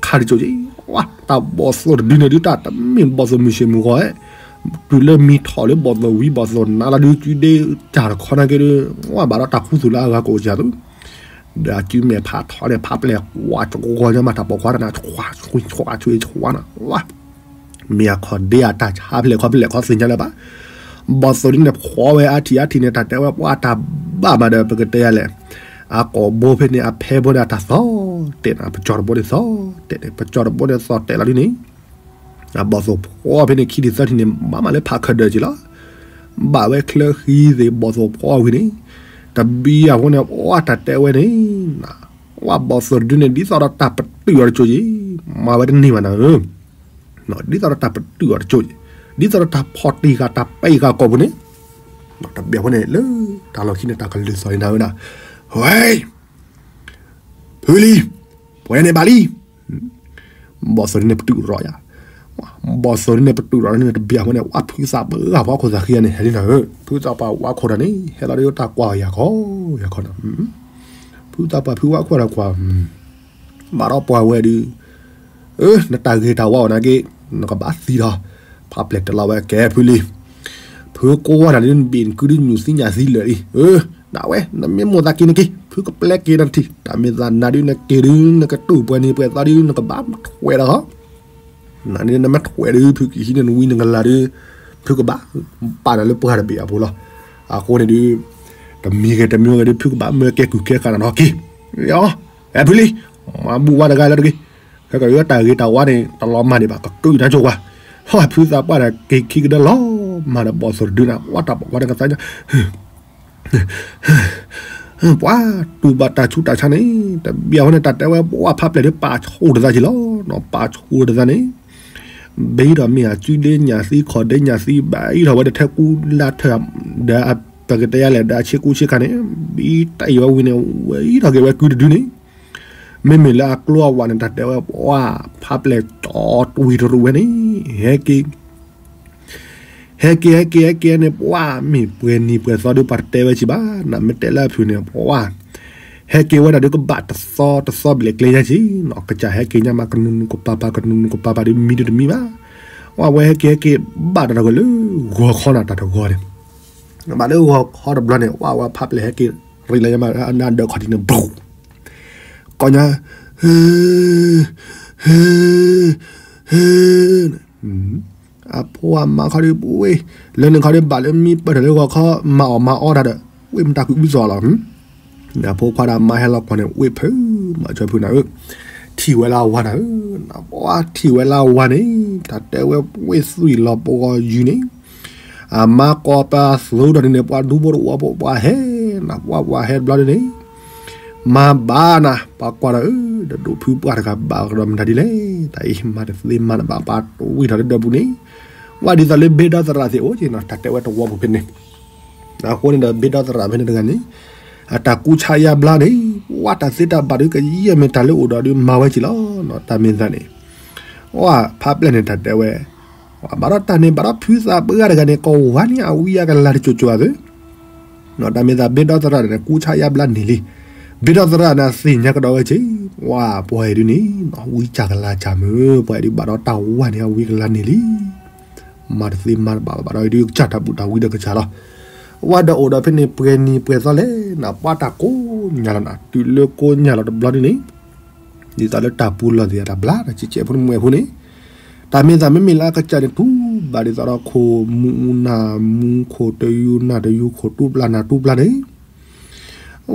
ခါတကၠိက့ၤ ဝဲ တၢ်ဘီၣ်သိၣ်တဒုန့ၣ်ဒုး တၢ်တမ့ၢ်ဘီၣ်သိၣ်မုၢ်ဆ့ၣ်မုၢ်ဂီၤဧဲ တုၤလၢမံထီၣ်လၢဘီၣ်သိၣ်ဝံၤ ဘီၣ်သိၣ်နါလီၤဒုး စုဒ့တၢ်တခီနာ်က့ၤဒုး ဝဲဘၣ်ဒီးတၢ်ခူသူၣ်လၢအဂၤကိးကစၢ်သု ဒီးအစုမဲာ်ဖးထီန့ၣ် ဖးပျဲၢ်ကွၢ်ကဝီၤညါမး တၢ်ပိာ်ခွါတနၤ ဆွါဆွါဆွါဆွါနၤ ဝါ မ့ၢ်အခီၣ်ဒ့အတၢ်ဆါဖျဲၣ်ခီဖျဲၣ်ခီသ့ၣ်ညါလၢၤဘၣ်. ဘီၣ်သိၣ်ဒုန့ၣ်ဖှီဝဲအါထံၣ်အါထံၣ်န့ၣ် တၢ်တဲဝဲပှၤတၢ်ဘၣ်မးဒီး ပကတဲယၤလဲၣ်, အကိာ်ဘိဖဲန့ၣ် အဖဲဘိန့ၣ် အတၢ်သီၣ်တဲာ်နၤ ပကၠီတဘိန့ၣ်သီၣ်တဲာ်န့ၣ် ပကၠီတဘိန့ၣ်သီၣ်တဲာ်လီၤဒ်န့ၣ် အဘီၣ်သိၣ်ဖှီဖဲန့ၣ် ခံထံၣ်သၢထံၣ်န့ၣ် မၤမးလၢဖးခၢၣ်ဒၢးက့ၤလီၤ. ဘၣ်ဝဲချၢဃံသ့ၣ်ဘီၣ်သိၣ်ဖှီဝံၤန့ၣ်, တဘံယၤဖိန့ၣ် ပှၤတၢ်တဲဝဲန့ၣ်, ပှၤဘီၣ်သိၣ်တဒုန့ၣ် ဒ်သိးဒီးတၢ်ပတုာ်အီၤတကၠိၢ်က့ၤ, မၤဝဲတန့ၢ်ဘၣ်နၤဧၢ, ဒ်သိးဒီးတၢ်ပတုာ်အီၤတကၠိၢ်က့ၤ, ဒ်သိးဒီးတၢ်ဖီၣ်တံၢ်ဃာ်တၢ်ပဲာ်ဃာ်ကိာ်ပူၤန့ၣ်, တဘံယၤဖိန့ၣ် လၢတၢ်လီၢ်ခံန့ၣ် တၢ်ကလုၢ်သီၣ်န့ၣ်နၤဧၢနၤ, ဝဲ ဖုလံၤ, ပှဲၤန့ၣ်ဘၣ်လံ. ဘီၣ်သိၣ်ဒုန့ၣ်ပတုာ်ရီၤယၤ, ဘီၣ်သိၣ်ဒုန့ၣ်ပတုာ်ရီၤန့ၣ် တဘံယၤဖိန့ၣ် ဝဲဖုသးပှၢ်ပှၤခိၣ်သးဃံန့ၣ် ဟဲလံနၤဧၢ, ဖုသးပှၢ်ဝဲခိၣ်တၢ်န့ၣ် ဟဲလီၤဒီးတၢ်ကွၢ်ယၤခီ, ယၤခီနၤ, ဖုသးပှၢ်ဖုဝဲခိၣ်တၢ်ကွၢ် ဘၣ်ဒီးပှၤဝဲဒုး, အၢ နတၢ်ဂ့ၤတၢ်ဝါအီၤနာ်က့, နကဘၣ်သံဒီး, ဖးပျဲၢ်တဲလီၤဝဲကဲဖုလံၤ, ဖုကိးဝဲနၤဒုးနဘ့ၣ်နကုဒုးညူၣ်သံညၣ်သံလၢာ်လံ, အၢ နဝဲ နမ့ၢ်မိၣ်သးက့ၤနက့ၤ, ဖုကပျဲက့ၤနၤတထံၣ်, တၢ်မ့ၢ်သးနၤဒုးနက့ၤဒုး နကတူၢ်ပှဲၤနံၤပှဲၤသီဒုး နကဘၣ်ထွဲဒီးဃီ နန့ၣ်နမ့ၢ်ထွဲဒုး ဖုကဟံးန့ၢ်နဝံနကလၤဒုး, ဖုကဘၣ်ပာ်နၤလၢပှၢ်တဘ့ၣ်အပူၤလီၤ. အဃိန့ၣ်ဒုး, တမံၤဂ့ၤတမံၤဂ့ၤဒုး ဖုကဘၣ်မၢကဲကုၢ်ကဲဃာ်နၤနီၢ်က့ၤ, အဲဖုလံၤ, မၤဘူၣ်ဝါတဂၤလၢတဂ့ၤ, ခဲကယတၢ်ဂ့ၤတၢ်ဝါန့ၣ် တလီၤမၢ်ဒံးဘၣ် ကတူၢ်နၤကၠိဝါ, ဟီၣ်ဖုသးပှၢ်တၢ်က့ၤခံကဒၢလီၤ, မၤဒီးဘီၣ်သိၣ်တဒုန့ၣ် ပှၤတၢ်ပိာ်ခွါန့ၣ်ကသါညါ ပှၤတူၢ်ဘၣ်တၢ်ဆူးတၢ်ဆါန့ၣ်, တဘံယၤဖိန့ၣ် တၢ်တဲဝဲပှၤဖးပျဲၢ်ဒုး ပာ်ဆူၣ်တသးက့ၤလီၤ, ပာ်ဆူၣ်တသးန့ၣ်, ဘံထီၣ်မ့ၢ်အစုဒ့ညၣ်သံခီၣ်ဒ့ညၣ်သံ ဘံထီၣ်ဝဲဒီးထဲကူလါထၢၣ်, ဒီးပကတဲယၤလဲၣ် ဒီးအဆ့ကူဆ့ခါန့ၣ်, ဘံတၢ်အံၤဝဲဝံၤန့ၣ် ဝဲအံၤထီၣ်က့ၤဝဲကုတဒုန့ၣ်, မ့မ့ၢ်လၢအကျိအဝးန့ၣ် တၢ်တဲဝဲပှၤဖးပျဲၢ်ကၠီတဝံၤတရူးဝဲန့ၣ်, ဟဲက့ၤ ဟဲက့ၤ ဟဲက့ၤ ဟဲက့ၤန့ၣ် ပှၤမ့ၢ်ပှဲၤနံၤပှဲၤသီဒုး ပှၤတတဲဝဲကံဘၣ်, နမ့ၢ်တဲလၢအဖုၣ်န့ၣ် ပှၤ ဟဲက့ၤဝဲဒၣ်ဒုး ကဘၣ်တသီတသီဘျဲၣ်ကျဲညါက့, ကစၢ်ဟဲက့ၤညါမး ကနူၤနူၤကပၤပၤ ကနူၤနူၤကပၤပၤဒုး မံဒုးတမံဘၣ်, ပှၤဝဲဟဲက့ၤဟဲက့ၤ ဘၣ်တၢ်တဂီၤလၢ ဂီၤခီနၤတၢ်တဂီၤန့ၣ်, ဘၣ်လၢဂီၤခီတဘျီန့ၣ် ပှၤဝဲဖးပျဲၢ်ဟဲက့ၤ ရံးလၢညါမး အနၢ်ဒၢးခီၣ်ထံးန့ၣ် ဘြူး ကီၢ်ညါ, ဟ့ ဟ့ ဟ့ အဖိအမါခီဒုး ပဝ့ၢ် လၢန့ၣ်ခီဒုး ဘၣ်လၢမံပၢၢ်ထီၣ်လၢဂီၤခီ မၤအီၣ်မၤအီတၢ်ဒီး ဝ့ၢ်မတၤကွံာ်ဝံသီၣ်လီၤ, အဖိခွါဒီးမါဟဲလီၤကွၢ်န့ၣ် ဝ့ၢ်ဖုး မၤဆၢဖုးနၤဧၢ, ထံၣ်ဝဲလၢအဝၤနၤဧၢ, ပှၤထံၣ်ဝဲလၢအဝၤန့ၣ် တၢ်တဲဝဲဝ့ၢ်သွံၣ်လီၤပဂီၤယုၢ်န့ၣ် အမါကိးပသူဒီးန့ၣ် ပှၤဒူဖိတအိၣ်ဖိ ပှၤဟဲ, နပှၤပှၤဟဲတဘျီဒ်န့ၣ်, မၤဘၣ်နၤ ပှၤကွၢ်ဒီးဧၢ, ဒီးဒိၣ်ဖုပှၢ်တဂၤဘၣ်ကဒီးမတၤဒ်လဲၣ်, တၢ်အံၤမၤတသ့မၤတဘၣ် ပှၤတဝံထီၣ်လၢဒၢးပူၤန့ၣ်, ဝဲဒ်သိးလၢဘ့ဒီသရၣ်သ့ၣ်အိၣ်က့ၤနီၤ တၢ်တဲဝဲတဝီပူၤဖဲန့ၣ်, အဃိန့ၣ်ဒီးဘ့ဒီသရၣ်ဖဲန့ၣ်တဂၤန့ၣ်, အတၢ်ကူဆါယါဘျါန့ၣ်, ပှၤတၢ်သ့တၢ်ဘၣ်ဒုးကယဲၢ်မ့ၢ်တၢ်လၢအိၣ်ဒီးဒုးမၤဝဲက့ၤလီၤ, တၢ်မ့ၢ်သးန့ၣ် ဝဲဖးပျဲၢ်န့ၣ်တၢ်တဲဝဲ, ဘၣ်ဒီးတၢ်န့ၣ် ဘၣ်ဒီးဖုသးပှၢ်တဂၤန့ၣ် ကဝၤန့ၢ်အဝံအကလၤတကၠိၢ်ကၠိၢ်ဧါသၢ, တၢ်မ့ၢ်သးဘ့ဒီသရၣ်န့ၣ် ကူဆါယါဘျါန့ၢ်လံ, ဘ့ဒီသရၣ်န့ၣ်သ့ၣ်ညါကဒီးဝဲက့ၤ, ဝဲပှၤအံၤဒုးန့ၣ် ဝံကလၤကၢ်မုၢ် ပှၤအံၤဒုးဘၣ်ဒီးတၢ်ဝၤန့ၢ်အဝံကလၤန့ၢ်လံ မၤတသ့မၤတဘၣ်ဘၣ်ဒီး အံၤဒုးကစၢ်တၢ်ဘူၣ်တၢ်ဝံဒီးကစၢ်လီၤ, ဝဲဒီးအိၣ်ဒီးဖဲန့ၣ် ပှဲၤနံၤပှဲၤသီလဲၣ်နၤ ပှၤတၢ်ကိးညါလီၤနၤ တုၤလၢကိးညါလီၤတဘျီဒ်န့ၣ်, ဒ်သိးလၢတၢ်ပူၤလီၢ်သ့ၣ်အတၢ်ဘျါ တၢ်ကဲးကဲးဖိမုၣ်ဖိန့ၣ်, တၢ်မ့ၢ်သးမ့မ့ၢ်လၢအကစၢ်န့ၣ် တူၢ်ဘၣ်ဒ်သိးဒီးခိၣ်မူနၤမူခိၣ်တယူနၤတယူခိၣ်တူၢ်ဘျါနၤတူၢ်ဘျါန့ၣ်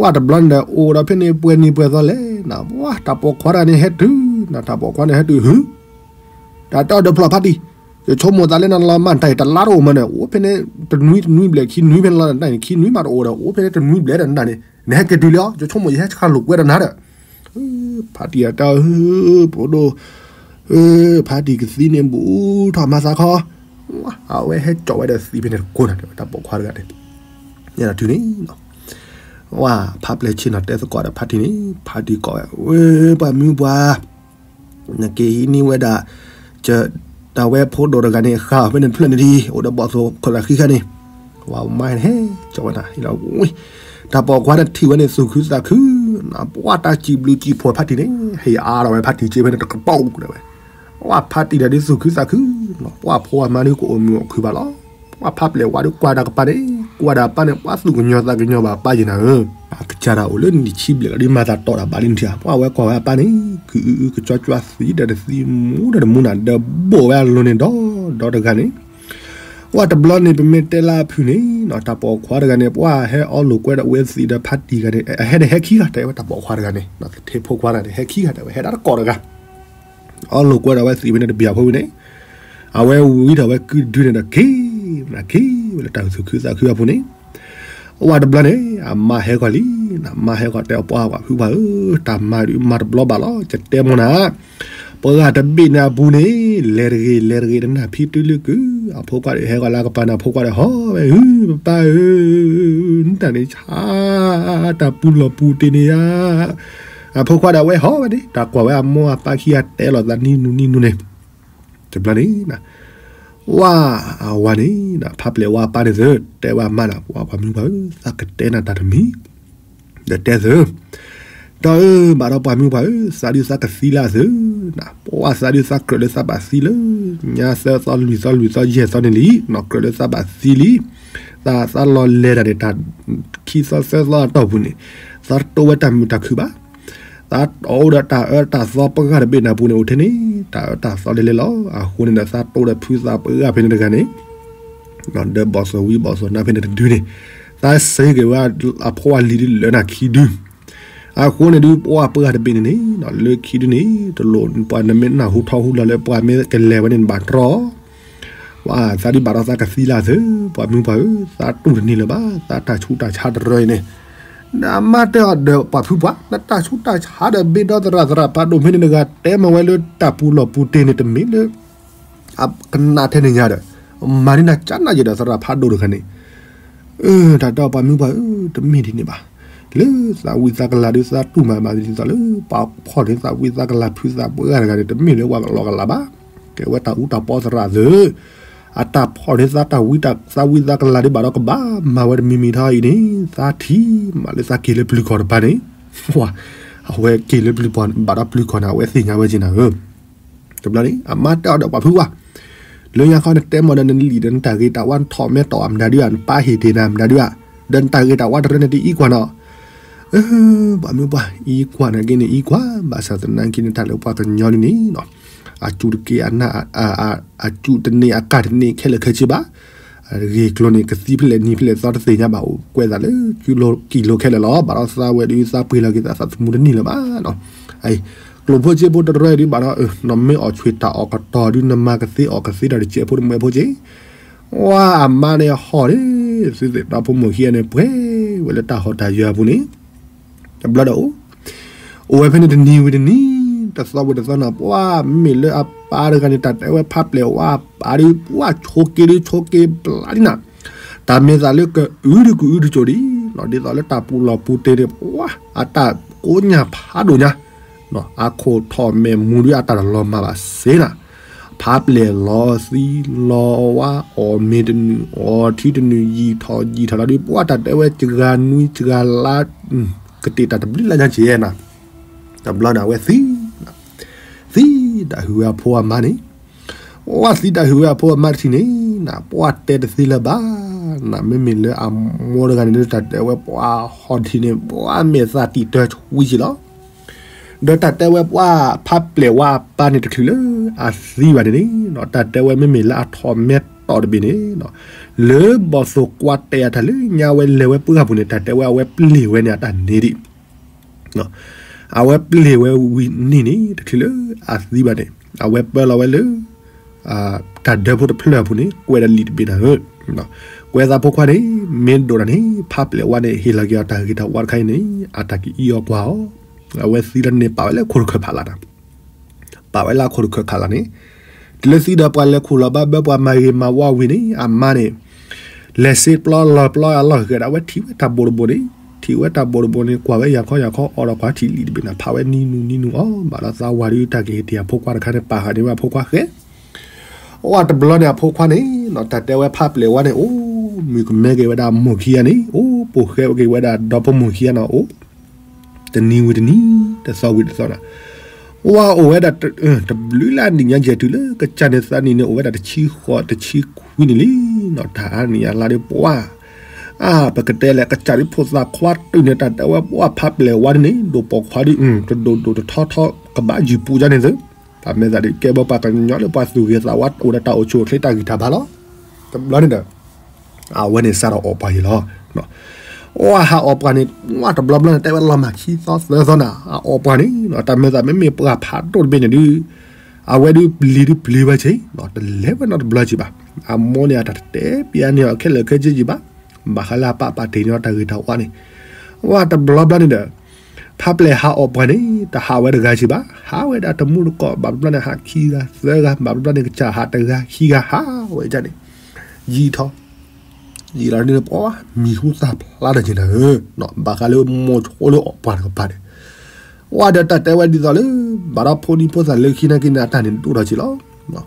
ဝဲတဘျီန့ၣ်ဒီး အိၣ်ဒီးဖဲန့ၣ် ပှဲၤနံၤပှဲၤသီလဲၣ်နၤ ပှၤတၢ်ပိာ်ခွါတဂၤန့ၣ်ဟဲတုၤ, နတၢ်ပိာ်ခွါန့ၣ်ဟဲတုၤ ဟု, တၢ်တဲအီၤဒီးဖျီၣ်ဖးတံၢ်, ယဆိကမိၣ်သးလၢနလီၤမၢ်တၢ်အံၤ တလါတအိၣ်မးန့ၣ် အိၣ်ဖဲန့ၣ် တနွံတနွံဘျဲၣ်ခံနွံဖဲန့ၣ်လီၤ, ခံနွံမးတအိၣ်ဒီး အိၣ်ဖဲန့ၣ်တနွံဘျဲၣ်ဒီးနတၢ်န့ၣ် နဟဲက့ၤတုၤလံအီၤ ယဆိကမိၣ်ယဟဲဆှၢလိာ်ကွဲဒီးနၤဒီး ဖးတံၢ်အတၢ်ဧၢ, ဖိဒိၣ်, ဖးတံၢ်ကသံန့ၣ် ဘူးထီၣ်မၤသးခီ, အဝဲဟဲကၠီၣ်ဝဲဒီးသံဖဲန့ၣ်တကိးနၤ တၢ်ပိာ်ခွါတဂၤန့ၣ်, တုၤန့ၣ်, ဝဲဖးပျဲၢ်ဆ့ၣ်နီၤတဲသကိးဒီးဖးတံၢ်န့ၣ် ဖးတံၢ်ကိးဝဲ, ဝဲပှၤမုၢ်ပှၤ နက့ၤဟံးန့ၢ်ဝဲဒၣ်, တၢ်ဝဲဖိဒိၣ်တဂၤန့ၣ် ဃာ်အီၤဖဲန့ၣ်တဖျၢၣ်န့ၣ်ဒံး အိၣ်ဒီးဘီၣ်သိၣ်ခိၣ်သၣ်ဃံခါန့ၣ်, ဝဲမါန့ၣ်ဟဲကၠီၣ်ဝဲနၤ, တၢ်ပိာ်ခွါန့ၣ်ထံၣ်ဝဲန့ၣ် သူၣ်ခုသးခု, ပှၤတၢ်စံးဘျုးစံးဖှိၣ်ဖးတံၢ်န့ၣ် ဟ့ၣ်အါထီၣ်ဝဲဖးတံၢ်စ့ဖဲန့ၣ်တကပီၤဝဲ, ပှၤဖးတံၢ်တၢ်ဒုးသူၣ်ခုသးခု, ပှၤဖိအမါဒုးကအိၣ်မုာ်အိၣ်ခုၣ်ဘၣ်လီၤ, ပှၤဖးပျဲၢ်ဝဲဒုးကွၢ်တၢ်ကပၤန့ၣ် ကွၢ်ဒၣ်ပၢ်န့ၣ် ပှၤသူၣ်ကညီၤသးကညီၤဘၣ်ပၢ်ယံၤနၤဧၢ အကစၢ်ဒၣ်အိၣ်လၢနံၣ်ဆံဘျဲၣ်လီၤဒီး မၤသးတီၢ်တၢ်ဘၣ်လံနထံၣ်ဧါ, ပှၢ်ဝဲကွၢ်ဝဲအပၢ်န့ၣ် ကအုအုကကွၢ်ကွၢ် သံဒီးတသံ မူဒီးတမူနၤ ဒီးဘိၣ်ဝဲအလိၤန့ၣ်ဒီး ဒီးတဂၤန့ၣ် ဝဲတဘျီန့ၣ် ပမ့ၢ်တဲလၢအဖုၣ်န့ၣ် တၢ်ပိာ်ခွါတဂၤန့ၣ် ပှၢ်ဟဲအီလိာ်ကွဲဒီးအဝဲသံးဒီးဖါတံၢ်တဂၤန့ၣ် အဟဲန့ၣ်ဟဲခံဂၤ တဲဝဲတၢ်ပိာ်ခွါတဂၤန့ၣ် သထ့ဖိခွါတဂၤန့ၣ် ဟဲခံဂၤ တဲဝဲဟဲဒၣ်တကိးတဂၤ အီလိာ်ကွဲဒီးအဝဲသံးဖဲန့ၣ်တဘျီဖိဝံၤန့ၣ် အဝဲဝံထီၣ်ဝဲကုဒုန့ၣ်ဒီးက့ၤ က့ၤဝဲလၢတၢ်သူၣ်ခုသးခုအပူၤန့ၣ် ဝဲတဘျီန့ၣ် အမါဟဲဂီၤလံ, မါဟဲဂီၤတဲအီၤ ပှၢ်ပှၤဖုပှၢ်ဧၢ, တၢ်မၤဒုးမၤတဘျီဘၣ်လီၤ, ယတဲမ့ၢ်နၤ, ပှၤတဘ့ၣ်န့ၣ်အပူၤန့ၣ် လဲၤတဂ့ၤ လဲၤတဂ့ၤ တနၢ်ဖံတလၢကုၢ်, အဖိခွါဒီးဟဲဂီၤလၢအကပၤန့ၣ် အဖိခွါဒီးဟီဝဲ ဟု ပပၢ်ဧၢ, နတၢ်န့ၣ်ဆါ တၢ်ပူၤလီၢ်ပူၤတ့ၢ်န့ၣ်ဧါ, အဖိခွါဒီးအဝဲဟီဝဲန့ၣ် တၢ်ကွၢ်ဝဲအမိၢ်အပၢ်ခံဂၤတဲလီၤသးနံၤနုၤနံၤနုၤန့ၣ် တဘျီန့ၣ် ဝဲအဝၤန့ၣ် ဖးပျဲၢ်ဝဲအပၢ်န့ၣ်သ့ တဲဝဲအမါလၢ ပှၤပှၤမုၢ်ပှၢ်ဧၢ, သးကတဲနၤတၢ်တမံၤ, ဒီးတဲသ့, ဒီးအၢ ဘၣ်ဒီးပှၤမုၢ်ပှၢ်ဧၢ, သးဒုးသးကသံလၢအသ့, ပှၤသးဒုးသးကြၢးလၢသးဘၣ်သံလၢ ညါသၢသီလွံၢ်သီလွံၢ်သီယဲၢ်သီန့ၣ်လံ, ကြၢးလၢသးဘၣ်သံလံ, သးသးလီၤလဲၤတၢ်န့ၣ် တၢ်ခံသီသၢသီအတီၢ်ပူၤန့ၣ် သးတတိၢ်ဝဲတၢ်မုာ်တၢ်ခုၣ်ဘၣ် သးအိၣ်ဒီးတၢ်အၢတၢ်သီပှၢ်တဘ့ၣ်န့ၣ်အပူၤန့ၣ် အိၣ်ထဲန့ၣ် တၢ်အၢတၢ်သီလဲၤလဲၤလီၤ. အဃိန့ၣ်ဒီး သးတိၢ်ဒီးဖုသးပှၢ်ဖဲန့ၣ်တဂၤန့ၣ် ဒီးဘီၣ်သိၣ်ဝံဘီၣ်သိၣ်နါဖဲန့ၣ်တဒုန့ၣ် သးစ့ၢ်ကီးဝဲအဖိအလံၤဒုးလၢနၤခံဒု, အဃိန့ၣ်ဒုး ပှၢ်ပှၢ်တဘ့ၣ်န့ၣ်န့ၣ် လၢခံဒုန့ၣ် တလိၣ်ပှၤနမ့ၢ်နၢ်ဟူထီဟူလီၤလၢပှၤမ့ၢ်ကလဲၤဝဲန့ၣ်နဘၣ်တြီ ပှၤသးဒုးဘၣ်ဒီးသးကသံလၢသ့, ပှၤမုၢ်ပှၢ်ဧၢ, သးတူၢ်တန့ၢ်လၢၤဘၣ်, သးတၢ်ဆူးတၢ်ဆါတရၢအံၤန့ၣ်, နမါတဲအီၤဒီးပှၤဖုပှၢ် နတၢ်ဆူးတၢ်ဆါဒီးဘ့ၣ်ဒီသရၣ်သရၣ်ဖးဒိၣ်မ့ၢ်န့ၣ် နဂၤတဲမၤဝဲလၢတၢ်ပူၤလီၢ်ပူၤတ့ၢ်န့ၣ် တမ့ၢ်လၢ ကနၣ်ထဲန့ၣ်ညါဒီး မၤဒ်နၤကနၣ်ယဲဒီးသရၣ်ဖးဒိၣ်တဂၤန့ၣ် တၢ်တဲအီၤပှၤမုၢ်ပှၢ်ဧၢ, တမ့ၢ်ဒ်န့ၣ်ဘၣ်, လၢသးဝံသးကလၤဒုးသးတူၢ်မၤဘၣ်ဒ်သိးလၢ ပှၤဖီၣ်န့ၢ်သးဝံသးကလၤဖုသးပှၢ်တဂၤန့ၣ် တမ့ၢ်လၢပှၤကလီကလီဘၣ်, ကဲဝဲတၢ်အူတၢ်ပီသရၣ်သ့, အတၢ်ဖီၣ်န့ၢ်သးတၢ်ဝံတၢ်သးဝံသးကလၤဒုးဘၣ်ဒီးကဘၣ်မၤဝဲတမံၤမံၤထီၣ်အံၤန့ၣ် သးထံၣ်မးလၢသးက့ၤလၢပျုၤကီၢ်တပၤန့ၣ်, အဝဲက့ၤလၢပျုၤကီၢ်ဘၣ်ဒီးပျုၤကီၢ်န့ၣ် အဝဲသ့ၣ်ညါဝဲက့ၤနၤဧၢ တဘျီန့ၣ် အမါတဲအီၤဒီးပှၤဖုဝါ, လၢညါခီနတဲမီၢ်ဒီးနလံာ်ဒီးနတၢ်ဂ့ၤတၢ်ဝါနထီၣ်မဲထီၣ်အမတၤဒုဧါ, နပၢ်ဟ့ၣ်တ့ၢ်နၤမတၤဒုဧါ, ဒီးနတၢ်ဂ့ၤတၢ်ဝါတရၢန့ၣ်တအံကွၢ်နီၤ, ပှၤမုၢ်ပှၢ် အံကွၢ်န့ၣ်က့န့ၣ်အံကွၢ်, ဘၣ်ဆၣ်သနာ်က့န့ၣ် တၢ်လၢပှၤကညီဒ်န့ၣ် အစူၢ်တက့ၢ်အနၢ်, အစူၢ်တန့ၢ်အကၢ်တန့ၢ်ခဲလၢာ်ခဲဆ့ဘၣ်, ဂ့ၢ်ကျိၤန့ၣ် ကသံဖဲလဲၣ်နံၤဖဲလဲၣ်သီတသ့ၣ်ညါဘၣ်, အိၣ်ကွဲးသးလၢကံလိကံလိခဲလၢာ်လီၤ, ဘၣ်ဒီးသးဝဲဒုးသးပှ့ၤလီၤက့ၤသးသးသမူတန့ၢ်လၢၤဘၣ်နီၤ, ကျိၣ်ဖိစ့ဖိတရၢဒုးဘၣ်ဒီး နမ့ၢ်အီၣ်ဆူၣ်တၢ်အီၣ်ကတီၢ်ဒုး နမၤကသ့အီၣ်ကသ့ဒီးတစဲးဖိတမှဲးဖိက့ၤ, ဝါအမါန့ၣ်ဟီၣ်န့ၣ်, သုသ့ၣ်ဒီဖိမိၢ်ခံဂၤန့ၣ် ပှဲၤဝဲလၢတၢ်ဟီၣ်တၢ်ယၢၤအပူၤန့ၣ်, တဘျီဒီး အိၣ်ဝဲဖဲန့ၣ်တနံၤဝံၤတနံၤ, တသီဝံၤတသီနီၤ, ပှၢ်မ့မ့ၢ်လၢအပၢ်တဂၤန့ၣ် တၢ်တဲဝဲဖးပျဲၢ်ဝါအပၢ်ဒုး ပှၢ်ဆိးက့ဒုးဆိးက့ဘျါဒ်နၤ, တၢ်မ့ၢ်သးလၢကအုဒုးကအုဒုးကၠိဒံး, ဒ်သိးလၢတၢ်ပူၤလီၢ်ပူၤတ့ၢ်န့ၣ် ပှၢ်အတၢ်ကိးညါဖးဒိၣ်ညါ, အခိၣ်ထီၣ်မဲာ်မူဒုးအတၢ်တလီၤမၢ်ဘၣ်စ့နၤ, ဖးပျဲၢ်လီၤသံလီၤဝါ အီၣ်မ့ၤတနုာ် အီထံတနုာ် ယံာ်ထီၣ်ယံာ်ထီၣ်လီၤဒုး ပှၢ်တၢ်တဲဝဲစှၤနွံစှၤလါ ကတ့ၢ်တၢ်တဘျုးလါညါကဲနၤ, တဘျီန့ၣ် အဝဲသံ, သံဒၣ်ဟုၣ်ဝဲအဖိအမါန့ၣ်, ဝဲသံဒၣ်ဟုၣ်ဝဲအဖိအမါတထံၣ်န့ၣ်, ပှၢ်တဲတသ့လၢၤဘၣ်, နမ့မ့ၢ်လၢအမိၢ်တဂၤန့ၣ် တၢ်တဲဝဲပှၢ်ဟီၣ်ထံးန့ၣ် ပှၢ်မဲာ်သၣ်တံာ်တၢ်ဝံက့ၤလီၤ ဒီးတၢ်တဲဝဲပှၢ်ဖးပျဲၢ်ဝါအပၢ်န့ၣ်တချုးလၢအသံဘၣ်န့ၣ်န့ၣ်, တၢ်တဲဝဲမ့မ့ၢ်လၢအထီၣ်မဲထီၣ်တဘ့ၣ်န့ၣ်, လၢဘီၣ်သိၣ်ကွၢ်တဲာ်အတၢ်လၢညါဝဲလဲၤဝဲပှၢ်ပူၤန့ၣ် တၢ်တဲဝဲအဝဲပျ့ၤဝဲန့ၣ်အတၢ်န့ၣ်ဒံး အဝဲပျ့ၤဝဲဝံၤန့ၣ်န့ၣ် တချုးလၢအသံဘၣ်န့ၣ် အဝဲပၢလီၤဝဲလၢ တၢ်ဒၢဖိတဖျၢၣ်အပူၤန့ၣ် ကွဲးဒီးလံာ်တဘ့ၣ်နၤဧၢ, ကွဲးသးဖိခွါန့ၣ် မ့ၢ်ဒိၣ်တၢ်န့ၣ် ဖးပျဲၢ်ဝါန့ၣ် ဟ့ၣ်လီၤက့ၤအီၤတၢ်ဂ့ၤတၢ်ဝါတခါအံၤန့ၣ် အတၢ်ကအံးအီၤကွၢ်အီၤ, အဝဲသံလၢန့ၣ်ပာ်ဝဲလၢခိၣ်တခၢၣ်ဖးလၢ်နၤ ပာ်ဝဲလၢအခိၣ်တခၢၣ်ခးလၢ်န့ၣ်, တုၤလၢသံဒီးပှၤလဲၤခူၣ်လီၤဘၣ်ဘၢပှၤမၤဂ့ၤမၤဝါဝံၤန့ၣ် အမါန့ၣ် လဲၤစ့ပျီလီၤပျီအလီၢ်ဂဲၤဒၣ်ဝဲထံၣ်ဝဲတၢ်ဘိၣ်တဘိၣ်န့ၣ်, ထံၣ်ဝဲတၢ်ဘိၣ်တဘိၣ်န့ၣ် ကွၢ်ဝဲယၤခီယၤခီအီၤဒီးကွၢ်ထံၣ်လံာ်တဘ့ၣ်နၤ ဖးဝဲနံၤနုၤနံၤနုၤအီၤ ဘၣ်ဒီးသးဝၤဒုးတၢ်ကဟ့ၣ်တ့ၢ်အဖိခွါတခါန့ၣ် ပာ်ဃာ်န့ၢ်ဝဲအဖိခွါဃဲ အတဘျီန့ၣ်အဖိခွါန့ၣ် တၢ်တဲဝဲဖးပျဲၢ်ဝါန့ၣ် အိၣ်မုၢ်ကမဲက့ၤဝဲဒၣ်မိၢ်ခံဂၤန့ၣ် အိၣ်ပိာ်ဃဲက့ၤဝဲဒၣ်ဒီဖိမိၢ်ခံဂၤန့ၣ်အိၣ် တနံၤဝံၤတနံၤ တသီဝံၤတသီနၤ, ဝဲအိၣ်ဝဲဒၣ် တဘျုးလၢအနံၣ်ညါယဲၢ်တုၤလၢကစၢ်န့ၣ်သးနံၣ်န့ၣ် အိၣ်ဝဲဒၣ်တဆံဃိးတဆံခွံနံၣ်လံနီၤ တၢ်အါနံၣ်အါလါဒီးပှၢ် အါ ပကတဲလဲၣ် ကစၢ်ဒုးဖိသၣ်ခွါတုၤန့ၣ် တၢ်တဲဝဲပှၢ်ဖးပျဲၢ်ဝါဒ်န့ၣ် ဒိၣ်ပိာ်ခွါဒုး တဒိၣ်ဒိၣ်တထီထီ ကဘၣ်ယုၢ်ပူၤဒ်န့ၣ်သု, တၢ်မဲာ်သးဒုးကဲဘၣ်ပှၤကညီလၢ ပှၤသူၣ်ဂ့ၤသးဝါအိၣ်ဒီးတၢ်အိၣ်ဆူၣ်အိၣ်ချ့တၢ်ဂံၢ်တၢ်ဘါလီၤ. တဘျီန့ၣ်ဒီး အဝဲန့ၣ်စးထီၣ်အီၣ်ပှၤယံၤလီၤ. အဝဲဟးအီၣ်ပှၤန့ၣ် ဝဲတဘျီဘျီန့ၣ် တဲဝဲလီၤမၢ်ခံသီသၢသီနၤ အအီၣ်ပှၤန့ၣ် တၢ်မဲာ်သးမ့မ့ၢ်ပှၢ်ဖးဒိၣ်တဘ့ၣ်န့ၣ်ဒုး အဝဲဒုးပျံၤဒုးပျံၤဝဲဆ့ တလဲၤဝဲနီတဘျီကံဘၣ်. အမိၢ်န့ၣ်အတၢ်တတဲပျးန့ၢ်အီၤခဲလၢာ်ခဲဆ့ကံဘၣ်. ဘၣ်ဃးလၢအပာ်ပာ်တ့ၢ်န့ၢ်အီၤတၢ်ဂ့ၤတၢ်ဝါန့ၣ် ဝဲတဘျီဘျီန့ၣ်ဒီး ဖးပျဲၢ်ဟးအီၣ်ပှၤန့ၣ် တဟးဝဲတဂၤကံဘၣ်. ဟးဝဲဒၣ်တမူတကိး ဘၣ်တဘျီန့ၣ် ဟးခံဂၤသၢဂၤ ဘၣ်တဘျီန့ၣ် ကစၢ်ဟးတဂၤခံဂၤဟးဝဲဒၣ်န့ၣ် ယံာ်ထီၣ် ယံာ်လီၤဒ်န့ၣ် ပှၤမံၤဟူသၣ်ဖျါတၢ်က့ၤနၤဧၢ, ဘၣ်ဃးလၢမိၤဆိလၢအီၣ်ပှၤတကပၤန့ၣ် ဝဲဒီးတၢ်တဲဝဲဒ်သိးလၢ ဘၣ်ဒီးဖိဒံဖိသၣ်လၢခံနာ်က့န့ၣ် အတၢ်န့ၣ်ဒိၣ်ထီၣ်က့ၤလီၤ.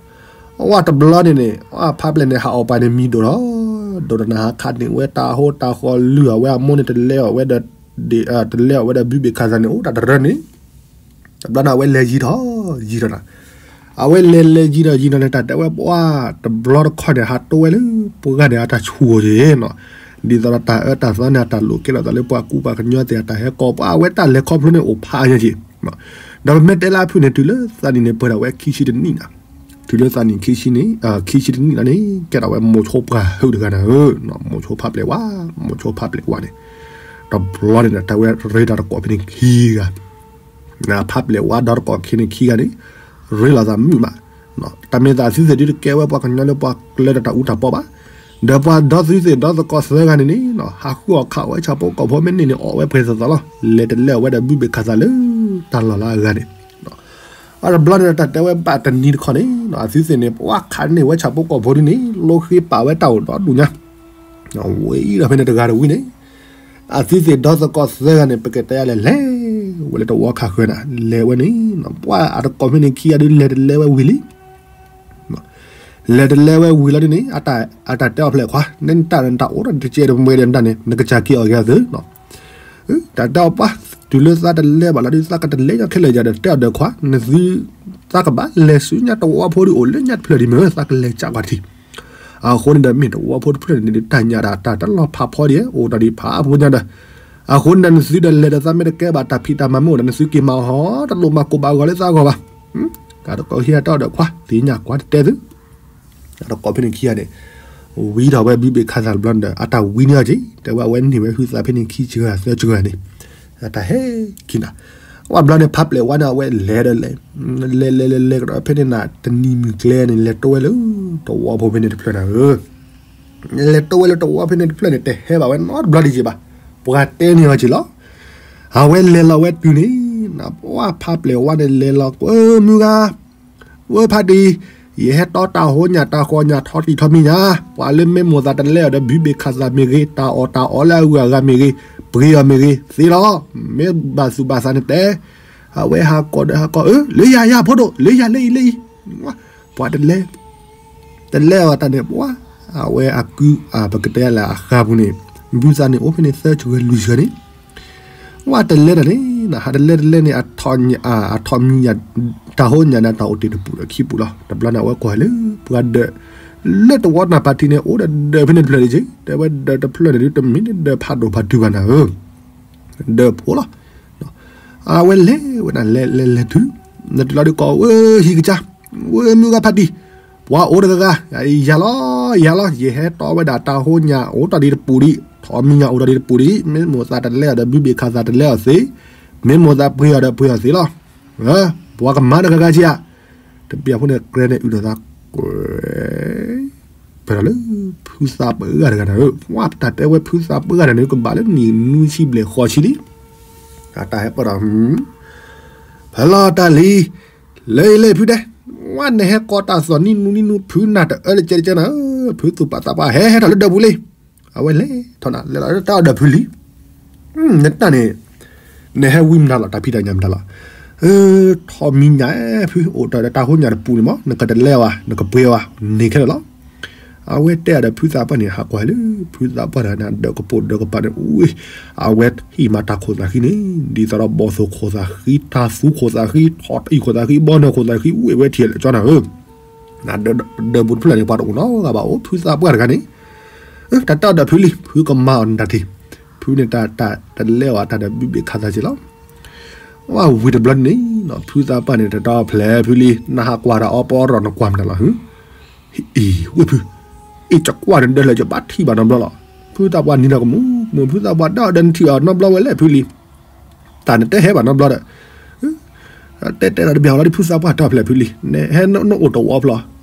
ဝဲတဘျီန့ၣ်န့ၣ် ဖးပျဲၢ်န့ၣ် ဟးအီၣ်ပှၤန့ၣ်မံၤဒိၣ်ထီၣ် ဒိၣ်တၢ်နၤဟးခးန့ၢ်ဝဲတၢ်ဟိတၢ်ဃီလုၢ်အီၣ်ဝဲအမိၢ်န့ၣ် တလဲအီၣ်ဝဲဒီး တလဲအီၣ်ဝဲဒီးဘုဘ့ၣ်ခးသးန့ၣ် အိၣ်တၢ်တရၢန့ၣ် တဘျီန့ၣ် အဝဲလဲၤယံၤထီၣ်ယံၤထီၣ်နၤ, အဝဲလဲၤလဲၤယံၤထီၣ်ယံၤထီၣ်န့ၣ် တၢ်တဲဝဲပှၢ်တဘျီတခီန့ၣ် ဟးတိဝဲလၢပှၢ်ဂၤန့ၣ် အတၢ်ဆူၣ်ဂီၤက့ၤနီၤ, ဒ်သိးဒီးတၢ်အၢတၢ်သီန့ၣ် အတၢ်လိာ်ကဲထီၣ်သးလၢပှၤကူပှၤကညီသ့ၣ် အတၢ်ဟဲကီၢ်ပှၤ အဝဲတၢ်လဲၤခီဖျိန့ၣ်အိၣ်ဖးညါက့ၤ, ဒီးပမ့ၢ်တဲလၢအဖုၣ်န့ၣ် တုၤလၢသးနံၣ်န့ၣ် ပှဲၤဒၣ်ဝဲခံဆံတနံၣ်နၤ, တုၤလၢသးနံၣ်ခံဆံန့ၣ် ခံဆံတနံၣ်လီၤန့ၣ် ကဲထီၣ်ဝဲမိၤဆိပှၢ်ဟုတဂၤနၤဧၢ, မိၤဆိဖးပျဲၢ်ဝါ မိၤဆိဖးပျဲၢ်ဝါန့ၣ်, တဘျီန့ၣ်ဒီး တၢ်ဝဲရ့ဒီးတကိးဖဲန့ၣ်ခံဂၤ ဖးပျဲၢ်ဝါဒီးတကိးခဲန့ၣ်ခံဂၤန့ၣ် ရ့လိာ်သးမုာ်မး, တၢ်မ့ၢ်သးသုသ့ၣ်ဒုတကဲဝဲပှၤကညီလၢပှၤကျဲဒီးတၢ်အူတၢ်ပီဘၣ်, ဒီးပှၤဒီသုသ့ၣ်ဒီသကိးသၢဂၤန့ၣ်န့ၣ် ဟးဃုအီၣ်ခးအီၣ်ဝဲဆၣ်ဖိကီၢ်ဖိမ့ၢ်န့ၢ်န့ၣ် အီၣ်ဝဲပှဲၤသီသီလီၤ, လဲၤတလဲအီၣ်ဝဲဒီးဘုဘ့ၣ်ခးသးလၢ တၢ်လီၢ်လၢအဂၤန့ၣ် အတဘျီန့ၣ်ဒီး တၢ်တဲဝဲဘၣ်တနံၤတခီန့ၣ် အသုသ့ၣ်န့ၣ် ပှၤခးန့ၢ်ဝဲဆၣ်ဖိကီၢ်ဖိဒ်န့ၣ် လိဃ့ပာ်ဝဲတၢ်အိၣ်ဒီဒူၣ်ညါ ဝဲအံၤဒီးဖဲန့ၣ်တဂၤတဝံၤန့ၣ် အသုသ့ၣ်ဒီသကိးသၢဂၤန့ၣ် ပကတဲယၤလဲၣ် လဲၤဝဲလၢတဝီခးဃၢၤနၤ လဲၤဝဲန့ၣ် ပှၤအတကိးဖဲန့ၣ်ခံဂၤဒုးလဲၤတလဲဝဲဝံၤလံ လဲၤတလဲဝဲဝံၤလီၤဒ်န့ၣ် အတၢ်တဲအီၤဖျဲၣ်ခွါ နတၢ်နတၢ်အိၣ်ဒီးတကဲတမှဲဒီးနတၢ်န့ၣ် နကစၢ်က့ၤအီၣ်က့ၤအသု တၢ်တဲအီၤပှၤ တုၤလၢသးတလဲဘၣ်လီၤဒုး သးကတလဲညါခဲလၢာ်ယၤဒီးတဲအီၤဒီးခွါ နသု သးကဘၣ်လဲၤဆူညါတဝီဖိဒုးအိၣ်လၢညါတဖျၢၣ်ဒံးမ့ၢ် သးကလဲၤကးကွၢ်တထံၣ် အဃိန့ၣ်ဒီးမ့ၢ်တဝီဖိတဖျၢၣ်န့ၣ် တၢ်ညါဒၣ်တၢ်တလီၤဖးဖီဒံး အိၣ်တၢ်ဒံးဖးဖိညါဒီး အဃိန့ၣ်ဒီးနသုဒီးလဲၤဒီးသးမ့ၢ်တကဲဘၣ်တၢ်ဖံးတၢ်မၤမ့ၢ်အိၣ်ဒီး နသုက့ၤမၤအီၤဟီ တလိၣ်မၤကိၢ်ဘၣ်ဂီၤလၢသးဂီၢ်ဘၣ် တၢ်တကိးဟံးတဲအီၤဒီးခွါ သ့ၣ်ညါကွၢ်တတဲသု တၢ်တကိးဖဲန့ၣ်ခံဂၤန့ၣ် ဝံထီၣ်ဝဲဘုဘ့ၣ်ခးသးတဘျီန့ၣ်ဒီး အတၢ်ဝံန့ၢ်အီၤက့ၤ တဲဝဲအဝဲန့ၢ်ဝဲဟုသးဖဲန့ၣ်ခံစှၤသၢစှၤန့ၣ် အတၢ်ဟဲက့ၤနၤ ဝဲဘျီန့ၣ် ဖးပျဲၢ်ဝါန့ၣ် အဝဲလဲၤဒီးလဲၤ လဲၤလဲၤလဲၤလဲၤကဒီးဖဲန့ၣ်နၤ တနံၤမုၢ်ကျဲန့ၣ် လဲၤတိဝဲလၢ တဝီဖိဖဲန့ၣ်တဖျၢၣ်နၤဧၢ လဲၤတိဝဲလၢတဝီဖဲန့ၣ်တဖျၢၣ်န့ၣ် တဟဲဘၣ်ဝဲနီတဘျီဒံးက့ၤဘၣ် ပှၤတဲန့ၢ်အီၤက့ၤလီၤ အဝဲလဲၤလီၤဝဲတုၤန့ၣ် နပှၢ်ဖးပျဲၢ်ဝါန့ၣ် လဲၤလီၤ ဧၢ မုၢ်ဂၤ ဝဲဖးတံၢ် ယဟဲတီတၢ်ဟိညၣ်တၢ်ဃီညၣ်ထီတံၢ်ထီမံၤညၣ် ပှၤလၢမ့ၢ်မိၢ်သးတလဲအီၤဒီး ဘုဘ့ၣ်ခးသးမ့ၢ်ဂ့ၤ တၢ်အီၣ်တၢ်အီလၢအဂုၤအဂၤမ့ၢ်ဂ့ၤ ပှ့ၤအီၤမ့ၢ်ဂ့ၤ သ့လီၤ မ့ၢ်ဘၣ်သူၣ်ဘၣ်သးန့ၣ်တဲ အဝဲဟးကိးဒီးဟးကိး ဧၢ လၢယၤယၤဖိဒိၣ် လၢယၤလၢအံၤလၢအံၤ ပှၤတလဲ တလဲအီၤတၢ်န့ၣ် ပှၤ အဝဲအကု ပကတဲလၢအဃါပူၤန့ၣ် ဘုသးန့ၣ်အိၣ်ဖဲန့ၣ်သၢစှၤလွံၢ်စှၤန့ၣ် ဝဲတလဲတၢ်န့ၣ် ဟးတလဲတလဲန့ၣ် အထီၣ်မံၤညၣ် တၢ်ဟိညၣ်န့ၣ် တၢ်အိၣ်တ့ၢ်တပူၤဒီးခံပူၤလီၤ တဘျီန့ၣ် အဝဲကွၢ်လၢ ပှၤဒၢး လၢတဝီနၢ်ပၢၢ်ထံန့ၣ် အိၣ်ဒီးဒၢးဖဲန့ၣ်တဖျၢၣ်န့ၣ်က့ တဲဝဲဒၢးတဖျၢၣ်န့ၣ်ဒုး တမ့ၢ်ဒၢးဖးဒိၣ်ဖးတုၤဘၣ်နၤဧၢ ဒၢးဖိလီၤ အဝဲလဲၤဝဲဒၣ်လဲၤလဲၤလဲၤတုၤ နတုၤလီၤဒုးကိး ဝဲဟံၣ်ကစၢ် ဝဲမုၢ်ဂၤဖးတံၢ် ပှၤအိၣ်တဂၤဂၤ ယၤလီၤ ယၤလီၤ ယဟဲတီဝဲဒၣ်တၢ်ဟိညၣ် အိၣ်တၢ်ဒံးတပူၤဒံး ထီၣ်မံၤညၣ်အိၣ်တၢ်ဒံးတပူၤဒံး မ့ၢ်မိၢ်သးတလဲအီၤဒီး ဘုဘ့ၣ်ခးသးတလဲအီၤသ့ မ့ၢ်မိၢ်သးပှ့ၤအီၤဒီးပှ့ၤအီၤသ့လီၤ ပှၤကမၤတဂၤဂၤက့ဧါ တပျၢ်ဖိန့ၣ် ကြဲန့ၣ်အုၣ်ဒီးသးကွဲ ပၢၢ်ထီၣ်လၢ ဖုသးပှၢ်ဂၤတဂၤန့ၣ်ဧၢ ပှၤတၢ်တဲဝဲဖုသးပှၢ်ဂၤန့ၣ် ကဘၣ်လၢနံၣ်နွံဆံဘျဲၣ်ဃိးဆံလံ အတၢ်ဟဲပၢၢ်ထီၣ် ဖဲလီၤတၢ်လံ လၢအံၤလၢဖုတဲ ဝဲနဟဲကီးတၢ်သီၣ်နံၣ်နူနံၣ်နူ ဖုနၢ်တအၢလၢကဲတကဲနၤဧၢ ဖုသူၣ်ပာ်သးပှၢ် ဟဲဟဲထီၣ်လၢဒၢးပူၤလံ အဝဲလဲၤထီၣ်နၤ လဲၤလီၤတၢ်အီၣ်ဒီးဖုလံ နတၢ်န့ၣ် နဟဲဝံမတၤလီၤ တၢ်ဖံးတၢ်ညၣ်မတၤလီၤ ထီၣ်မံၤညၣ် ဖုအိၣ်တၢ်ဒီးတၢ်ဟိညၣ်တပူၤန့ၣ်မး နကတလဲအီၤ နကပှ့ၤအီၤ န့ၢ်ခဲလၢာ်လီၤ အဝဲတဲအီၤဒီးဖုသးပှၢ်န့ၣ် ဟးကွၢ်လၢ ဖုသးပှၢ်တဂၤန့ၣ် ဒၢးကပိာ်ဒၢးကပၤန့ၣ် အူဝဲ အဝဲဟံၣ်မၤတၢ်ခိၣ်သးဃံန့ၣ် ဒ်သိးဒီးဘီၣ်သိၣ်ခိၣ်သးဃံ တၢ်သူခိၣ်သးဃံ ထီၣ်တအံၣ်ခိၣ်သးဃံ ဘီနၢၤခိၣ်သးဃံ အူဝဲဝဲထံၣ်လၢကၠီနၤဧၢ ဒၢးပူၤတဖျၢၣ်န့ၣ် ပှၤတအိၣ်နီတဂၤဘၣ်အိၣ် ဖုသးပှၢ်တဂၤန့ၣ် တၢ်တဲအီၤဒီးဖုလံၤ ဖုကမၤအီၤနတၢ်ထံၣ်, ဖုန့ၣ်တၢ်တလဲအီၤတၢ်ဒီးဘံၣ်ဘ့ၣ်ခးသးက့ၤလီၤ. ဝဲဝံၤတဘျီန့ၣ်နီၤ ဖုသးပှၢ်န့ၣ် တၢ်တဲအီၤဖျဲးဖုလံၤ နဟးကွၢ်တၢ်အီပီရီၣ်နကွၢ်မနုၤလီၤ. အံၤဝဲဖု, အ့ၣ် ယကွၢ်န့ၣ်ဒၢလၢယဘၣ်ထံၣ်ဘၣ်နီတဘျီလီၤ. ဖုသးပှၢ်နံၤဒီးကမူး, မုၢ်ဖုသးပှၢ်ဒီးနထံၣ်အီၤနီတဘျီဝဲလဲၣ်ဖုလံၤ. တၢ်နတဲဟဲဘၣ်နီတဘျီဒီး တဲတဲဒီးတဘၣ်အီၤလီၤဒီး ဖုသးပှၢ်တဲအီၤဖျဲးဖုလံၤ နဟဲနအိၣ်တဝီဖျီ,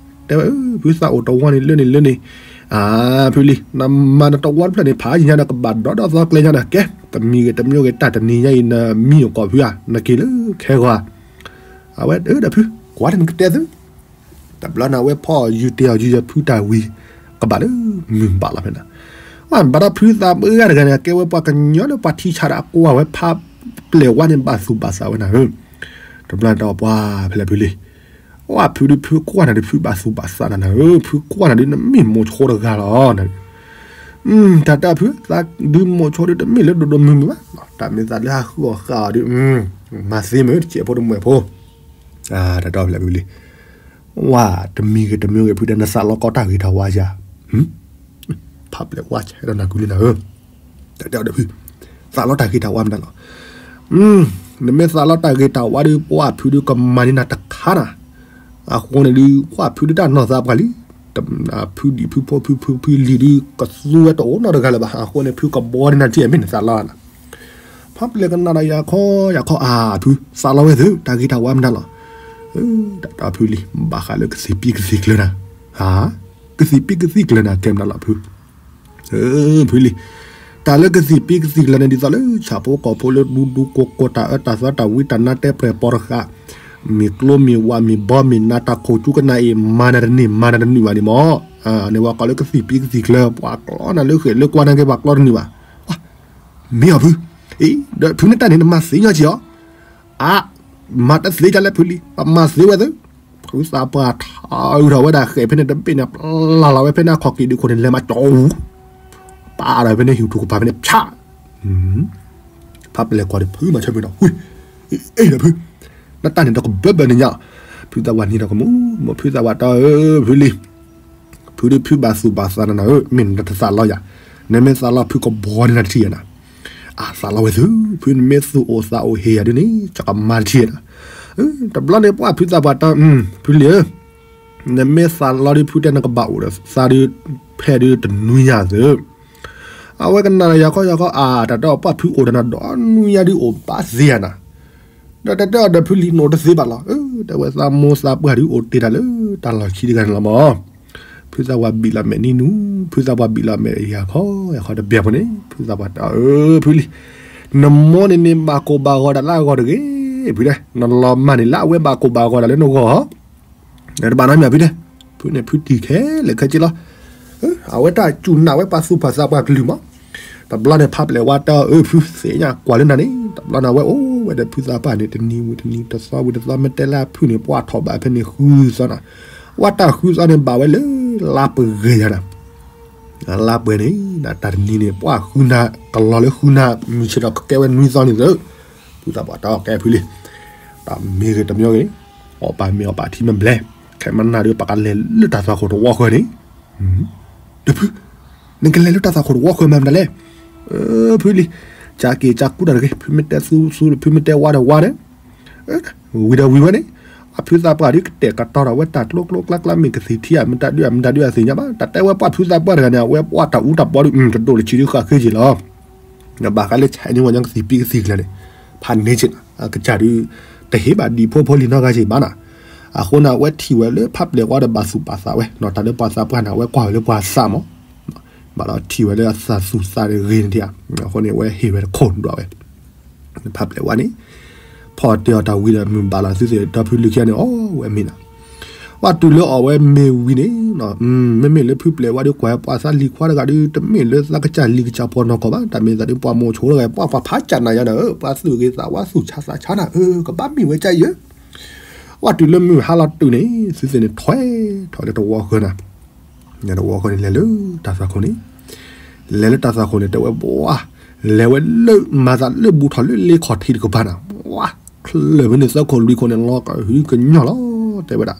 တဲဝဲ ဖုသးအိၣ်တဝီန့ၣ်လၢန့ၣ်လၢန့ၣ်, အါ ဖုလံၤ နမၤနတဝီတဖျၢၣ်န့ၣ် ဖးယံၤညါဒီးကဘၣ်ဒီဒီသီကျဲညါဒီး ကဲ တမံၤဂ့ၤတမံၤဂ့ၤ တၢ်တနံၤညါအံၤ နမံအိၣ်ကီၢ်ဖုဧါ နက့ၤလၢခဲဂီၤဧါ. အဝဲဒီးဖု ကွၢ်တၢ်နကတဲသု တဘျီန့ၣ် အဝဲဖီၣ်ယုၢ်တ့ၢ်အီၤယုၢ်ယဖုတၢ်ဝံၤ ကဘၣ်လၢမုၢ်ဘၣ်လီၤဖဲန့ၣ်, ဝဲဘၣ်ဒီးဖုသးပှၢ်တဂၤန့ၣ် ကဲဝဲပှၤကညီလၢပှၤထံဆးဒီးအကွၢ်ဝဲဖးပျဲၢ်ဝါန့ၣ် ဘၣ်သူၣ်ဘၣ်သးဝဲနၤဧၢ, တဘျီန့ၣ်တၢ်ပှၢ်ဖဲလဲၣ်ဖုလံၤ, ဝဲဖုဒုးဖုကွၢ်နၤဒုးဖုဘၣ်သူၣ်ဘၣ်သးနၤနၤဧၢ, ဖုကွၢ်နၤဒုးနမ့ၢ်မိၤဆိတဂၤလီၤ, တၢ်တဲဖု သးဒုးမိၤဆိဒုးတမ့ၢ်လၢဒိၣ်ဒိၣ်မုၢ်မုၢ်ဘၣ်, တၢ်မ့ၢ်သးလၢဟးဃုအီၣ်ဃာ်အီၤဒုး မၤသ့မ့ၢ်တစဲးဖိတမှဲၤဖိ, တၢ်တဲဖဲလဲၣ်ဖုလံၤ ဝဲတမံၤဂ့ၤတမံၤဂ့ၤ ဖုတဲနသးလီကီတၢ်ဂ့ၤတၢ်ဝါယၤ, ဖးပျဲၢ်ဝါဆဲးဒီးနၤကုလံနၤဧၢ, တၢ်တဲအီၤဒီးဖု, သးလီတၢ်ဂ့ၤတၢ်ဝါမနုၤလီၤ, နမ့ၢ်သးလီတၢ်ဂ့ၤတၢ်ဝါဒုး ပှၢ်ဖုဒုးကမၤန့ၢ်နၤတခါနၤ, အဃိန့ၣ်ဒုး ပှၢ်ဖုဒုးတၢ်နီၢ်သးပှၢ်လံ, ဖုဒံၣ်ဖုဖိဖုဖုဖုလံၤဒုး ကသူဝဲတအိၣ်နီတဂၤလၢၤဘၣ်, အဃိန့ၣ် ဖုကဘှီန့ၢ်နၤထံၣ်အမ့ၢ်နသးလီနၤ ဖးပျဲၢ်ကနၣ်ဒီးယၤခီယၤခီအါဖု သးလီဝဲသု တၢ်ဂ့ၤတၢ်ဝါမနုၤလီၤ, တၢ်ဖုလံၤ ဘၣ်ဃးလၢကသံၣ်ပံကသံၣ်ကျၢၤနၤ, ဟါ, ကသံၣ်ပံကသံၣ်ကျၢၤနၤကဲမနုၤလီၤဖု, ဖုလံၤ, တၢ်လၢကသံၣ်ပံကသံၣ်ကျၢၤန့ၣ် ဒ်သိးလၢဆၣ်ဖိကီၢ်ဖိလၢဒူဒူကိၢ်ကိၢ် တၢ်အၢတၢ်သီတၢ်ဝံတၢ်နါတဲပျဲၢ်ပိာ်တဃာ်, မ့ၢ်ကျိမ့ၢ်ဝးမ့ၢ်ဘီမ့ၢ်နါ တၢ်ခိၣ်ကၠူကနၣ်အံၤ မၤနၤတန့ၢ်မၤနၤတန့ၢ်ဘၣ်န့ၣ်မး, န့ၣ်ဝဲကိးလၢကသံၣ်ပံကသံၣ်ကျၢၤ ပှၤကျီနၤလၢဃဲၣ်လၢကွၢ်နာ်က့ ပှၤကျီတန့ၢ်ဘၣ်, မ့ၢ်အီၤဖု, အ့ ဒီးဖုန့ၣ်တၢ်န့ၣ် နမၤသ့ညီက့ၤအီၤ, အါ, မၤတသ့ဒ်လဲၣ်ဖုလံၤ ပမၤသ့ဝဲသု, ဖုသးပှၢ်ထီၣ်အုးထီၣ်ဝဲဒၣ်ဃဲၣ်ဖဲန့ၣ်တဘ့ၣ်န့ၣ် ပျၢ်လီၤဝဲဖဲန့ၣ်အခီၣ်က့ၤဒုးခိၣ်န့ၣ် လဲၤမၤကၠီအူ, ပာ်ဒီးဖဲန့ၣ်ဟံၣ်ထူၣ်ကပၤဖဲန့ၣ် ဖၠး ဖးပျဲၢ်ကွၢ်ဒီးဖုမၤဆၢမုၢ်ဒီး ဝံၤ, အ့ၣ်ဒီးဖု, နတၢ်န့ၣ်ဒီးကဘၢဘၢန့ၣ်ညါ, ဖုသးပှၢ်နံၤဒီးကမူး, မ့ၢ်ဖုသးပှၢ်တဲအီၤ ဖုလံၤ, ဖုဒုးဖုဘၣ်သူၣ်ဘၣ်သးနၤနၤဧၢ, မ့ၢ်နတသးလီယၤ, နမ့ၢ်သးလီဖုကဘှီန့ၢ်နၤတထံၣ်ယၤနၤ, အသးလီဝဲသု, ဖုနမ့ၢ်သူၣ်အိၣ်သးအိၣ်ဟ့ၣ်ယၤဒ်န့ၣ် ယကမၤတထံၣ်ယၤနၤ, တဘျီန့ၣ်ပှၢ်ဖုသးပှၢ်တဲအီၤ, ဖုလံၤဧၢ, နမ့ၢ်သးလီဒုးဖုတဲနကဘၣ်အိၣ်ဒီးသးဒုး ဖဲဒုးတနွံညါသု, အဝဲကနၣ်ဒီးယၤခီယၤခီအါ တၢ်တဲအီၤပှၢ်ဖုအိၣ်ဒီးနၤဒီး နွံညါဒုးအိၣ်ဘၣ်သ့ယၤနၤ, ဒီးတၢ်တဲအီၤဒီးဖုလံၤနအိၣ်တသ့ဘၣ်လီၤ, တၢ်ဝဲသးမိၢ်သးပှၢ်ဒုးအိၣ်တ့ၢ်တၢ်လၢတၢ်လီၢ်ခံတဂၤန့ၣ်လီၤမး, ဖုသးပှၢ်ဘံၣ်လီၤမဲာ်နံၤနူ, ဖုသးပှၢ်ဘံၣ်လီၤမဲာ်ယၤခီယၤခီတဘျီဖိန့ၣ် ဖုသးပှၢ်တဲအီၤ ဖုလံၤ, နမိၢ်န့ၣ်န့ၣ်ဘၣ်ကိၢ်ဘၣ်ဂီၤတၢ်လၢအဂီၢ်တဂ့ၤ, ဖုတဲ နလီၤမၢ်န့ၣ်လၢအဝဲဘၣ်ကိၢ်ဘၣ်ဂီၤတၢ်လၢနဂီၢ် တဘၣ်နီတမံၤဖုတဲ, ဖုန့ၣ်ဖုတံၢ်ခဲလၢာ်ခဲဆ့လီၤ, အဝဲတၢ်စူၢ်နာ်ဝဲပှၤသူၣ်ပှၢ်သးပှၢ်ကလုၢ်မး, တဘျီန့ၣ်ဖးပျဲၢ်ဝါတဲအီၤ အၢ ဖုသ့ၣ်ညါကွၢ်လၢနၤန့ၣ် တဘျီန့ၣ်အဝဲအိၣ်ဝဲဒီးဖုသးပှၢ်န့ၣ် တနံၤဝံၤတနံၤ တသီဝံၤတသီ မ့ၢ်တဲလၢအဖုန့ၣ် ပှၢ်ထီၣ်ဘၣ်ဖဲန့ၣ်ဃုသီနၤ, ဝဲတၢ်ဃုသီန့ၣ်ဘၣ်ဝဲလၢလါပှဲၤဂ့ၤယၤနၤ လါပှဲၤန့ၣ် တၢ်တနံၤန့ၣ် ပှၢ်ဃုနၤ ကလီၤလၢဃုနၤ မုၢ်ဆ့ၣ်ထီၣ်ကကဲဝဲနွံသီန့ၣ်သု, ဖုသးပှၢ်တဲအီၤကဲဖုလံၤ, တၢ်မ့ၢ်ဂ့ၤတမံၤဂ့ၤ, အီၣ်ပာ်မ့ၤအီၣ်ပာ်ထံ မ့ၢ်ဘျဲၣ်, ခဲမနၤဒီး ပကလဲၤလၢတၢ်သွၣ်ခိၣ်တဝီဃၢၤန့ၣ်, ဒီးဖု, နကလဲၤလၢတၢ်သွၣ်ခိၣ်တဝီဃၢၤမၤမတၤလဲၣ်, ဖုလံၤ, ကၢ်က့ၤကၢ်ကူတၢ်တဂ့ၤ, ဖုမ့ၢ်တဲသူသူ ဖုမ့ၢ်တဲဝါဒီးဝါန့ၣ် ဝံၤဒီးဝံၤဝဲန့ၣ်, အဖုသးပှၢ်ဒုးကတဲာ်ကတီၤဒီးဝဲတၢ်ကျိကျိကျါကျါ မ့ၢ်ကသံၣ်ထံဧါ မတၤဒုးဧါ မတၤဒုးဧါသ့ၣ်ညါဘၣ်, တၢ်တဲဝဲပှၢ်ဖုသးပှၢ်တဂၤန့ၣ် အဝဲပှၢ်တၢ်အူတၢ်ပီဒုး တဒိၣ်တဆံးဒုးဃၣ်ဃ့က့ၤလီၤ, ဘၣ်ဃးလၢဆဲးန့ၢ်ဝဲညီကသံၣ်ပံကသံၣ်ကျၢၤန့ၣ်, ဖးန့ၢ်က့ၤနၤ, အကစၢ်ဒုး, တဟ့ၣ်ဘၣ်ဒံၣ်ဖိဖိလံၤနီတဂၤက့ၤဘၣ်နၤ, အဃိန့ၣ် အဝဲထံၣ်ဝဲလၢဖးပျဲၢ်ဝါဒီးဘၣ်သူၣ်ဘၣ်သးဝဲ, တၢ်လၢပှၤသးပှၢ်န့ၣ် အဝဲကွၢ်ဝဲလၢပှၤသးမး ဘၣ်ဒီးထံၣ်ဝဲလၢအသးသူၣ်သးဂ့ၤန့ၣ်ဧါ, အဃိန့ၣ် အဝဲဟ့ၣ်ဝဲတခိၣ်ဒွးဝဲ, ဖးပျဲၢ်ဝါန့ၣ်, ဖီၣ်တ့ၢ်အီၤတၢ်ဝံၤဒီးမုၢ်ဘၣ်လီၤသုသ့ၣ်ဒီဖုလံၤခံဂၤန့ၣ် အီၣ်ဝဲမ့ၤနၤ, ဝဲတုၤလၢအီၣ်ဝဲမ့ၤဝံၤန့ၣ်, မ့မ့ၢ်လၢဖုပျဲၢ်ဝါဒီးကွၢ်ပှၤသးလံၤခွါတဂၤဒီး တမ့ၢ်လၢသးကစၢ်လံၤကစၢ်ဖီနီၢ်ကီၢ်ဘၣ်, တၢ်မ့ၢ်သးဒီးပှၤမိၤဆိတဂၤ ပှၤပှၤဖးကၢ်နၤယါဒီး ပှၤသူၣ်ဂ့ၤသးဝါသူၣ်ဆါသးဆါနၤဧၢ, ကဘၣ်မ့ၢ်ဝဲကၢ်အံၤဧၢ ဝဲတုၤလၢမုၢ်ဟါလီၤတုၤန့ၣ် သုသ့ၣ်န့ၣ်ထွဲထီၣ်လၢတဝီဃၢၤနၤ, တဝီဃၢၤန့ၣ်လဲၤလၢတၢ်သွၣ်ခိၣ်န့ၣ်, လဲၤလၢတၢ်သွၣ်ခိၣ်န့ၣ် တဲဝဲဘှါ, လဲၤဝဲလၢမၤသးလၢဘူးထီၣ်လၢလ့ခီၣ်ထံးတကပၤနၤ, ဝါ, ချၢၣ်ဖဲန့ၣ်သၢခိၣ်လွံၢ်ခိၣ်န့ၣ် လီၤကဟုကညီၢ်လီၤ တဲဝဲဒၣ်,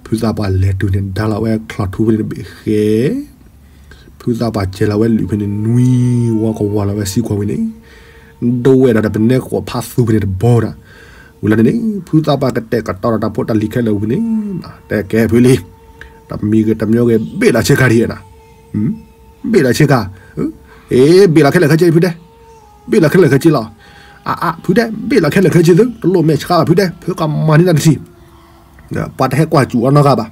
ဖုသးပှၢ်လဲၤတုၤန့ၣ် ဒါလီၤဝဲချီၣ်ထူဖဲန့ၣ်တဘ့ၣ်ဃဲ ဖုသးပှၢ်စဲၤလီၤဝဲလွံၢ်ဖဲန့ၣ် နွံဝီကဝီၤလီၤဝဲစံခွီဝံၤန့ၣ်, ဒိဝဲဒီးတပနဲဃိးဖးသူဖဲန့ၣ်တဘီဒီး, ဝံၤလီၤန့ၣ်န့ၣ် ဖုသးပှၢ်ကတဲာ်ကတီၤဒီးတၢ်ဖိတၢ်လံၤခဲလၢာ်ဝံၤန့ၣ်, တဲကဲဖုလံ, တမံၤဂ့ၤတမံၤဂ့ၤ ဘ့ၣ်လီၤဆ့ကၤဒံးနၤ, ဘ့ၣ်လီၤဆ့ကၤ, အ့ ဘ့ၣ်လီၤခဲလၢာ်ခဲဆ့ဖုတဲ, ဘ့ၣ်လီၤခဲလၢာ်ခဲဆ့လီၤ, အအဖုတဲ ဘ့ၣ်လီၤခဲလၢာ်ခဲဆ့သု တလိၣ်မဲာ်ဆှးဘၣ်ဖုတဲ ဖုကမၤန့ၢ်တၢ်တထံၣ် ပှၤတဟဲကွၢ်စူၣ်အီၤနီတဂၤဘၣ်.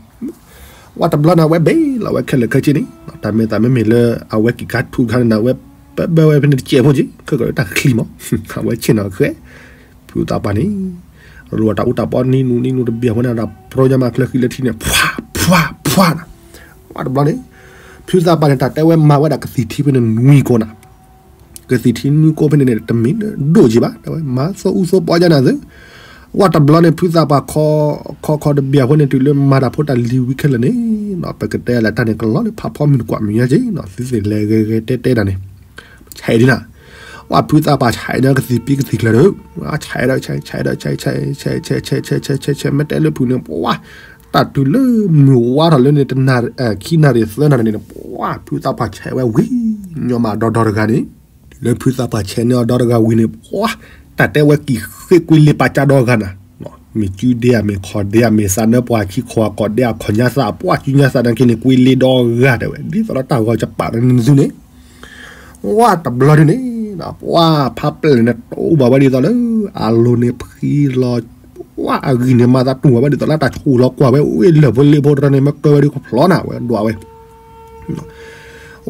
ဝဲတဘျီန့ၣ် အဝဲဘ့ၣ်လီၤဝဲခဲလၢာ်ခဲဆ့န့ၣ်, တၢ်မဲာ်သးမ့မ့ၢ်လၢအဝဲက့ၤကါထူခါန့ၣ် အဝဲပၢဘၢဝဲဖဲန့ၣ်တစဲးဖိက့ၤ ခဲကီးလၢတၢ်ချံမး, အဝဲဆ့ၣ်နီၤဃဲ, ဖုသးပှၢ်န့ၣ်, ရိတၢ်အူတၢ်ပီနံနူနံနူတဘ့ၣ်အဃိန့ၣ် ဒီးပြီညါမးချၢဃံလၢထံန့ၣ် ဖှါ ဖှါ ဖှါနၤ, ဝဲတဘျီန့ၣ်, ဖုသးပှၢ်န့ၣ် တၢ်တဲဝဲမၤဝဲဒၣ်ကသံၣ်ထံဖဲန့ၣ်နွံကိးနၤ ကသံၣ်ထံနွံကိးဖဲန့ၣ်န့ၣ် တမ့ၢ်ဒိၣ်က့ၤဘၣ် တဲဝဲ မၤသိအူသိပီညါနၤသု, ဝဲတဘျီန့ၣ် ဖုသးပှၢ်ခီခီခီတဘ့ၣ်အဃိန့ၣ် တုၤလၢမၤတၢ်ဖိတၢ်လံၤဝံၤခဲလၢာ်န့ၣ်, ပကတဲလၢတၢ်န့ၣ် ကလီလၢဖးဖီမုၢ်တကွၢ်မုၢ်ညါက့ၤနီၤ သုသ့ၣ်လဲၤဂဲၤဂဲၤတဲတဲတၢ်န့ၣ်, ဆဲးဒ်နၤ, ဝဲဖုသးပှၢ်ဆဲးန့ၢ်ကသံၣ်ပံကသံၣ်ချၢဒီး, ဆဲးဒီးဆဲး ဆဲးဒီးဆဲး ဆဲး ဆဲး ဆဲး ဆဲး ဆဲး ဆဲး ဆဲး မ့ၢ်တဲလၢဖုန့ၣ် ပှၤ တၢ်တုၤလၢမုၢ်ဝါထီၣ်လၢန့ၣ် တနၣ်ရံၣ် ခံနၣ်ရံၣ်သၢနၣ်ရံၣ်န့ၣ် ပှၤဖုသးပှၢ်ဆဲးဝဲဝံၤညီမးဒီဒီတဂၤန့ၣ်, တုၤလၢဖုသးပှၢ်ဆဲးန့ၢ်အီၤဒီတဂၤဝံၤန့ၣ် ပှၤ တၢ်တဲဝဲကံၢ်ဃ့ကွံလ့ပာ်ကၢဒီဂၤနၤ, မ့ၢ်စုဒ့ဧါ မ့ၢ်ခီၣ်ဒ့ဧါ မ့ၢ်သးနၢပှၤခံခီၣ်ကီၢ်ဒ့ဧါ ခီၣ်ညါသး ပှၤစုညါသးနာ်က့န့ၣ် ကွံလ့ဒီဂၤတဲဝဲ ဒ်သိးလၢတၢ်ဂီၤကပာ်န့ၣ်သုန့ၣ် ဝဲတဘျီဒ်န့ၣ်, ပှၤဖးပျဲၢ်န့ၣ် တအိၣ်ဘၣ်ဝဲဒ်သိးလၢ အလိၤန့ၣ်ဖှံလီၤ, ပှၤအဂံၢ်န့ၣ်မၤသးတူၢ်ဘၣ်ဝဲ ဒ်သိးလၢတၢ်ဆူၣ်လီၤကွၢ်ဝဲ အိၣ်လၢၢ်ဖိလ့ၣ်ဖိတရၢန့ၣ် မ့ၢ်ကၢဝဲဒ်ကဖျီနၤ ဝဲဒွးဝဲ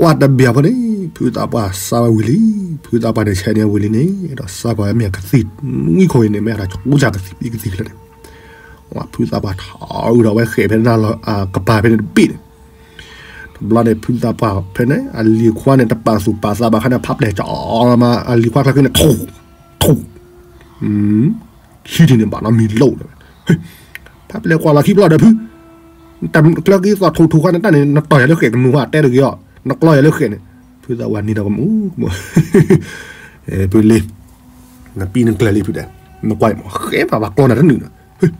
ဝဲတဘ့ၣ်အဃိန့ၣ် ဖုသးပှၢ်စးဝဲဝံၤလံ, ဖုသးပှၢ်န့ၣ်ဆဲးန့ၢ်ဝံၤလံန့ၣ် ဒီးစးကွၢ်ဝဲမ့ၢ်ကသံၣ်နွံခိၣ်အံၤန့ၣ် မ့ၢ်အတၢ်ဆူၣ်စၢ်ကသံၣ်ပံကသံၣ်ချၢန့ၣ်, ဝဲဖုသးပှၢ်ထီၣ်အုးဒီးဝဲဃဲးဖဲန့ၣ်လီၤ ကပၤဖဲန့ၣ်တဘ့ၣ်န့ၣ်, တဘျီန့ၣ် ဖုသးပှၢ်ဖဲန့ၣ် အလံၤခွါန့ၣ် တပာ်သူၣ်ပာ်သးဘၣ်ခါန့ၣ် ဖးပျဲၢ်ကၠီလီၤမး အလံၤခွါချၢဃံန့ၣ် ထူၣ် ထူၣ် ခံထံၣ်န့ၣ် ဘၣ်နီတမံၤလိၣ်လၢၤ, ဖးပျဲၢ်ကွၢ်လီၤခံဘျီဒီးဖု တၢ်ချၢဃံသီၣ်ထူၣ်ထူၣ်ဃါန့ၣ် တၢ်န့ၣ် နတီၢ်ယၤလၢဃဲးကနူၤဟါတဲတဂ့ၤအီၤ နကျီယၤလၢဃဲးန့ၣ်, ဖုသးပှၢ်န့ၣ်ဒီးကမူၤကမူၤ, ဖုလံၤ, နပံနကျဲၤလံဖုတဲ, နကွၢ်မ့ၢ်ဃဲးမးပှၤကျီနၤတနုာ်ဒီး,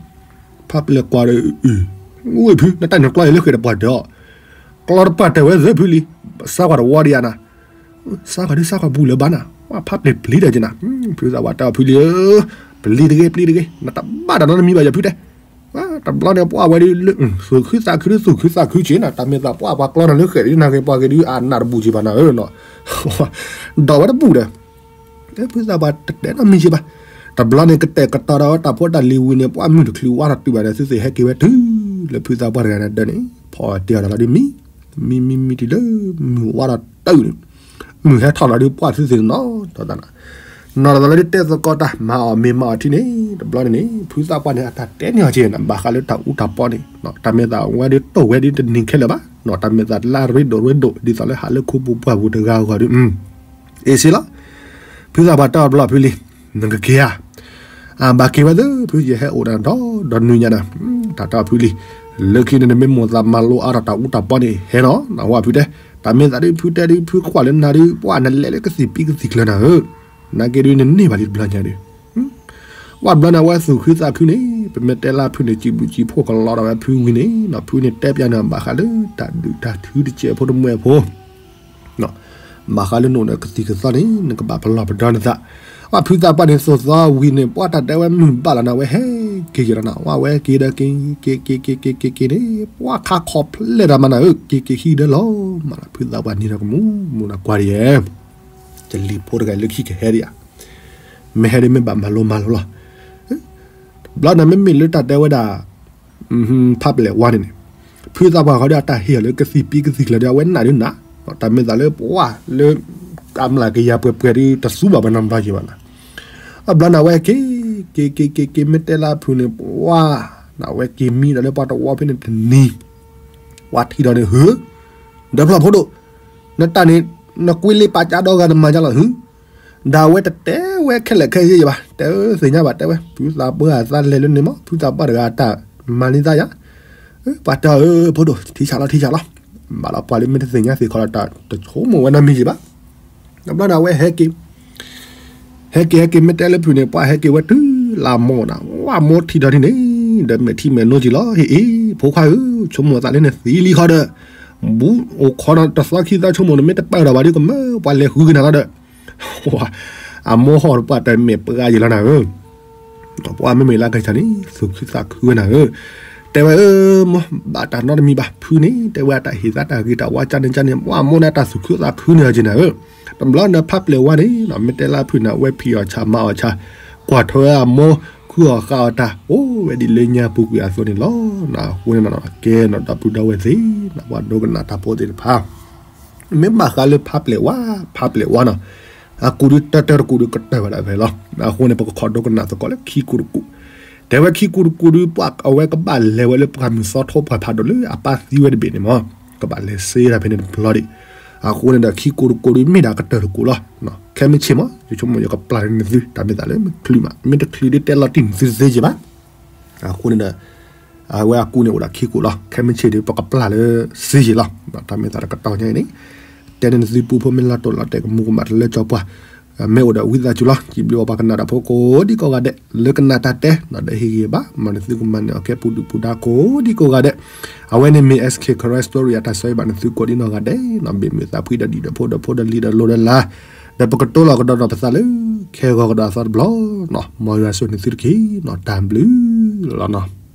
ဖးပျဲၢ်ကွၢ်ဒီး, အိၣ်ဖု နတၢ်န့ၣ်ကျီယၤလၢဃဲးတပှၢ်တၢၢ်အီၤ, ကျီတပှၢ်တၢၢ်ဝဲသၢဖုလံၤ, စးကွၢ်တဝီဒံးယၤနၤ စးကွၢ်ဒုစးကွၢ်ဘူးလၢၤဘၣ်နၤ, ဝဲဖးပျဲၢ်ပျံၤတၢ်က့နၤ, ဖုသးပှၢ်တဲအီၤဖုလံၤဧၢ, ပျံၤတဂ့ၤ ပျံၤတဂ့ၤ နတဘၣ်တၢ်နီတမံၤဘၣ်ယဖုတဲ, တဘျီန့ၣ်ပှၤဝဲဒ်လၢ သူၣ်ခုသးခုဒ်သူၣ်ခုသးခုက့နၤ, တၢ်မ့ၢ်သးပှၢ်ပှၤကျီနၤလၢဃဲးဒ်နၤဂ့ၤပှၤဂ့ၤဒ်အနၢ်တဘူးက့ဘၣ်နၤဧၢနီၤ, ဒီးဝဲတဘူးဒီး ဖုသးပှၢ်တတဲနီတမံၤက့ဘၣ်, တဘျီန့ၣ်ကတဲာ်ကတီၤဒီးတၢ်ဖိတၢ်လံၤဝံၤန့ၣ် ပှၤမုၢ်တချုးဝါထီၣ်တုၤဘၣ်ဒီး သုသ့ၣ်ဟဲက့ၤဝဲတုၤလၢဖုသးပှၢ်တဂၤန့ၣ်ဒၢန့ၣ် ဖီၣ်တ့ၢ်အီၤဒီးလီၤဒ်မံ, မံမံမံတုၤလၢ မုၢ်ဝါထီၣ်တုၤန့ၣ်, မုၢ်ဟဲထီၣ်လီၤဒ်ပှၤသုသ့ၣ်နီၤထီၣ်သးနၤ, နီၤလီၤသးလၢဒ်တဲသကိးတၢ်မၤအီၣ်မ့ၤမၤအီၣ်ထံန့ၣ်, တဘျီန့ၣ်န့ၣ် ဖုသးပှၢ်န့ၣ် အတၢ်တဲန့ၢ်အီၤက့နၤ ဘၣ်ဃးလၢတၢ်အူတၢ်ပီန့ၣ် တၢ်မ့ၢ်သးဝဲဒ်တိၢ်ဝဲဒ်တနံၤခဲလၢာ်ဘၣ်, တၢ်မ့ၢ်သးလၢအရ့ဒိၣ်ရ့ဒိၣ် ဒ်သိးလၢဟးလၢခိပူၤပှၢ်ပူၤတဂၤအဂီၢ်ဒီး အ့ၣ်စ့လီၤ, ဖုသးပှၢ်တဲအီၤတဘျီဖုလံၤ, နကက့ၤဧါ, အဘၣ်က့ၤဝဲသ့ၣ် ဖုယဟဲအိၣ်ဒီးဒီနွံညါနၤ, တၢ်တဲအီၤဖုလံၤ, လၢခံန့ၣ်နမ့ၢ်မိၣ်သးမၤလိအါထီၣ်တၢ်အူတၢ်ပီန့ၣ် ဟဲနီၤ နဟါဖုတဲ, တၢ်မ့ၢ်သးဒ်ဖုတဲဒ်ဖုကွၢ်လၢနၤဒ် ပှၤနလဲၤလၢကသံၣ်ပံကသံၣ်ချၢနၤဧၢ, နာ်က့ဒ်နန့ၢ်ဘၣ်လံတဘျီညါဒီး ဝဲဘျီန့ၣ် အဝဲသူၣ်ခုသးခုန့ၣ် ပမ့ၢ်တဲလၢဖုန့ၣ် စံးဘျုးစံးဖှိၣ်ကလီဒီးဝဲဖုဝံၤန့ၣ် ဖုန့ၣ်တဲပျးန့ၣ် ဘၣ်ဃးလၢတၢ်ဒုးတၢ်ထုတစဲးဖိတမှဲးဖိ ဘၣ်ဃးလၢနအိၣ်ဒီးကသံၣ်ကသီန့ၣ် နကဘၣ်ပလီၢ်ပဒီနသး, ဝဲဖုသးပှၢ်န့ၣ်သိၣ်သီဝံၤန့ၣ် ပှၤတၢ်တဲဝဲမုၢ်ဘၣ်လီၤနၤ ဝဲဟဲက့ၤယီၤလီၤနၤ ဝဲက့ၤဒီးက့ၤ က့ၤက့ၤက့ၤက့ၤက့ၤက့ၤန့ၣ် ပှၤခါခီဖျဲၣ်တၢ်မၤနၤဧၢ က့ၤက့ၤဟံၣ်ဒီးလီၤမးလီၤ ဖုသးပှၢ်န့ၣ်ဒီးကမူၤမူၤနၤကွၢ်ဒ်ယဲ ကလံၤဖိတဂၤလၢခံကဟဲဒံးဧါ, မ့ၢ်ဟဲဒ်မ့ၢ်ဘၣ်မၤလိမၤလိလီၤ. ဘျီန့ၣ်မ့မ့ၢ်လၢတၢ်တဲဝဲဒၣ် ဖးပလဲၣ်ဝါန့ၣ်န့ၣ် ဖုသးပှၢ်ဃီဒီးအတၢ်ဟ့ၣ်အီၤလၢကသံၣ်ပံကသံၣ်ကျၢၤဒီး အဝဲနးဒုးနး, တၢ်မ့ၢ်သးလၢပှၤလၢ ကမျၢၢ်ကယၤပှဲၤပှဲၤဒုး တသူဘၣ်ပှၤနီတဘျီက့ၤဘၣ်နၤ. အဘျီန့ၣ်အဝဲက့ၤ က့ၤက့ၤက့ၤက့ၤ မ့ၢ်တဲလၢဖုန့ၣ် ပှၤ န့ၣ်အဝဲက့ၤမံဒီးလၢပှၤတဝီဖဲန့ၣ်တနံၤ ပှၤထံၣ်ဒီးန့ၣ် ဟု ဒီးဖျီၣ်ဖိဒိၣ် နတၢ်န့ၣ် နကွံလ့ပာ်ကၢဒီဂၤနမၤကၢလီၤဟု ဒီးအဝဲတတဲဝဲခဲလၢာ်ခဲဆ့ယဘၣ် တဲသ့ၣ်ညါဘၣ်တဲဝဲ ဖုသးပှၢ်အသးလဲၤလၢန့ၣ်မး ဖုသးပှၢ်တဂၤအတၢ်မၤန့ၢ်သးယၤ ပှၤတဲအီၤ ဖိဒိၣ် ထံဆးလီၤထံဆးလီၤ ဘၣ်လီၤပှၤလၢမ့ၢ်တသ့ၣ်ညါသ့ၣ်ခီလီၤတၢ်တဆိကမိၣ်ဝဲနီတမံၤယဘၣ်. တဘျီန့ၣ်အဝဲဟဲက့ၤ ဟဲက့ၤဟဲက့ၤမ့ၢ်တဲလၢဖုန့ၣ် ပှၤဟဲက့ၤဝဲတုၤလၢမိၢ်နၤ ဝဲမိၢ်ထံၣ်ဒီးန့ၣ် ဒီးမဲာ်ထံမဲာ်နိက့ၤလီၤ ဟ့ၣ်အ့ ဖိခွါဧၢ ဆိကမိၣ်သးလၢနသံလံဃီဒီး ဘူးအိၣ်ခိးနၤတသီခံသီဆိကမိၣ်န့ၣ် မ့ၢ်တပာ်ဒီးဘၣ်ဒီးကမၢပှၤလဲၤဃုက့ၤနၤလီၤဒီး အမိၢ်ဟီၣ်တပှၢ်တမ့ၢ်ပှၤယံာ်လီၤနၤဧၢ, ပှၤမ့မ့ၢ်လၢကဆၣ်န့ၣ် သူၣ်ခုသးခုဝဲနၤဧၢ, တဲဝဲအၢ မိၢ်ဘၣ်တၢ်နီတမံၤဘၣ်ဖုန့ၣ် တဲဝဲအတၢ်ဟ့ၣ်သးတၢ်ဂ့ၤတၢ်ဝါကန့ၣ်ကန့ၣ် ပှၤမိၢ်န့ၣ်တၢ်သူၣ်ခုသးခုန့ၣ်အီၤက့နၤဧၢ, တဘျီနဖးပျဲၢ်ဝါန့ၣ် မ့ၢ်တဲလၢဖုန့ၣ် အဝဲဖံးအီၣ်ဆၣ်မၤအီၣ်ဆၣ် ကွၢ်ထွဲအမိၢ် ဃုအီၣ်ဃါအီၣ်တၢ် အိၣ်ဝဲဒ်လၢညါပူၤကွံာ်အသိးန့ၣ်လီၤ. အဃိန့ၣ် ကဲနီၤဒီပုၢ်ဒီဝဲၢ်သ့ၣ် ပှၤဒိကနၣ်တၢ်ဖိသ့ၣ်တဖၣ် မ့ၢ်ဘၣ်ဃးလၢဖးပျဲၢ်ဝါ ဖးပျဲၢ်ဝါနီၤ, အကူးဒုတၢတၢတကူးဒုကတၢၢ်ဝဲဒၣ်ဖဲလီၤ. အဃိန့ၣ် ပကခိးဒိကနၣ်သကိးလၢခံကူးတကူး, တဲဝဲခံကူးတကူးဒု ပှၤအဝဲကဘၣ်လဲၤဝဲလၢပှၢ်မုၢ်သီထီၣ်ပှၢ်ဖးဒိၣ်လၢအပၢ်သံဝဲတဘ့ၣ်န့ၣ်မး, ကဘၣ်လဲၤစ့တၢ်ဖဲန့ၣ်တဘျီဒံး, အဃိန့ၣ်ဒီးခံကူးတကူးဒုမ့ၢ်ဒၣ်ကတၢၢ်တကူးလီၤ. ခဲမုၢ်ဆ့ၣ်မး ယဆိကမိၣ်ယကပျၢ်န့ၢ်သု တၢ်မ့ၢ်သးလၢမ့ၢ်ချုးမး မ့ၢ်တချုးဒုတဲလီၤတံၢ်န့ၢ်သုတသ့က့ဘၣ်. အဃိန့ၣ်ဒီး အဝဲအကူးန့ၣ်အိၣ်ဒီးခံကူးလီၤ. ခဲမုၢ်ဆ့ၣ်ဒု ပကပျၢ်လၢစ့ယံာ်လီၤ. တၢ်မ့ၢ်သးလၢကတီၢ်ညါအံၤန့ၣ် တဲန့ၢ်သုပူဖိ မ့ၢ်လီၤတိၢ်လီၤတဲာ်ကမူၤကမၣ်တလၢကၠီပှၢ် မ့ၢ်အိၣ်ဒီးဝံသးစူၤလီၤ. စံးဘျုးဘၣ်ပှၤကနၣ်တၢ်ဖိကိးဒံကိးဂၤဒဲး လၢကနၣ်တၢ်တဲ ဒီးဟ့ၣ်ဂံၢ်ဘါ မ်နသုကမၤန့ၢ်အီၤကဲပူၤဒုၣ်ပူၤဒါကိးဒံကိးဂၤဒဲး. အဝဲန့ၣ်မ့ၢ် SK Karen Story အတၢ်ဆၢဂ့ၤဘၣ်နသုကိးဒံနီၢ်ဂၤဒဲးနီၤ, ဘ့ၣ်မုာ်သးဖှံဒီးဒံးဒီးဖိဒီးဖိဒီးလံၤဒီးလိၤဒီးလၤ ဒီးပကတိၤလီၤကဒီးနီၢ်ပသးလၢ ခဲဂီၤကဒီးအသီတဘျီနီၤ, မ်ယွၤဆိၣ်ဂ့ၤနသုတက့ၢ်နီၤ, တၢ်ဘျုးလီၤနီၤ.